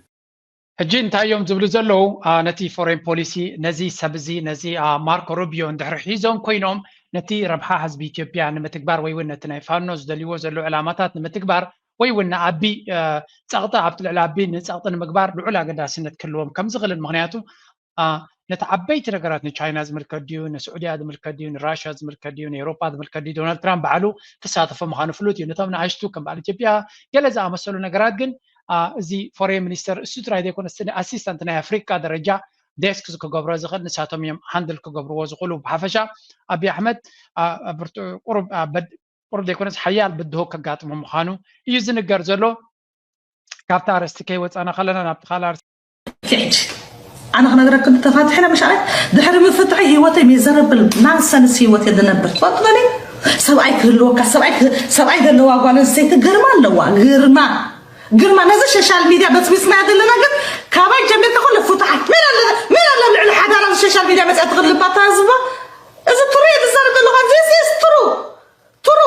ሕጂ እንታይ እዮም ዝብሉ ዘለዉ? ነቲ ፎሬን ፖሊሲ ነዚ ሰብ እዚ ነዚ ማርኮ ሩቢዮ እንድሕር ሒዞም ኮይኖም ነቲ ረብሓ ህዝቢ ኢትዮጵያ ንምትግባር ወይ እውን ነቲ ናይ ፋኖ ዝደልይዎ ዘለዉ ዕላማታት ንምትግባር ወይ እውን ንኣቢ ጸቕጢ ኣብቲ ልዕሊ ኣቢ ንጸቕጢ ንምግባር ልዑል ኣገዳስነት ክህልዎም ከም ዝኽእልን ምክንያቱ ነቲ ዓበይቲ ነገራት ንቻይና ዝምልከት ድዩ ንስዑድያ ዝምልከት ድዩ ንራሽያ ዝምልከት ድዩ ንኤውሮጳ ዝምልከት ድዩ ዶናልድ ትራምፕ ባዕሉ ክሳተፎ ምዃኑ ፍሉጥ እዩ። ነቶም ንኣሽቱ ከም በዓል ኢትዮጵያ ገለ ዝኣመሰሉ ነገራት ግን እዚ ፎሬን ሚኒስተር እሱ ጥራይ ዘይኮነ ኣሲስታንት ናይ ኣፍሪካ ደረጃ ዴስክ ክገብሮ ዝኽእል ንሳቶም እዮም ሃንድል ክገብርዎ ዝኽእሉ። ብሓፈሻ ኣብይ ኣሕመድ ቁሩብ ዘይኮነስ ሓያል ብድሆ ከጋጥሞ ምዃኑ እዩ ዝንገር ዘሎ። ካብቲ ኣርእስቲ ከይወፃና ከለና ናብቲ ካልእ ኣርእስቲ ትሕድ ኣነ ክነግረክን ተፋትሕና ምሻዓይ ድሕሪ ምፍትሒ ህይወተይ ሚዘረብል ናንሰንስ ህይወት እየ ዝነብር ትፈልጡ በለይ። ሰብኣይ ክህልወካ ሰብኣይ ዘለዋ ጓል ኣንስተይቲ ግርማ ኣለዋ። ግርማ ግርማ ነዚ ሸሻል ሚድያ በፅቢፅናያ ዘለና ግን ካባይ ጀሚርካ ኩሉ ፍቱሓት መን ኣለ መን ኣለ ኣብ ልዕሊ ሓዳራ እዚ ሸሻል ሚድያ መፅያ ትኽልባታ ህዝባ እዚ ትሩ እየ ዝዛረብ ዘለኹ this is true ትሩ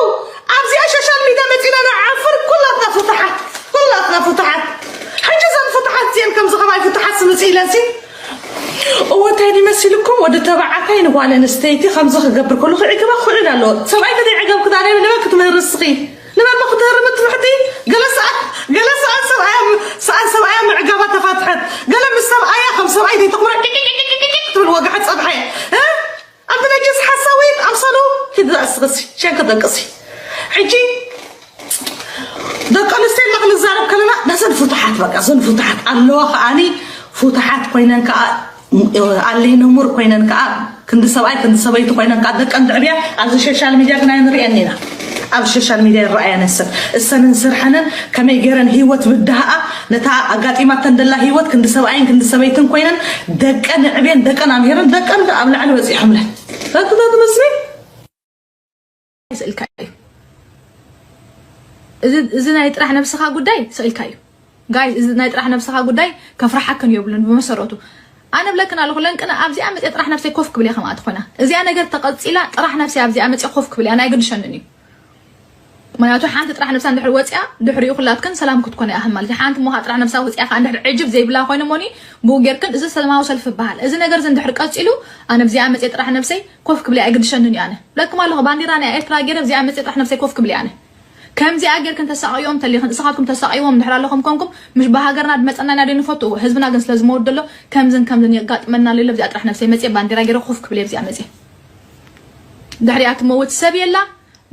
ኣብዚኣ ሸሻል ሚድያ መፂና ንዓፍር ኩላትና ፍቱሓት ኩላትና ፍቱሓት ሕጂ እዘን ፍቱሓት እዚአን ከምዚ ከማይ ፍቱሓት ስምፅ ኢለንሲ እወ እንታይ ይመስልኩም ወዲ ተባዕታይ ንጓል ኣንስተይቲ ከምዚ ክገብር ከሎ ክዕግባ ክውዕል ኣለዎ ሰብኣይ ተዘይዕገብክዳ ናይ ንበ ክትምህር ንስኺ ንበ ክትህርም ትምሕቲ ገለ ሰኣን ገለ ሰኣን ሰብኣያ ሰኣን ሰብኣያ ምዕጋባ ተፋትሐት ገለ ምስ ሰብኣያ ከም ሰብኣይ ዘይተኽብረ ትብል ወግሐ ፀብሐ ኣብቲ ነጅስ ሓሳዊት ኣምሰሉ ኪድ ኣስቕሲ ሸንከ ደቅሲ ሕጂ ደቂ ኣንስትዮ ኢልና ክንዛረብ ከለና ነዘን ፍቱሓት በቃ እዘን ፍቱሓት ኣለዋ ከዓኒ ፍቱሓት ኮይነን ከዓ ኣሌ ነሙር ኮይነን ከዓ ክንዲ ሰብኣይ ክንዲ ሰበይቲ ኮይነን ከዓ ደቀን ድዕብያ ኣብዚ ሶሻል ሚድያ ግን ኣይንሪአን ኢና ኣብ ሶሻል ሚድያ ይረኣያ ነሰን እሰንን ስርሐንን ከመይ ገይረን ህይወት ብድሃኣ ነታ ኣጋጢማተን ደላ ህይወት ክንዲ ሰብኣይን ክንዲ ሰበይትን ኮይነን ደቀን ኣዕብየን ደቀን ኣምሂረን ደቀን ኣብ ላዕሊ በፂሖምለን ረክቶ ትመስሊ ይስእልካ እዩ እዚ ናይ ጥራሕ ነብስኻ ጉዳይ ስእልካ እዩ ጋይ እዚ ናይ ጥራሕ ነብስኻ ጉዳይ ከፍርሓክን የብሉን ብመሰረቱ ኣነ ብለክን ኣለኹ ለንቅነ ኣብዚኣ መፅአ ጥራሕ ነብሰይ ኮፍ ክብል እየ ከምኣ ትኾና እዚኣ ነገር ተቐፂላ ጥራሕ ነብሰይ ኣብዚኣ መፅአ ኮፍ ክብል እያ ናይ ግድሸንን እዩ ምክንያቱ ሓንቲ ጥራሕ ነብሳ እንድሕር ወፅያ ድሕሪኡ ኩላትክን ሰላም ክትኮነ እያ ማለት እዩ ሓንቲ ሞኻ ጥራሕ ነብሳ ወፅያ ከዓ እንድሕር ዕጅብ ዘይብላ ኮይነ ሞኒ ብኡ ጌርክን እዚ ሰላማዊ ሰልፊ ይበሃል እዚ ነገር እዚ እንድሕር ቀፂሉ ኣነ ኣብዚኣ መፅአ ጥራሕ ነብሰይ ኮፍ ክብል እያ ኣይግድሸንን እዩ ኣነ ብለክም ኣለኹ ባንዲራ ናይ ኤርትራ ጌረ ኣብዚኣ መፅአ ጥራሕ ነብሰይ ኮፍ ክብል እያ ኣነ ከምዚኣ ጌርክን ተሳቕዮም ተሊኽን እስኻትኩም ተሳቕይዎም እንድሕር ኣለኹም ኮንኩም ምሽ ብሃገርና ድመፀና ኢና ዶ ንፈትዎ ህዝብና ግን ስለዝመውት ደሎ ከምዝን ከምዝን የጋጥመና ሌሎ ኣብዚኣ ጥራሕ ነብሰይ መፅአ ባንዲራ ጌረ ኮፍ ክብል እየ ኣብዚኣ መፅአ ድሕሪኣ ትመውት ሰብ የላ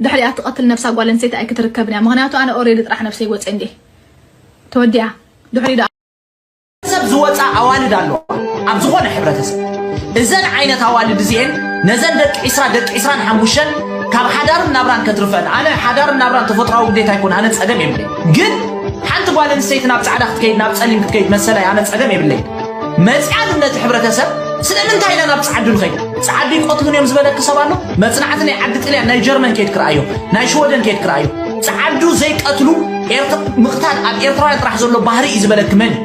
ድሕሪኣ ትቐትል ነብሳ ጓል ኣንስተይቲ ኣይክትርከብን እያ ምኽንያቱ ኣነ ኦሬዲ ጥራሕ ነብሰይ ወፀ እንዴ ተወዲኣ ድሕሪ ደኣ ሰብ ዝወፃ ኣዋልድ ኣለዋ ኣብ ዝኾነ ሕብረተሰብ እዘን ዓይነት ኣዋልድ እዚኤን ነዘን ደቂ ዒስራ ደቂ ዒስራን ሓሙሽተን ካብ ሓዳርን ናብራን ከትርፈን ኣነ ሓዳርን ናብራን ተፈጥራዊ ግዴታ ይኮን ኣነ ፀገም የብለይ ግን ሓንቲ ጓል ኣንስተይቲ ናብ ፃዕዳ ክትከይድ ናብ ፀሊም ክትከይድ መሰላይ ኣነ ፀገም የብለይ መፅኣሉ ነቲ ሕብረተሰብ ስለምንታይ ኢና ናብ ፀዓዱ ንኸይድ ፀዓዱ ይቆትሉን እዮም ዝበለኪ ሰብ ኣሎ መፅናዕቲ ናይ ዓዲ ጥልያን ናይ ጀርመን ከይድ ክረኣዮ ናይ ሽወደን ከይድ ክረኣዮ ፀዓዱ ዘይቀትሉ ምቕታል ኣብ ኤርትራውያን ጥራሕ ዘሎ ባህሪ እዩ ዝበለኪ መን እዩ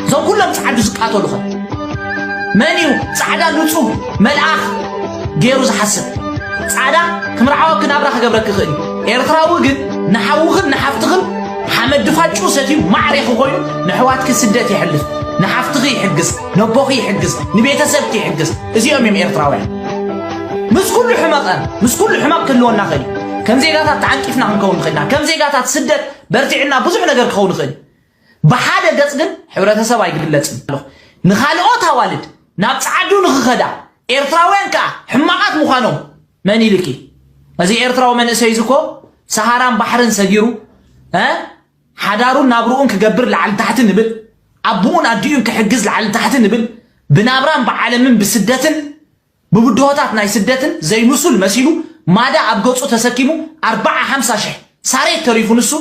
እዞም ኩሎም ፀዓዱ ዝቃተሉ ኸ መን እዩ ፃዕዳ ንፁግ መልኣኽ ገይሩ ዝሓስብ ፃዕዳ ክምርዓወኪ ናብራ ክገብረኪ ይኽእል እዩ ኤርትራዊ ግን ንሓውኽን ንሓፍትኽን ሓመድ ድፋጩ ሰትዩ ማዕሬኺ ኮይኑ ንሕዋትኪ ስደት ይሕልፍ፣ ንሓፍትኺ ይሕግዝ፣ ነቦኺ ይሕግዝ፣ ንቤተሰብኪ ይሕግዝ። እዚኦም እዮም ኤርትራውያን። ምስ ኩሉ ሕመቐ፣ ምስ ኩሉ ሕመቕ ክህልወና ኽእል እዩ። ከም ዜጋታት ተዓንቂፍና ክንከውን ንኽእል ኢና። ከም ዜጋታት ስደት በርቲዕና ብዙሕ ነገር ክኸውን ይኽእል እዩ። ብሓደ ገጽ ግን ሕብረተሰብ ኣይግለጽን ኣለኹ። ንኻልኦት ኣዋልድ ናብ ጻዕዱ ንኽኸዳ ኤርትራውያን ከኣ ሕማቓት ምዃኖም መን ኢልኪ? እዚ ኤርትራዊ መንእሰይ እዚ እኮ ሰሃራን ባሕርን ሰጊሩ፣ እ፣ ሓዳሩን ናብርኡን ክገብር ላዕሊ ታሕቲ ንብል፣ ኣቦኡን ኣዲኡን ክሕግዝ ላዕሊ ታሕቲ ንብል፣ ብናብራን ብዓለምን ብስደትን ብብድሆታት ናይ ስደትን ዘይምሱል መሲሉ ማዳ ኣብ ገጹ ተሰኪሙ ኣርብዓ ሓምሳ ሽሕ ሳሬት ተሪፉ ንሱ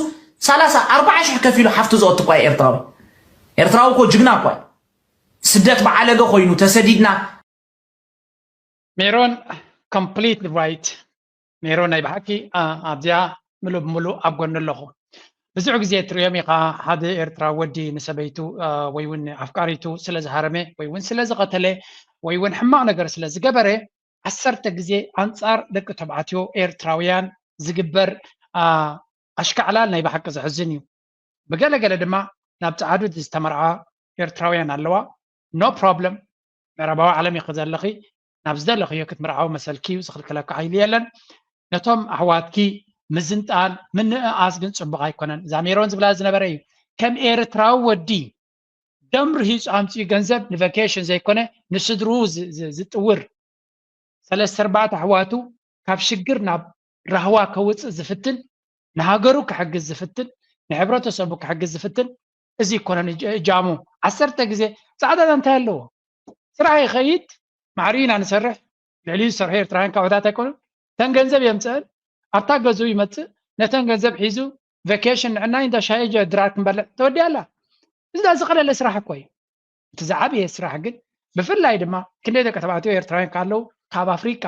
ሰላሳ ኣርብዓ ሽሕ ከፊሉ ሓፍቱ ዘወት እኳ እዩ ኤርትራዊ። ኤርትራዊ እኮ ጅግና እኳ እዩ። ስደት ብዓለገ ኮይኑ ተሰዲድና። ሜሮን complete right። ሜሮን ናይ ብሓቂ ኣብዚኣ ምሉ ብምሉ ኣብ ጎኒ ኣለኹ። ብዙሕ ግዜ ትሪኦም ኢኻ ሓደ ኤርትራ ወዲ ንሰበይቱ ወይ እውን ኣፍቃሪቱ ስለ ዝሃረመ ወይ እውን ስለ ዝቐተለ ወይ እውን ሕማቕ ነገር ስለ ዝገበረ ዓሰርተ ግዜ ኣንጻር ደቂ ተባዕትዮ ኤርትራውያን ዝግበር ኣሽካዕላል ናይ ብሓቂ ዘሕዝን እዩ። ብገለገለ ድማ ናብ ጸዓዱ ዝተመርዓ ኤርትራውያን ኣለዋ። No problem። ምዕራባዊ ዓለም ኢኺ ዘለኺ፣ ናብ ዝደለኽዮ ክትምርዓዊ መሰልኪ እዩ፣ ዝኽልክለካ ሓይሊ የለን። ነቶም ኣሕዋትኪ ምዝንጣል ምንእኣስ ግን ጽቡቕ ኣይኮነን። እዛ ሜሮን ዝብላ ዝነበረ እዩ። ከም ኤርትራዊ ወዲ ደም ርሂጹ ኣምጺኡ ገንዘብ ንቫኬሽን ዘይኮነ ንስድርኡ ዝጥውር ሰለስተ ኣርባዕተ ኣሕዋቱ ካብ ሽግር ናብ ራህዋ ከውፅእ ዝፍትን ንሃገሩ ክሕግዝ ዝፍትን ንሕብረተሰቡ ክሕግዝ ዝፍትን እዚ ይኮነን እጃሙ። ዓሰርተ ግዜ ፃዕዳ እንታይ ኣለዎ? ስራሕ ይኸይድ፣ ማዕሪ ኢና ንሰርሕ፣ ልዕሊኡ ዝሰርሑ ኤርትራውያን ካብ ዕዳት ኣይኮኑን። ተን ገንዘብ የምፅአን ኣብታ ገዝኡ ይመፅእ፣ ነተን ገንዘብ ሒዙ ቨኬሽን ንዕናይ እንዳ ሻሂ ድራር ክንበልዕ ተወዲኣ ኣላ። እዚ ዳ ዝቐለለ ስራሕ እኮ እዩ። እቲ ዝዓበየ ስራሕ ግን ብፍላይ ድማ ክንደይ ደቂ ተባዕትዮ ኤርትራውያን ካለው ካብ ኣፍሪቃ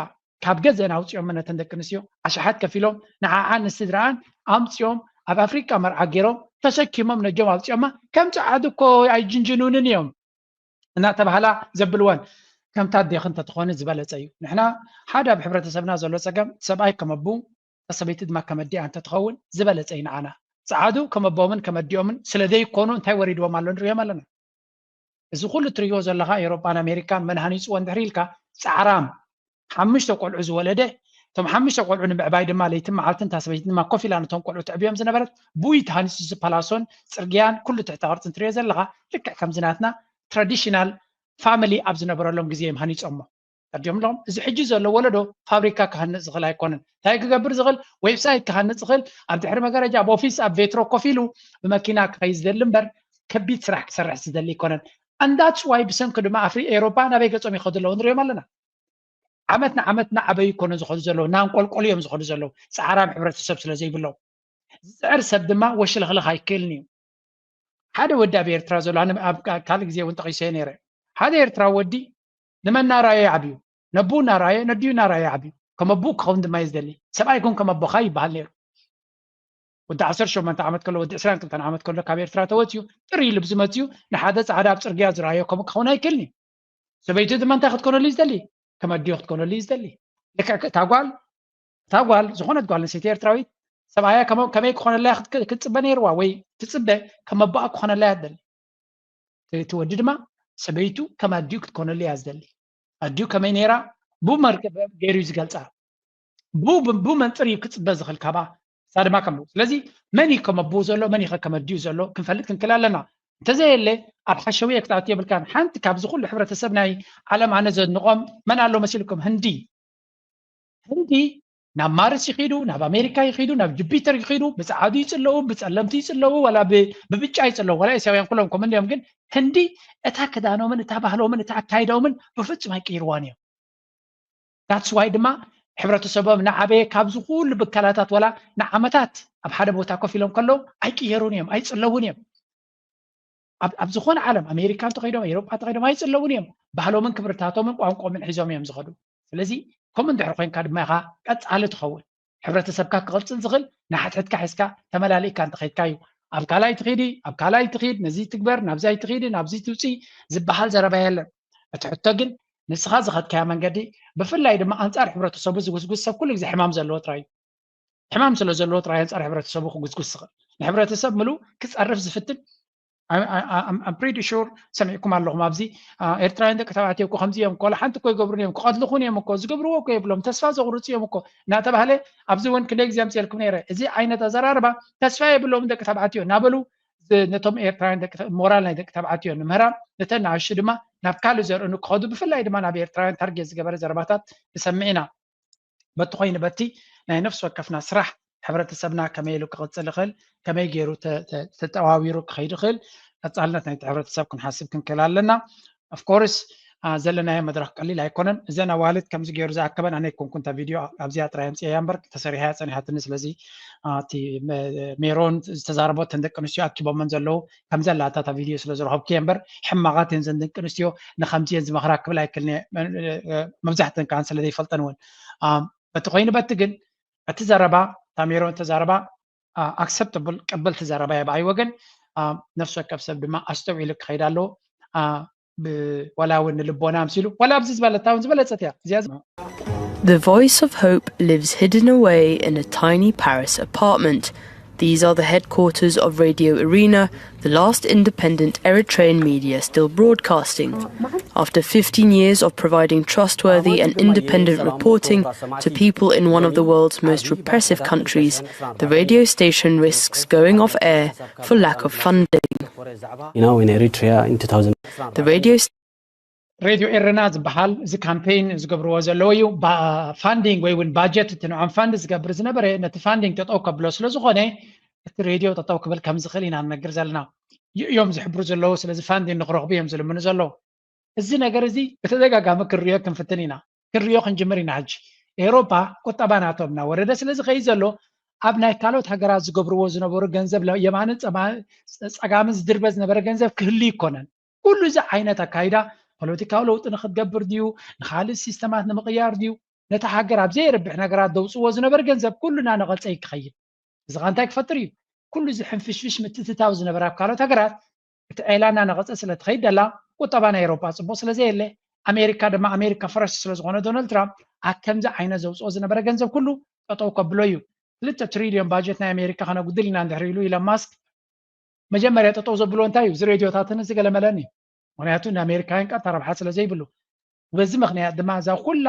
ካብ ገዘን ኣውፅኦም ነተን ደቂ ኣንስትዮ ኣሽሓት ከፊሎም ንዓዓን ንስድራኣን ኣምፅኦም ኣብ ኣፍሪቃ መርዓ ገይሮም ተሸኪሞም ነጆም ኣውፅኦማ። ከም ፃዓዱ እኮ ኣይጅንጅኑንን እዮም እናተባህላ ዘብልወን። ከምታ ኣዴኺ እንተትኾኒ ዝበለፀ እዩ። ንሕና ሓደ ኣብ ሕብረተሰብና ዘሎ ፀገም ሰብኣይ ከመቡ ሰበይቲ ድማ ከመዲኣ እንተትኸውን ዝበለፀ እዩ ንዓና። ፃዓዱ ከመቦምን ከመዲኦምን ስለ ዘይኮኑ እንታይ ወሪድዎም ኣሎ ንሪኦም ኣለና። እዚ ኩሉ ትሪኦ ዘለኻ ኤውሮጳን ኣሜሪካን መን ሃኒፅዎ እንድሕር ኢልካ ፃዕራም ሓሙሽተ ቆልዑ ዝወለደ እቶም ሓሙሽተ ቆልዑ ንምዕባይ ድማ ለይትን መዓልትን እታ ሰበይቲ ድማ ኮፍ ኢላ ነቶም ቆልዑ ትዕብዮም ዝነበረት ብኡ እዩ ተሃኒፁ እዚ ፓላሶን ፅርግያን ኩሉ ትሕተ ቅርፂ እንትሪኦ ዘለኻ ልክዕ ከምዚ ናትና ትራዲሽናል ፋሚሊ ኣብ ዝነበረሎም ግዜ እዮም ሃኒፆሞ። ተርዲኦም ኣለኹም። እዚ ሕጂ ዘሎ ወለዶ ፋብሪካ ክሃንፅ ዝኽእል ኣይኮነን። እንታይ ክገብር ዝኽእል? ዌብሳይት ክሃንፅ ዝኽእል፣ ኣብ ድሕሪ መጋረጃ ኣብ ኦፊስ ኣብ ቬትሮ ኮፍ ኢሉ ብመኪና ክኸይድ ዝደሊ እምበር ከቢድ ስራሕ ክሰርሕ ዝደሊ ኣይኮነን። ኣንዳትስ ዋይ ብሰንኪ ድማ ኣፍሪ ኤውሮፓ ናበይ ገፆም ይኸዱ ኣለዉ ንሪኦም ኣለና። ዓመት ንዓመት እናዓበዩ ይኮኑ ዝኸዱ ዘለዉ፣ እናንቆልቆሉ እዮም ዝኸዱ ዘለዉ። ፃዕራም ሕብረተሰብ ስለ ዘይብሎም ዝፅዕር ሰብ ድማ ወሽልኽልኽ ኣይክእልን እዩ። ሓደ ወዲ ኣብ ኤርትራ ዘሎ ኣነ ኣብ ካልእ ግዜ እውን ጠቒሰዮ ነይረ። ሓደ ኤርትራ ወዲ ንመን እናረኣየ ዓብዩ? ነብኡ እናረኣየ ነዲኡ እናረኣየ ዓብዩ። ከም ኣቦኡ ክኸውን ድማ እዩ ዝደሊ። ሰብኣይ ኩን ከም ኣቦኻ ይበሃል ነይሩ። ወዲ ዓሰርተ ሸሞንተ ዓመት ከሎ ወዲ ዕስራን ክልተን ዓመት ከሎ ካብ ኤርትራ ተወፅዩ ጥር ኢሉ ብዝመፅዩ ንሓደ ፃዕዳ ኣብ ፅርግያ ዝረኣዮ ከምኡ ክኸውን ኣይክእልን እዩ። ሰበይቱ ድማ እንታይ ክትኮነሉ እዩ ዝደሊ? ከም ኣዲኡ ክትኮነሉ እዩ ዝደሊ። ልክዕ እታ ጓል እታ ጓል ዝኾነት ጓል ኣንስተይቲ ኤርትራዊት ሰብኣያ ከመይ ክኾነላ ክትፅበ ነይርዋ ወይ ትፅበ ከም ኣቦኣ ክኾነላ እያ ትደሊ። እቲ ወዲ ድማ ሰበይቱ ከም ኣዲኡ ክትኮነሉ እያ ዝደሊ። ኣዲኡ ከመይ ነይራ ብኡ መርገ ገይሩ እዩ ዝገልፃ። ብኡ መንፅር እዩ ክፅበ ዝኽእል ካባ እሳ ድማ ከም ስለዚ መን እዩ ከም ኣቦኡ ዘሎ መን እዩ ከም ኣዲኡ ዘሎ ክንፈልጥ ክንክእል ኣለና። እንተዘየለ ኣብ ሓሸውየ ክትኣቱ የብልካን። ሓንቲ ካብዚ ኩሉ ሕብረተሰብ ናይ ዓለም ኣነ ዘድንቖም መን ኣሎ መሲልኩም? ህንዲ። ህንዲ ናብ ማርስ ይኺዱ፣ ናብ ኣሜሪካ ይኺዱ፣ ናብ ጁፒተር ይኺዱ፣ ብፀዓዱ ይፅለዉ፣ ብፀለምቲ ይፅለዉ፣ ዋላ ብብጫ ይፅለዉ፣ ዋላ ኤስያውያን ኩሎም ከምኡ እንዲዮም። ግን ህንዲ እታ ክዳኖምን እታ ባህሎምን እታ ኣካይዳኦምን ብፍፁም ኣይቅይርዋን እዮም። ዳትስ ዋይ ድማ ሕብረተሰቦም እናዓበየ ካብዚ ኩሉ ብከላታት ዋላ ንዓመታት ኣብ ሓደ ቦታ ኮፍ ኢሎም ከለዉ ኣይቅየሩን እዮም፣ ኣይፅለዉን እዮም። ኣብ ዝኾነ ዓለም ኣሜሪካ እንተኸይዶም ኤሮጳ እንተኸይዶም ኣይፅለዉን እዮም። ባህሎምን ክብርታቶምን ቋንቆምን ሒዞም እዮም ዝኸዱ። ስለዚ ከምኡ እንድሕር ኮይንካ ድማ ኢኻ ቀፃሊ ትኸውን። ሕብረተሰብካ ክቕፅል ዝኽእል ንሓትሕትካ ሒዝካ ተመላሊእካ እንተኸይድካ እዩ። ኣብ ካልኣይ ትኺዲ ኣብ ካልኣይ ትኺድ ነዚ ትግበር ናብዛይ ትኺዲ ናብዚ ትውፅኢ ዝበሃል ዘረባ የለን። እቲ ሕቶ ግን ንስኻ ዝኸድካዮ መንገዲ ብፍላይ ድማ ኣንፃር ሕብረተሰቡ ዝጉስጉስ ሰብ ኩሉ ግዜ ሕማም ዘለዎ ጥራይ እዩ። ሕማም ስለ ዘለዎ ጥራይ ኣንጻር ሕብረተሰቡ ክጉስጉስ ዝኽእል፣ ንሕብረተሰብ ምሉእ ክጸርፍ ዝፍትን I'm pretty sure ሰሚዕኩም ኣለኹም። ኣብዚ ኤርትራውያን ደቂ ተባዕትዮ እኮ ከምዚ እዮም እኮ፣ ሓንቲ እኮ ይገብሩን እዮም፣ ክቐትልኹን እዮም እኮ፣ ዝገብርዎ እኮ የብሎም፣ ተስፋ ዘቑርጹ እዮም እኮ እናተባህለ ኣብዚ እውን ክንደይ ግዜ ኣምፅኤልኩም ነይረ። እዚ ዓይነት ኣዘራርባ ተስፋ የብሎም ደቂ ተባዕትዮ እናበሉ ነቶም ኤርትራውያን ሞራል ናይ ደቂ ተባዕትዮ ንምህራም፣ ነተን ንኣሽቱ ድማ ናብ ካልእ ዘርእኑ ክኸዱ፣ ብፍላይ ድማ ናብ ኤርትራውያን ታርጌት ዝገበረ ዘረባታት ንሰምዕ ኢና። በቲ ኮይኑ በቲ ናይ ነፍሲ ወከፍና ስራሕ ሕብረተሰብና ከመይ ኢሉ ክቕፅል ይኽእል፣ ከመይ ገይሩ ተጠዋዊሩ ክኸይድ ይኽእል፣ ቀፃልነት ናይቲ ሕብረተሰብ ክንሓስብ ክንክእል ኣለና። ኦፍኮርስ ዘለናዮ መድረክ ቀሊል ኣይኮነን። እዘን ኣዋልድ ከምዚ ገይሩ ዝኣከበን ኣነ ኣይኮንኩ፣ እንተ ቪድዮ ኣብዚኣ ጥራይ ኣምፅኤያ እምበር ተሰሪሓ እያ ፀኒሓትኒ። ስለዚ እቲ ሜሮን ዝተዛረቦ እተን ደቂ ኣንስትዮ ኣኪቦመን ዘለዉ ከምዚ ኣላታ እታ ቪድዮ ስለ ዝረኸብኩ እየ እምበር ሕማቓት እየን ዘን ደቂ ኣንስትዮ ንከምዚ እየን ዝመኽራ ክብል ኣይክልኒ። መብዛሕተን ከዓ ስለ ዘይፈልጠን እውን በቲ ኮይኑ በቲ ግን እቲ ዘረባ እታ ሜሮን እተዛረባ ኣክሰፕተብል ቅብልቲ ዘረባ እያ ብኣይ ወገን። ነፍሲ ወከፍ ሰብ ድማ ኣስተውዒሉ ክኸይድ ኣለዎ። ዋላ እውን ንልቦና ኣምሲሉ ዋላ ኣብዚ ዝበለታ እውን ዝበለጸት እያ እዚኣ። The Voice of Hope lives hidden away in a tiny Paris apartment. These are the headquarters of Radio Arena, the last independent Eritrean media still broadcasting. After fifteen years of providing trustworthy and independent reporting to people in one of the world's most repressive countries, the radio station risks going off air for lack of funding. You know, in Eritrea in two thousand, The radio ሬድዮ ኤረና ዝበሃል እዚ ካምፔን ዝገብርዎ ዘለዉ እዩ። ፋንዲንግ ወይ እውን ባጀት እቲ ንዖም ፋንድ ዝገብር ዝነበረ ነቲ ፋንዲንግ ጠጠው ከብሎ ስለ ዝኾነ እቲ ሬድዮ ጠጠው ክብል ከም ዝኽእል ኢና ንነግር ዘለና። እዮም ዝሕብሩ ዘለዉ። ስለዚ ፋንዲንግ ንክረኽቡ እዮም ዝልምኑ ዘለዉ። እዚ ነገር እዚ ብተደጋጋሚ ክንሪኦ ክንፍትን ኢና። ክንሪኦ ክንጅምር ኢና። ሕጂ ኤውሮፓ ቁጠባ ናቶም እናወረደ ስለ ዝኸይድ ዘሎ ኣብ ናይ ካልኦት ሃገራት ዝገብርዎ ዝነበሩ ገንዘብ የማንን ጸጋምን ዝድርበ ዝነበረ ገንዘብ ክህሉ ይኮነን። ኩሉ እዚ ዓይነት ኣካይዳ ፖለቲካዊ ለውጢ ንክትገብር ድዩ ንካልእ ሲስተማት ንምቕያር ድዩ ነታ ሃገር ኣብ ዘየርብሕ ነገራት ደውፅዎ ዝነበረ ገንዘብ ኩሉ እናነቐፀ እዩ ክኸይድ። እዚ ኸ እንታይ ክፈጥር እዩ? ኩሉ እዚ ሕንፍሽፍሽ ምትትታው ዝነበረ ኣብ ካልኦት ሃገራት እቲ ዒላ እናነቐፀ ስለ ትኸይድ ደላ ቁጠባ ናይ ኤውሮጳ ፅቡቕ ስለ ዘየለ ኣሜሪካ ድማ ኣሜሪካ ፈረስ ስለ ዝኾነ ዶናልድ ትራምፕ ኣብ ከምዚ ዓይነት ዘውፅኦ ዝነበረ ገንዘብ ኩሉ ጠጠው ከብሎ እዩ። ክልተ ትሪልዮን ባጀት ናይ ኣሜሪካ ከነጉድል ኢና እንድሕር ኢሉ ኢለን ማስክ መጀመርያ ጠጠው ዘብሎ እንታይ እዩ? እዚ ሬድዮታትን እዚ ገለመለን እዩ። ምክንያቱ ንኣሜሪካውያን ቀጥታ ረብሓ ስለ ዘይብሉ በዚ ምክንያት ድማ እዛ ኩላ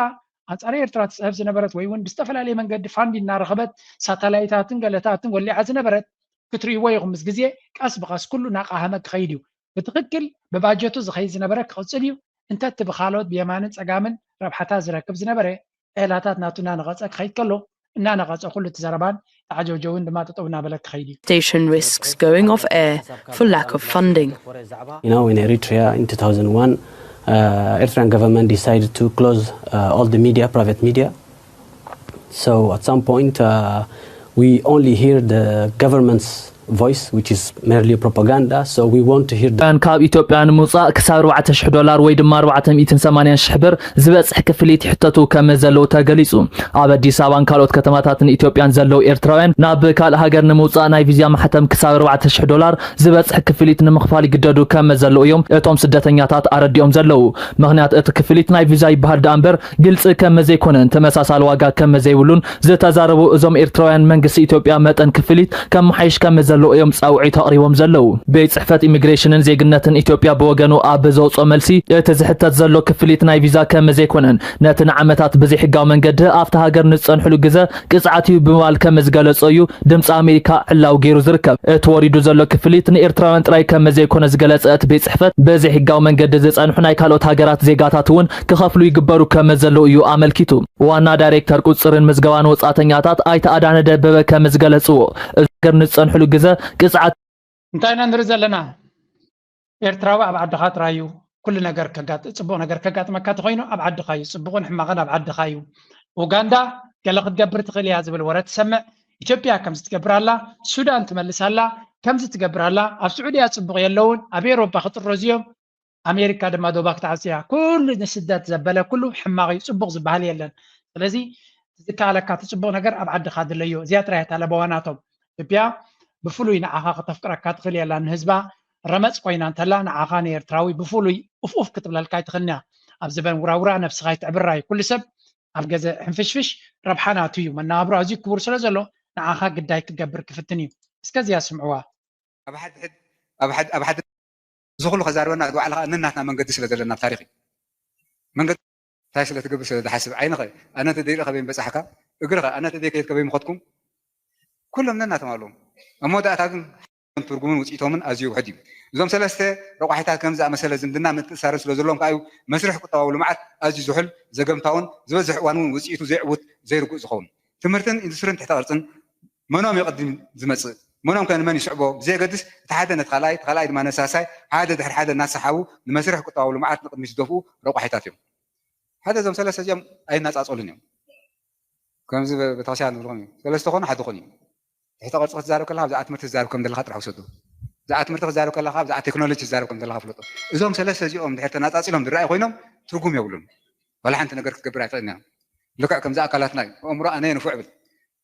ኣንፃር ኤርትራ ትፅሕፍ ዝነበረት ወይ እውን ብዝተፈላለየ መንገዲ ፋንድ እናረኸበት ሳተላይታትን ገለታትን ወሊዓ ዝነበረት ክትርእይዎ ኢኹም ምስ ግዜ ቀስ ብቐስ ኩሉ እናቃሃመ ክኸይድ እዩ። ብትኽክል ብባጀቱ ዝኸይድ ዝነበረ ክቕፅል እዩ። እንተቲ ብካልኦት ብየማንን ፀጋምን ረብሓታት ዝረክብ ዝነበረ ዕላታት ናቱ እናነቐፀ ክኸይድ ከሎ እናነቐፀ ኩሉ እቲ ዘረባን ተዓጀውጀውን ድማ ጠጠው እናበለ ክኸይድ እዩ። Station risks going off air for lack of funding. You know, in Eritrea in two thousand one, uh, Eritrean government decided to close uh, all the media, private media. So at some point, uh, we only hear the government's voice, which is merely propaganda. So we want to hear the ካብ ኢትዮጵያ ንምውፃእ ክሳብ ኣርባዕተ ሽሕ ዶላር ወይ ድማ ኣርባዕተ ሚእትን ሰማንያን ሽሕ ብር ዝበፅሕ ክፍሊት ይሕተቱ ከም ዘለዉ ተገሊፁ። ኣብ ኣዲስ ኣበባን ካልኦት ከተማታትን ኢትዮጵያን ዘለዉ ኤርትራውያን ናብ ካልእ ሃገር ንምውፃእ ናይ ቪዛ ማሕተም ክሳብ ኣርባዕተ ሽሕ ዶላር ዝበፅሕ ክፍሊት ንምኽፋል ይግደዱ ከም ዘለዉ እዮም እቶም ስደተኛታት ኣረዲኦም ዘለዉ። ምኽንያት እቲ ክፍሊት ናይ ቪዛ ይበሃል ደኣ እምበር ግልፂ ከም ዘይኮነን ተመሳሳሊ ዋጋ ከም ዘይብሉን ዝተዛረቡ እዞም ኤርትራውያን መንግስቲ ኢትዮጵያ መጠን ክፍሊት ከመሓይሽ ከም ዘለዎ እዮም ፃውዒት ኣቕሪቦም ዘለዉ። ቤት ፅሕፈት ኢሚግሬሽንን ዜግነትን ኢትዮጵያ ብወገኑ ኣብ ዘውፅኦ መልሲ እቲ ዝሕተት ዘሎ ክፍሊት ናይ ቪዛ ከም ዘይኮነን ነቲ ንዓመታት ብዘይሕጋዊ መንገዲ ኣብቲ ሃገር ንዝፀንሕሉ ግዘ ቅፅዓት እዩ ብምባል ከም ዝገለፆ እዩ ድምፂ ኣሜሪካ ዕላዊ ገይሩ ዝርከብ። እቲ ወሪዱ ዘሎ ክፍሊት ንኤርትራውያን ጥራይ ከም ዘይኮነ ዝገለፀ እቲ ቤት ፅሕፈት ብዘይሕጋዊ መንገዲ ዝፀንሑ ናይ ካልኦት ሃገራት ዜጋታት እውን ክኸፍሉ ይግበሩ ከም ዘለዉ እዩ ኣመልኪቱ። ዋና ዳይሬክተር ቁፅፅርን ምዝገባን ወፃእተኛታት ኣይተ ኣዳነ ደበበ ከም ዝገለፅዎ እዚ ሃገር ንዝፀንሕሉ ግዘ ቅፅዓት እንታይ ኢና ንርኢ ዘለና? ኤርትራዊ ኣብ ዓድኻ ጥራይ እዩ ኩሉ ነገር ከጋጥ ፅቡቕ ነገር ከጋጥመካ ተኮይኑ ኣብ ዓድኻ እዩ ፅቡቕን ሕማቕን ኣብ ዓድኻ እዩ። ኡጋንዳ ገለ ክትገብር ትኽእል እያ ዝብል ወረ ትሰምዕ። ኢትዮጵያ ከምዚ ትገብር ኣላ፣ ሱዳን ትመልስ ኣላ፣ ከምዚ ትገብር ኣላ። ኣብ ስዑድያ ፅቡቕ የለውን፣ ኣብ ኤውሮፓ ክጥረዙ እዮም። ኣሜሪካ ድማ ዶባ ክትዓፅያ ኩሉ ንስደት ዘበለ ኩሉ ሕማቕ እዩ፣ ፅቡቕ ዝበሃል የለን። ስለዚ ዝከኣለካ እቲ ፅቡቕ ነገር ኣብ ዓድኻ ድለዮ። እዚኣ ጥራይ እታ ለበዋ ናቶም። ኢትዮጵያ ብፍሉይ ንዓኻ ከተፍቅረካ ትኽእል እያ ንህዝባ ረመፅ ኮይና እንተላ ንዓኻ ንኤርትራዊ ብፍሉይ ኡፍ ኡፍ ክትብለልካ ኣይትኽእልን እያ። ኣብ ዘበን ውራውራ ነብስኻ ኣይትዕብራ እዩ። ኩሉ ሰብ ኣብ ገዘ ሕንፍሽፍሽ ረብሓ ናቱ እዩ። መነባብሮ ኣዝዩ ክቡር ስለ ዘሎ ንዓኻ ግዳይ ክገብር ክፍትን እዩ። እስከዚያ ስምዕዋ። ኣብ ሓድሕድ ኣብ ሓድ ኣብ ሓድ እዚ ኩሉ ከዛርበና እቲ ባዕልኻ ነናትና መንገዲ ስለ ዘለና ኣብ ታሪኽ እዩ። መንገዲ እንታይ ስለ ትገብር ስለ ዝሓስብ ዓይንኸ ኣነ ተደይርኢ ከበይ ምበጻሕካ እግርኸ ኣነ ተደይከየት ከበይ ምኸድኩም ኩሎም ነናቶም ኣለዎም። ኣብ መወዳእታ ግን ትርጉምን ውፅኢቶምን ኣዝዩ ውሕድ እዩ። እዞም ሰለስተ ረቋሒታት ከም ዝኣመሰለ ዝምድና ምትእሳርን ስለ ዘለዎም ከኣ እዩ መስርሕ ቁጠባዊ ልምዓት ኣዝዩ ዝሑል፣ ዘገምታውን ዝበዝሕ እዋን እውን ውፅኢቱ ዘይዕውት ዘይርጉእ ዝኸውን። ትምህርትን ኢንዱስትርን ትሕተ ቅርፅን መኖም ይቕድም ዝመፅእ መኖም ከ ንመን ይስዕቦ ብዘየገድስ እቲ ሓደ ነቲ ካልኣይ እቲ ካልኣይ ድማ ነሳሳይ ሓደ ድሕሪ ሓደ እናሰሓቡ ንመስርሕ ቁጠባዊ ልምዓት ንቕድሚት ዝደፍኡ ረቋሒታት እዮም። ሓደ እዞም ሰለስተ እዚኦም ኣይናፃፀሉን እዮም። ከምዚ ቤተክርስትያን ንብልኹም እዩ ሰለስተ ኾኑ ሓደ ኾኑ እዩ። ትሕተ ቅርፂ ክትዛረብ ከለካ ብዛዕባ ትምህርቲ ትዛረብ ከም ዘለካ ጥራሕ ውሰዶ። ብዛዕባ ትምህርቲ ክትዛረብ ከለካ ብዛዕባ ቴክኖሎጂ ትዛረብ ከም ዘለካ ፍለጦ። እዞም ሰለስተ እዚኦም ድሕር ተናፃፂሎም ዝረኣዩ ኮይኖም ትርጉም የብሉን። ዋላ ሓንቲ ነገር ክትገብር ኣይክእልን እያ። ልክዕ ከምዚ ኣካላትና እዩ። ኣእምሮ ኣነ ንፉዕ ብል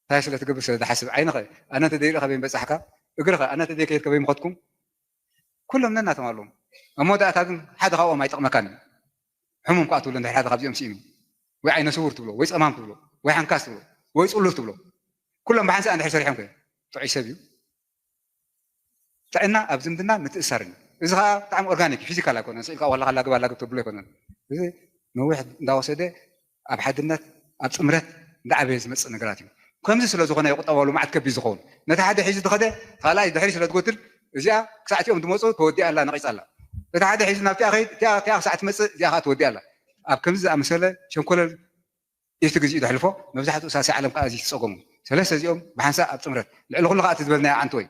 እንታይ ስለ ትገብር ስለ ዝሓስብ ዓይንኸ ኣነ ተደይርኢ ከበይ ምበፃሕካ እግርኸ ኣነ ተደይከየት ከበይ ምኸድኩም ኩሎም ነናቶም ኣለዎም። ኣብ መወዳእታ ግን ሓደ ካብኦም ኣይጠቕመካን እዩ። ሕሙም ከዓ ትብሎ እንድሕር ሓደ ካብዚኦም ስኢኑ ወይ ዓይነ ስውር ትብሎ ወይ ፀማም ትብሎ ወይ ሓንካስ ትብሎ ወይ ፅሉል ትብሎ ኩሎም ብሓንሳእ እንድሕር ሰሪሖም ከ ጥዑይ ሰብ እዩ። ጥዕና ኣብ ዝምድና ምትእሳርን እዩ። እዚ ከዓ ብጣዕሚ ኦርጋኒክ ፊዚካል ኣይኮነን። ስኢልካ ከለካ ላግብ ኣላግብ ተብሎ ኣይኮነን። እዚ ነዊሕ እንዳወሰደ ኣብ ሓድነት ኣብ ጥምረት እንዳዓበየ ዝመፅእ ነገራት እዩ። ከምዚ ስለ ዝኾነ የቁጠባዊ ልምዓት ከቢድ ዝኸውን ነቲ ሓደ ሒዙ ዝኸደ ካልኣይ ድሕሪ ስለ ዝጎትል እዚኣ ክሳዕ እቲኦም ዝመፁ ተወዲኣ ኣላ ነቒፃ ኣላ። እቲ ሓደ ሒዙ ናብቲኣ ከይድ እቲኣ እቲኣ ክሳዕ ትመፅእ እዚኣ ከዓ ተወዲኣ ኣላ። ኣብ ከምዚ ዝኣመሰለ ሸንኮለል እቲ ግዜኡ ዘሕልፎ መብዛሕትኡ ሳልሳይ ዓለም ከዓ እዚ ተፀገሙ። ሰለስተ እዚኦም ብሓንሳእ ኣብ ጥምረት ልዕሊ ኩሉ ከዓ እቲ ዝበልናዮ ዓንተወይ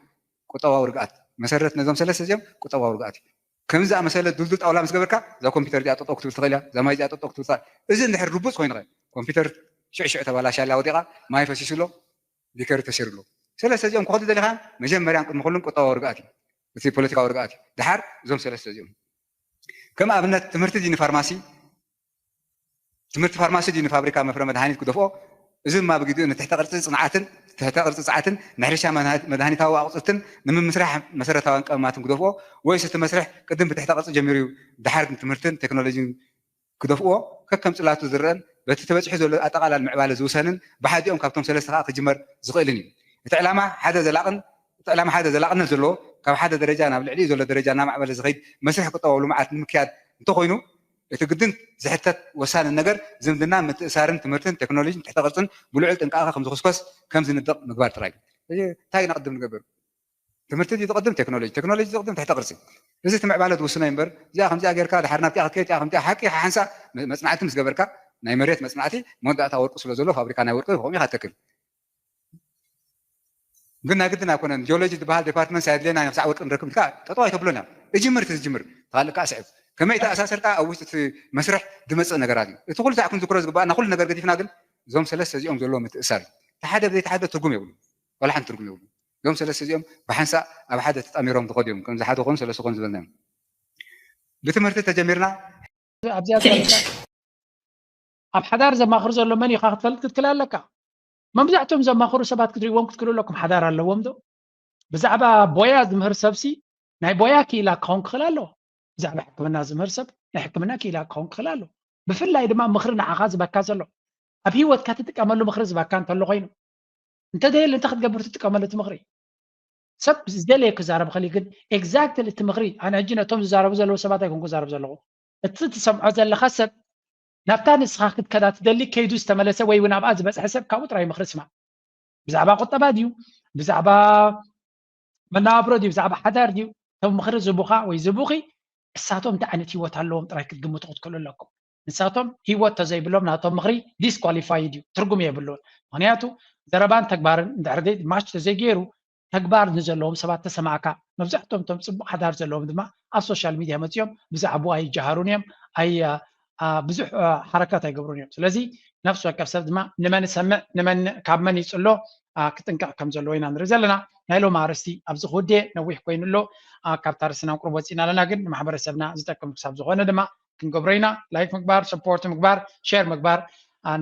ቁጠባዊ ርግኣት መሰረት ነዞም ሰለስተ እዚኦም ቁጠባዊ ርግኣት እዩ። ከምዚ ዝኣመሰለ ዱልዱል ጣውላ ምስ ገበርካ እዛ ኮምፒተር እዚኣ ጠጠው ክትብል ትኽእል እያ፣ እዛ ማይ እዚኣ ጠጠው ክትብል ትኽእል። እዚ እንድሕር ርቡፅ ኮይኑ ኸ ኮምፒተር ሽዕ ሽዕ ተባላሽያ ኣላ ወዲቓ ማይ ፈሲሱ ኣሎ ሊከሪ ተሰይሩ ኣሎ። ሰለስተ እዚኦም ክኸዱ ደሊኻ መጀመርያን ቅድሚ ኩሉን ቁጠባዊ ርግኣት እዩ፣ እቲ ፖለቲካዊ ርግኣት እዩ። ድሓር እዞም ሰለስተ እዚኦም ከም ኣብነት ትምህርቲ ዲኒ ፋርማሲ ትምህርቲ ፋርማሲ ድዩ ንፋብሪካ መፍረ መድሃኒት ክደፍኦ? እዚ ድማ ብግዲኡ ንትሕተ ቅርጺ ጽንዓትን ትሕተ ቅርጺ ጸዓትን ንሕርሻ መድሃኒታዊ ኣቑጽልትን ንምምስራሕ መሰረታውያን ቀመማትን ክደፍኦ ወይስ እቲ መስርሕ ቅድም ብትሕተ ቅርጺ ጀሚሩ እዩ ድሓር ንትምህርትን ቴክኖሎጂን ክደፍእዎ? ከከም ጽላቱ ዝረአን በቲ ተበጺሑ ዘሎ ኣጠቓላሊ ምዕባለ ዝውሰንን ብሓዲኦም ካብቶም ሰለስተ ከኣ ክጅመር ዝኽእልን እዩ። እቲ ዕላማ ሓደ ዘላቕን እቲ ዕላማ ሓደ ዘላቕነት ዘለዎ ካብ ሓደ ደረጃ ናብ ልዕሊኡ ዘሎ ደረጃ እናማዕበለ ዝኸይድ መስርሕ ቁጠባዊ ልምዓት ንምክያድ እንተኾይኑ እቲ ግድን ዝሕተት ወሳኒ ነገር ዝምድናን ምትእሳርን ትምህርትን ቴክኖሎጂን ትሕተ ቅርጽን ብልዑል ጥንቃቐ ከም ዝኹስኮስ ከም ዝንደቕ ምግባር ጥራይ እዩ። ሕጂ እንታይ ኢና ቅድም ንገብር? ትምህርቲ ድዩ ዝቕድም ቴክኖሎጂ? ቴክኖሎጂ ዝቕድም ትሕተ ቅርጺ? እዚ እቲ ምዕባለ ዝውስኖ እዩ እምበር እዚኣ ከምዚኣ ጌርካ ድሓር ናብቲኣ ክትከይድ እቲኣ ከምዚኣ ሓቂ ሓንሳእ መጽናዕቲ ምስ ገበርካ ናይ መሬት መጽናዕቲ መወዳእታ ወርቂ ስለ ዘሎ ፋብሪካ ናይ ወርቂ ከምኡ ኢኻ ትተክል። ግን ናይ ግድን ኣይኮነን ጂኦሎጂ ዝበሃል ዲፓርትመንት ሳየድልየና ኢና ክሳዕ ወርቂ ንረክብ ኢልካ ጠጠው ኣይተብሎን እያ። እጅምር እቲ ዝጅምር ተኻልእ ከዓ ስዕብ ከመይ ተኣሳሰርካ ኣብ ውሽጢ እቲ መስርሕ ዝመፅእ ነገራት እዩ። እቲ ኩሉ ሳዕ ክንዝክሮ ዝግባኣና ኩሉ ነገር ገዲፍና ግን እዞም ሰለስተ እዚኦም ዘለዎ ምትእሳር እዩ። እቲ ሓደ ብዘይ ሓደ ትርጉም የብሉ፣ ዋላ ሓንቲ ትርጉም የብሉ። እዞም ሰለስተ እዚኦም ብሓንሳእ ኣብ ሓደ ተጣሚሮም ዝኸዱ እዮም። ከምዚ ሓደ ኮኑ ሰለስተ ኮኑ ዝበልና እዮም። ብትምህርቲ ተጀሚርና ኣብዚኣ ኣብ ሓዳር ዘማኽር ዘሎ መን ኢኻ ክትፈልጥ ክትክል ኣለካ። መብዛሕትኦም ዘማኽሩ ሰባት ክትሪእዎም ክትክሉ ኣለኩም። ሓዳር ኣለዎም ዶ? ብዛዕባ ቦያ ዝምህር ሰብሲ ናይ ቦያ ክኢላ ክኸውን ክኽእል ኣለዎ። ብዛዕባ ሕክምና ዝምህር ሰብ ናይ ሕክምና ክኢላ ክኸውን ክኽእል ኣለዎ። ብፍላይ ድማ ምኽሪ ንዓኻ ዝበካ ዘሎ ኣብ ህይወትካ ትጥቀመሉ ምኽሪ ዝበካ እንተሎ ኮይኑ እንተደየለ እንታይ ክትገብር ትጥቀመሉ እቲ ምኽሪ? ሰብ ዝደለየ ክዛረብ ኸሊ ግን ኤግዛክትሊ እቲ ምኽሪ ኣነ ሕጂ ነቶም ዝዛረቡ ዘለዉ ሰባት ኣይኮንኩ ዝዛረብ ዘለኹ እቲ ትሰምዖ ዘለኻ ሰብ ናብታ ንስኻ ክትከዳ ትደሊ ከይዱ ዝተመለሰ ወይ እውን ኣብኣ ዝበፅሐ ሰብ ካብኡ ጥራይ ምኽሪ ስማዕ። ብዛዕባ ቁጠባ ድዩ ብዛዕባ መነባብሮ ድዩ ብዛዕባ ሓዳር ድዩ እቶም ምኽሪ ዝቡኻ ወይ ዝቡኺ እሳቶም እንታይ ዓይነት ህይወት ኣለዎም ጥራይ ክትግምቱ ክትክእሉ ኣለኩም። ንሳቶም ህይወት ተዘይብሎም ናቶም ምኽሪ ዲስኳሊፋይድ እዩ፣ ትርጉም የብሉን። ምኽንያቱ ዘረባን ተግባርን እንድሕር ማች ተዘይገይሩ ተግባር ንዘለዎም ሰባት ተሰማዕካ። መብዛሕትኦም እቶም ፅቡቕ ሓዳር ዘለዎም ድማ ኣብ ሶሻል ሚድያ መፂኦም ብዛዕባኡ ኣይጀሃሩን እዮም፣ ኣይ ብዙሕ ሓረካት ኣይገብሩን እዮም። ስለዚ ነፍሲ ወከፍ ሰብ ድማ ንመን ይሰምዕ ንመን ካብ መን ይፅሎ ክጥንቀቕ ከም ዘለዎ ኢና ንርኢ ዘለና። ናይ ሎም ኣርስቲ ኣብዚ ክውዴ ነዊሕ ኮይኑ ኣሎ። ካብታ ርስና ቁርብ ወፂና ኣለና፣ ግን ንማሕበረሰብና ዝጠቅም ክሳብ ዝኾነ ድማ ክንገብሮ ኢና። ላይክ ምግባር፣ ሰፖርት ምግባር፣ ሼር ምግባር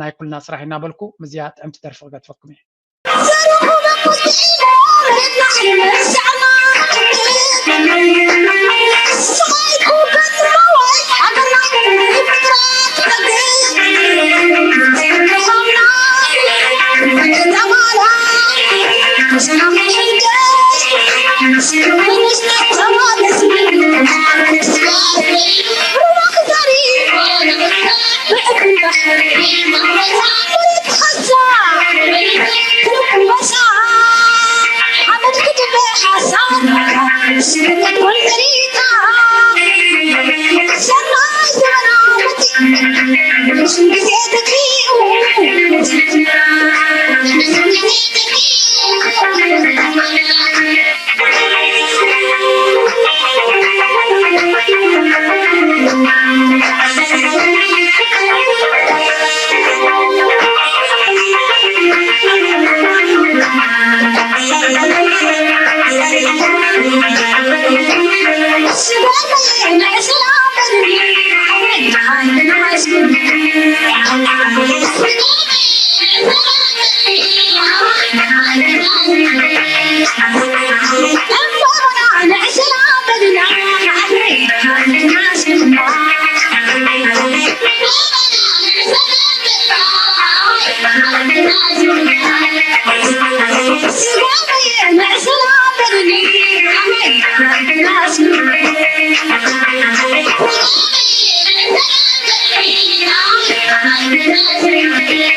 ናይ ኩልና ስራሕ እናበልኩ ምዝያ ጥዕምቲ ደርፊ ክገድፈኩም እየ።